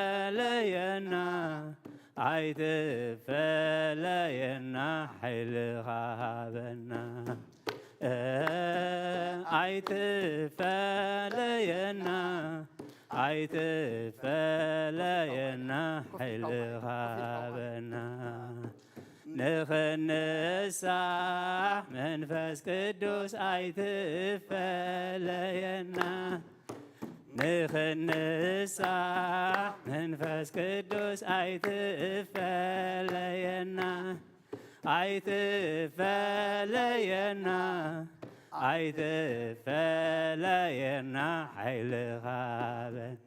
ኣይትፈለየና፣ ኣይትፈለየና፣ ሓይልኻ ሃበና። ኣይትፈለየና፣ ኣይትፈለየና፣ ሓይልኻ ሃበና። ንኽንሳሕ መንፈስ ቅዱስ ኣይትፈለየና። ንኽንሳሕ መንፈስ ቅዱስ ኣይትፈለየና። ኣይትፈለየና፣ ኣይትፈለየና፣ ሓይልኻ ሃበና።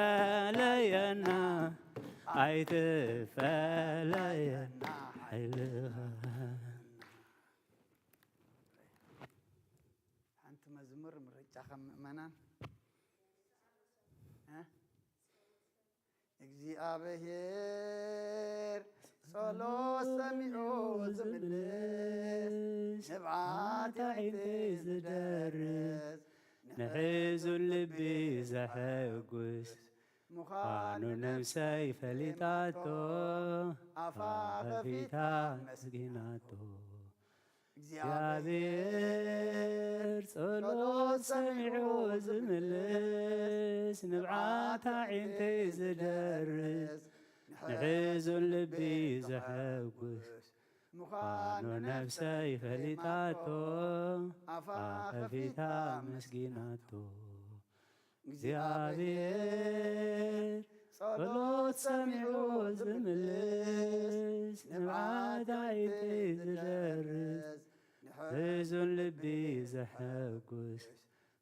ኣይትፈለየና፣ ኣይትፈለየና፣ ሓይልኻ ሃበና። ከም ምእመናን እ? እግዚኣብሔር ጸሎት ሰሚዑ ዝምልስ፣ ንብዓት ኣዒንቲ ዝደርስ፣ ንሕዙን ልቢ ዘሐጉስ ምዃኑ ነብሰይ ፈሊጣቶ፣ ኣፋ ከፊታ ኣመስጊናቶ። እግዚኣብሔር ጸሎት ሰሚዑ ዝምልስ፣ ንብዓት ኣዒንተይ ዝደርስ፣ ንሕዙን ልቢ ዘሐጉስ ምዃኑ ነብሰይ ፈሊጣቶ፣ ኣፋ ከፊታ ኣመስጊናቶ። እግዚኣብሔር ጸሎት ሰሚዑ ዝምልስ፣ ንብዓት ኣዒንተይ ዝደርስ፣ ንሕዙን ልቢ ዘሐጉስ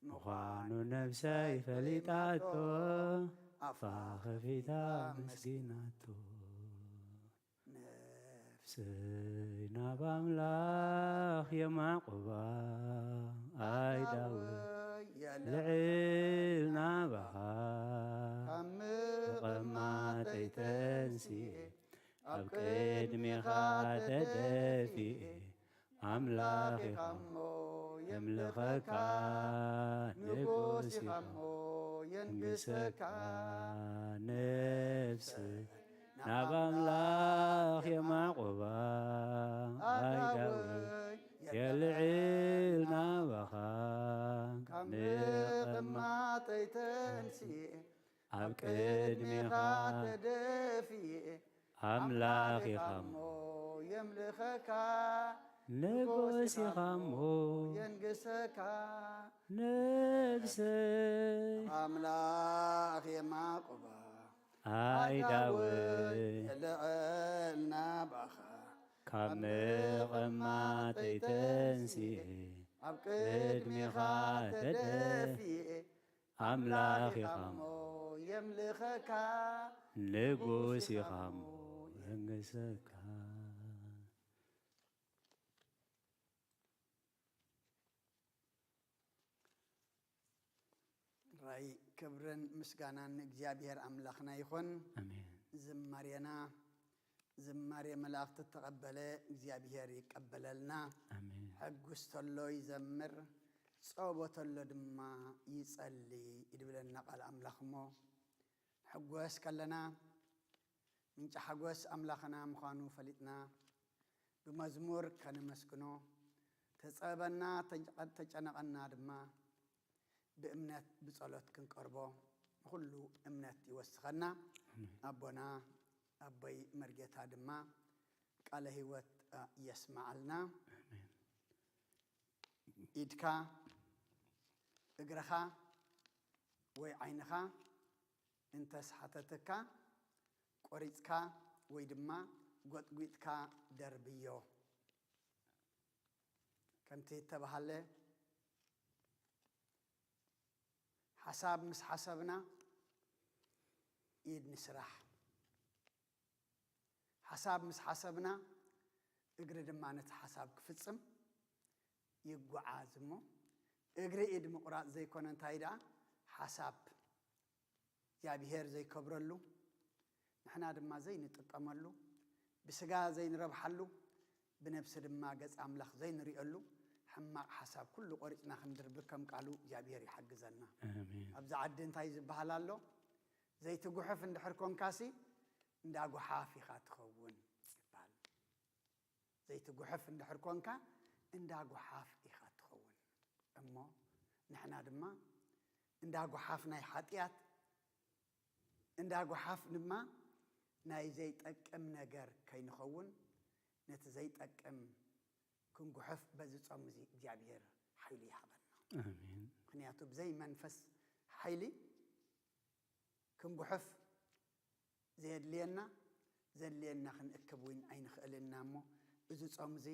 ምዃኑ ነብሰይ ፈሊጣቶ፣ ኣፋ ከፊታ ኣመስጊናቶ። ነፍሰይ ናብ ኣምላኽ የማዕቁባ፣ ኣይ ዳዊት የልዕል ናባኻ፣ ካብ ምቕማጠይ ተንሲኤ፣ ኣብ ቅድሜኻ ተደፊኤ፣ ኣምላኽ ኢኻ እሞ የምልኸካ፣ ንጉስ ኢኻ እሞ የንግሰካ። ነፍሰይ ናብ ኣምላኽ የማዕቁባ፣ ኣይ ዳዊት የልዕል ናባኻ፣ ካብ ምቕማጠይ ተንሲኤ፣ ኣብ ቅድሜኻ ተደፊኤ፣ ኣምላኽ ኢኻ እሞ የምልኸካ፣ ንጉስ ኢኻ እሞ የንግሰካ። ነፍሰይ ኣምላኽ የማቁባ፣ ኣይ ዳዊት የልዕል ናባኻ፣ ካብ ምቕማጠይ ተንሲኤ፣ ኣብ ቅድሜኻ ተደፊኤ፣ ኣምላኽ ኢኻ እሞ የምልኸካ፣ ንጉስ ኢኻ እሞ የንግሰካ። ራይ ክብርን ምስጋናን ንእግዚኣብሔር ኣምላኽና ይኹን። ኣሜን። ዝማሬና ዝማሬ መላእኽቲ እተቐበለ እግዚኣብሔር ይቀበለልና። ኣሜን። ሕጉስ ተሎ ይዘምር፣ ጸቦ ተሎ ድማ ይጸሊ ይድብለና ቃል ኣምላኽ። እሞ ንሕጎስ ከለና ምንጪ ሓጎስ ኣምላኽና ምዃኑ ፈሊጥና ብመዝሙር ከነመስግኖ፣ ተጸበና ተጨ-፣ ተጨነቐና ድማ ብእምነት ብጸሎት ክንቀርቦ ንኹሉ እምነት ይወስኸና። ኣሜን። ኣቦና ኣቦይ መርጌታ ድማ ቃለ ህይወት፣ እ፣ የስምዓልና። ኣሜን። ኢድካ፣ እግርኻ ወይ ዓይንኻ እንተስ ሓተተካ፣ ቆሪጽካ ወይ ድማ ጎጥጒጥካ ደርብዮ። ከምቲ እተባህለ፣ ሓሳብ ምስ ሓሰብና ኢድ ንስራሕ። ሓሳብ ምስ ሓሰብና እግሪ ድማ ነቲ ሓሳብ ክፍጽም ይጓዓዝ። እሞ እግሪ ኢድ ምቑራጽ ዘይኮነ እንታይ ደኣ ሓሳብ እግዚኣብሔር ዘይከብረሉ፣ ንሕና ድማ ዘይንጥቀመሉ፣ ብስጋ ዘይንረብሓሉ፣ ብነብሲ ድማ ገጽ ኣምላኽ ዘይንሪኦሉ ሕማቕ ሓሳብ ኩሉ ቆሪጽና ክንድርቢ ከም ቃሉ እግዚኣብሔር ይሓግዘና። ኣሜን። ኣብዚ ዓዲ እንታይ ዝበሃል ኣሎ? ዘይትጉሕፍ እንድሕር ኮንካሲ እንዳ ጓሓፍ ኢኻ ትኸውን ይበሃል። ዘይትጉሕፍ እንድሕር ኮንካ እንዳ ጓሓፍ ኢኻ ትኸውን። እሞ ንሕና ድማ እንዳ ጓሓፍ ናይ ሓጢኣት፣ እንዳ ጓሓፍ ድማ ናይ ዘይጠቅም ነገር ከይንኸውን፣ ነቲ ዘይጠቅም ክንጉሕፍ በዚ ጾም እዚ እግዚኣብሔር ሓይሊ ይሃበና። ኣሜን። ምኽንያቱ ብዘይ መንፈስ ሓይሊ ክንጉሕፍ ዘየድልየና፣ ዘድልየና ክንእክብ እውን ኣይንኽእልን ኢና። እሞ እዚ ጾም እዚ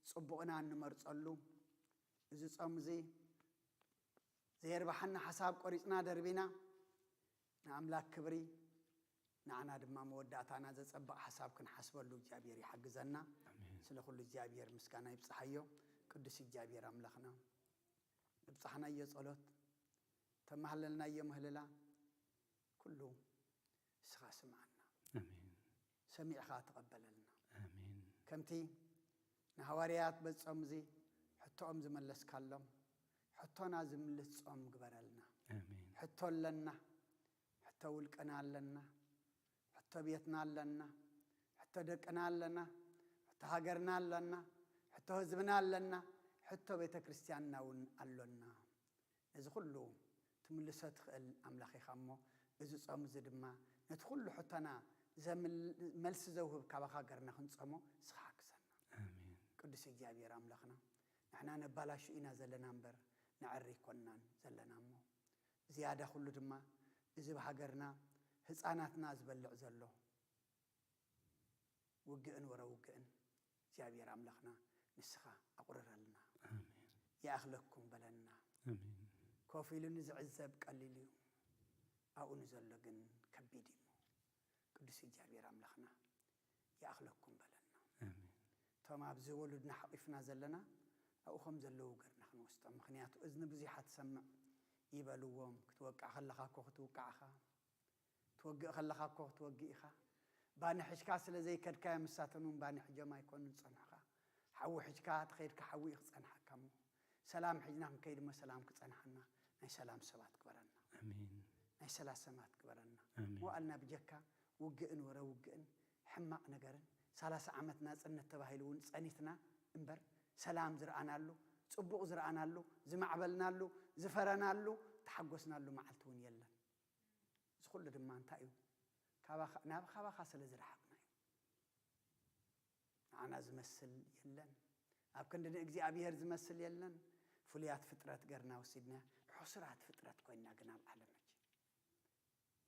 ጽቡቕና እንመርጸሉ፣ እዚ ጾም እዚ ዘየርባሓና ሓሳብ ቆሪጽና ደርቢና ንኣምላክ ክብሪ፣ ንዓና ድማ መወዳእታና ዘጸብቕ ሓሳብ ክንሓስበሉ እግዚኣብሔር ይሓግዘና። ኣሜን። ስለ ኩሉ እግዚኣብሔር ምስጋና ይብጽሓዮ። ቅዱስ እግዚኣብሔር ኣምላኽና፣ ንብጻሕናዮ ጸሎት፣ ተማህለልናዮ ምህለላ ኩሉ ንስኻ ስምዓና፣ ኣሜን ሰሚዕኻ ተቐበለልና። ኣሜን ከምቲ ንሃዋርያት በዚ ጾም እዚ ሕቶኦም ዝመለስካሎም፣ ሕቶና ዝምልስ ጾም ግበረልና። ኣሜን ሕቶ ኣለና፣ ሕቶ ውልቅና ኣለና፣ ሕቶ ቤትና ኣለና፣ ሕቶ ደቅና ኣለና፣ ሕቶ ሃገርና ኣለና፣ ሕቶ ህዝብና ኣለና፣ ሕቶ ቤተ ክርስቲያንና እውን ኣሎና። ነዚ ኩሉ ትምልሶ ትኽእል ኣምላኽ ኢኻ እሞ፣ እዚ ጾም እዚ ድማ ነቲ ኩሉ ሕቶና ዘምል- መልሲ ዘውህብ ካባኻ ገርና ክንጸሞ ንስኻ ሓግዘና። ኣሜን ቅዱስ እግዚኣብሔር ኣምላኽና፣ ንሕና ነባላሹ ኢና ዘለና እምበር ነዐሪ ኣይኮንናን ዘለና እሞ፣ ዝያዳ ኩሉ ድማ እዚ ብሃገርና ህፃናትና ዝበልዕ ዘሎ ውግእን ወረ ውግእን እግዚኣብሔር ኣምላኽና ንስኻ ኣቑርረልና። ኣሜን ይኣኽለኩም በለና። ኣሜን ኮፍ ኢሉ ንዝዕዘብ ቀሊል እዩ፣ ኣብኡ ንዘሎ ግን ከቢድ እዩ። ቅዱስ እግዚኣብሔር ኣምላኽና ይኣኽለኩም በለና። ኣሜን እቶም ኣብዚ ወሉድና ሓቒፍና ዘለና ኣብኡ ከም ዘለዉ ገርና ክንወስጦም። ምኽንያቱ እዝኒ ብዙሓ ትሰምዕ ይበልዎም። ክትወቅዕ ከለኻ እኮ ክትውቃዕኻ፣ ትወግእ ከለኻ እኮ ክትወግእ ኢኻ። ባኒ ሒዝካ ስለ ዘይከድካዮ ምሳተን እውን ባኒ ሒዞም ኣይኮኑን ዝጸንሑኻ። ሓዊ ሒዝካ ተኸይድካ ሓዊ እዩ ክጸንሓካ እሞ፣ ሰላም ሒዝና ክንከይድ እሞ ሰላም ክጸንሓና ናይ ሰላም ሰባት ግበረና። ኣሜን ናይ ሰላም ሰባት ግበረና። ኣሜን። መዋእልና ብጀካ ውግእን ወረ ውግእን ሕማቕ ነገርን ሰላሳ ዓመት ናጽነት ተባሂሉ እውን ጸኒትና እምበር ሰላም ዝረኣናሉ፣ ጽቡቕ ዝረኣናሉ፣ ዝማዕበልናሉ፣ ዝፈረናሉ፣ ተሓጎስናሉ መዓልቲ እውን የለን። እዚ ኩሉ ድማ እንታይ እዩ? ካባኻ- ናብ ካባኻ ስለ ዝረሓቕና እዩ። ንዓና ዝመስል የለን፣ ኣብ ክንዲ ንእግዚኣብሔር ዝመስል የለን። ፍሉያት ፍጥረት ገርና ወሲድና ሕሱራት ፍጥረት ኮይና ግን ኣብ ዓለም ሕጂ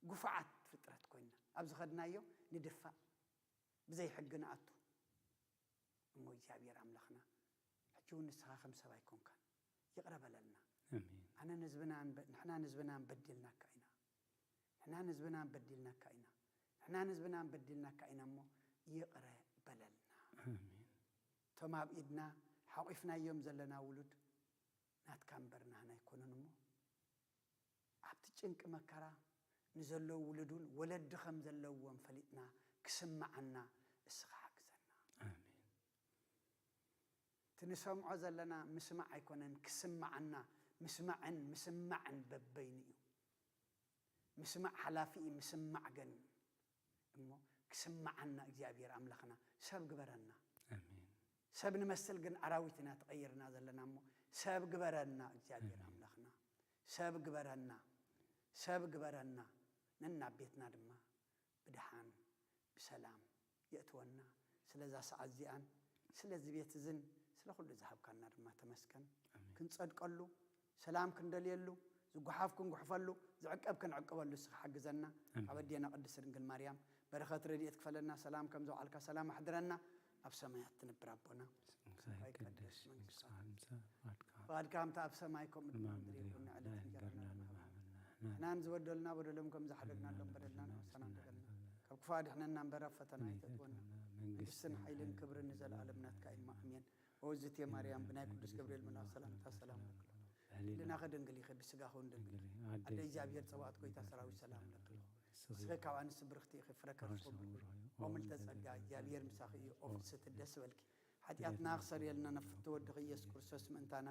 ግፉዓት ፍጥረት ኮይና ኣብ ዝኸድናዮ ንድፋእ፣ ብዘይ ሕጊ ንኣቱ። እሞ እግዚኣብሔር ኣምላኽና ሕጂ እውን ንስኻ ከም ሰብ ኣይኮንካን፣ ይቕረ በለልና። ኣሜን ኣነ ንህዝብና ንበ- ንሕና ንህዝብና ንበዲልናካ ኢና፣ ንሕና ንህዝብና ንበዲልናካ ኢና፣ ንሕና ንህዝብና ንበዲልናካ ኢና እሞ ይቕረ በለልና። ኣሜን እቶም ኣብ ኢድና ሓቒፍናዮም ዘለና ውሉድ ናትካ እምበር ናህና ኣይኮኑን እሞ፣ ኣብቲ ጭንቂ መከራ ንዘለዉ ውሉድ እውን ወለዲ ከም ዘለዎም ፈሊጥና ክስምዓና እስኻ ሓግዘና። ኣሜን እቲ ንሰምዖ ዘለና ምስማዕ ኣይኮነን፣ ክስምዓና። ምስማዕን ምስማዕን በበይኑ እዩ። ምስማዕ ሓላፊ እዩ፣ ምስማዕ ግን እሞ ክስምዓና እግዚኣብሔር ኣምላኽና ሰብ ግበረና። ኣሜን ሰብ ንመስል ግን ኣራዊት ኢና ተቐይርና ዘለና እሞ ሰብ ግበረና እግዚኣብሔር ኣምላኽና። ሰብ ግበረና፣ ሰብ ግበረና። ነናብ ቤትና ድማ ብድሓን ብሰላም የእትወና። ስለዛ ሰዓት እዚኣን ስለዚ ቤት እዝን ስለ ኩሉ ዝሃብካና ድማ ተመስገን። ክንጸድቀሉ፣ ሰላም ክንደልየሉ፣ ዝጓሓፍ ክንጉሕፈሉ፣ ዝዕቀብ ክንዕቅበሉ እስኻ ሓግዘና። ካብ ኣዴና ቅድስት ድንግል ማርያም በረኸት ረድኤት ክፈለና። ሰላም ከም ዘውዓልካ ሰላም ኣሕድረና። ኣብ ሰማያት ትነብር ኣቦና ስምካ ይቀደስ መንግስት ዓለም ምሳዕ ፍቓድካ ከምቲ ኣብ ሰማይ ከምኡ ድማ ምድሪ ይኹን። ዕለት እንጀራና ንሃበና። ንሕናን ዝበደሉና በደሎም ከም ዝሓደግናሎም በደልና ንወሰና ንበደልና። ካብ ክፉእ ኣድሕነና እምበር ኣብ ፈተና ኣይተእትወና። መንግስትን ሓይልን ክብርን ንዘለኣለም ናትካ እዩ። ኣሜን። ኦዝቴ ማርያም ብናይ ቅዱስ ገብርኤል መልኣኽ ሰላምታ ሰላም ለኪ። ህሊናኺ ድንግል ኢኺ ብስጋኺ እውን ድንግል። ኣደ እግዚኣብሔር ጸባኦት ጎይታ ሰራዊት ሰላም ለኪ። ንስኺ ካብ ኣንስቲ ብርኽቲ ኢኺ ፍረ ከርስኺ ብሩኽ እዩ። ኦምልተ ጸጋ እግዚኣብሔር ምሳኺ እዩ። ኦፍስቲ ደስ በልኪ። ሓጢኣትና ክሰርየልና ነፍቲ ወድኺ ኢየሱስ ክርስቶስ ምእንታና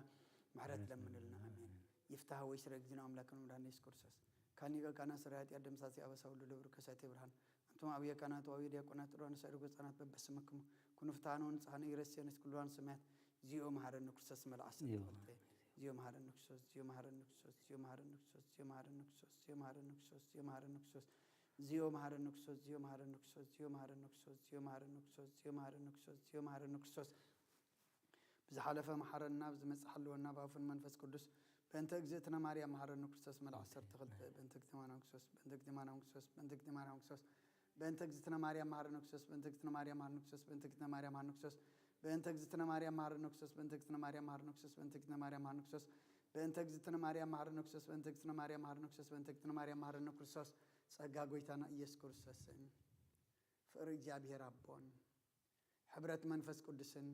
ምሕረት ለምንልና። ኣሜን። ይፍታህ ወይ ስረ ጊዜና ኣምላክን መድኃኒነ ኢየሱስ ክርስቶስ ካኒ ቀቃና ስረ ኃጢአት ደምሳሲ አበሳ ሁሉ ለብሩ ከሳቴ ብርሃን። አንቱም አብየ ካህናት ወአብየ ዲያቆናት ጥሩያን ሰእርጉ ህፃናት በበስምክሙ ኩኑ ፍትሐነ ወንጽሐነ ኢረስየነ ኩሉ ሰማያት። ዚኦ መሐረነ ክርስቶስ መልአሰ ተፈልጠ። ዚኦ መሐረነ ክርስቶስ ዚኦ መሐረነ ክርስቶስ ዚኦ መሐረነ ክርስቶስ ዚኦ መሐረነ ክርስቶስ ዚኦ መሐረነ ክርስቶስ ዚኦ መሐረነ ክርስቶስ ዚኦ መሐረነ ክርስቶስ ዚኦ መሐረነ ክርስቶስ ዚኦ መሐረነ ክርስቶስ ዚኦ መሐረነ ክርስቶስ ዚኦ መሐረነ ክርስቶስ ዚኦ መሐረነ ክርስቶስ ብዝሓለፈ መሓረና፣ ብዝመጽእ ሓልወና፣ ብኣፉን መንፈስ ቅዱስ። በእንተ እግዝእትነ ማርያም መሓረነ ክርስቶስ መልኣክ ዓሰርተ ክልተ በእንተ እግዝእትነ ማርያም ክርስቶስ በእንተ እግዝእትነ ማርያም ክርስቶስ በእንተ እግዝእትነ ማርያም መሓረነ ክርስቶስ በእንተ እግዝእትነ ማርያም መሓረነ ክርስቶስ በእንተ እግዝእትነ ማርያም መሓረነ ክርስቶስ በእንተ እግዝእትነ ማርያም መሓረነ ክርስቶስ በእንተ እግዝእትነ ማርያም መሓረነ ክርስቶስ በእንተ እግዝእትነ ማርያም መሓረነ ክርስቶስ በእንተ እግዝእትነ ማርያም መሓረነ ክርስቶስ በእንተ እግዝእትነ ማርያም መሓረነ ክርስቶስ ጸጋ ጎይታና ኢየሱስ ክርስቶስን ፍቕሪ እግዚኣብሔር ኣቦን ሕብረት መንፈስ ቅዱስን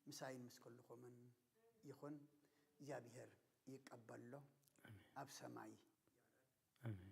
ምሳይን ምስ ኩልኹምን ይኹን። እግዚኣብሔር ይቀበሎ፣ ኣብ ሰማይ ኣሜን።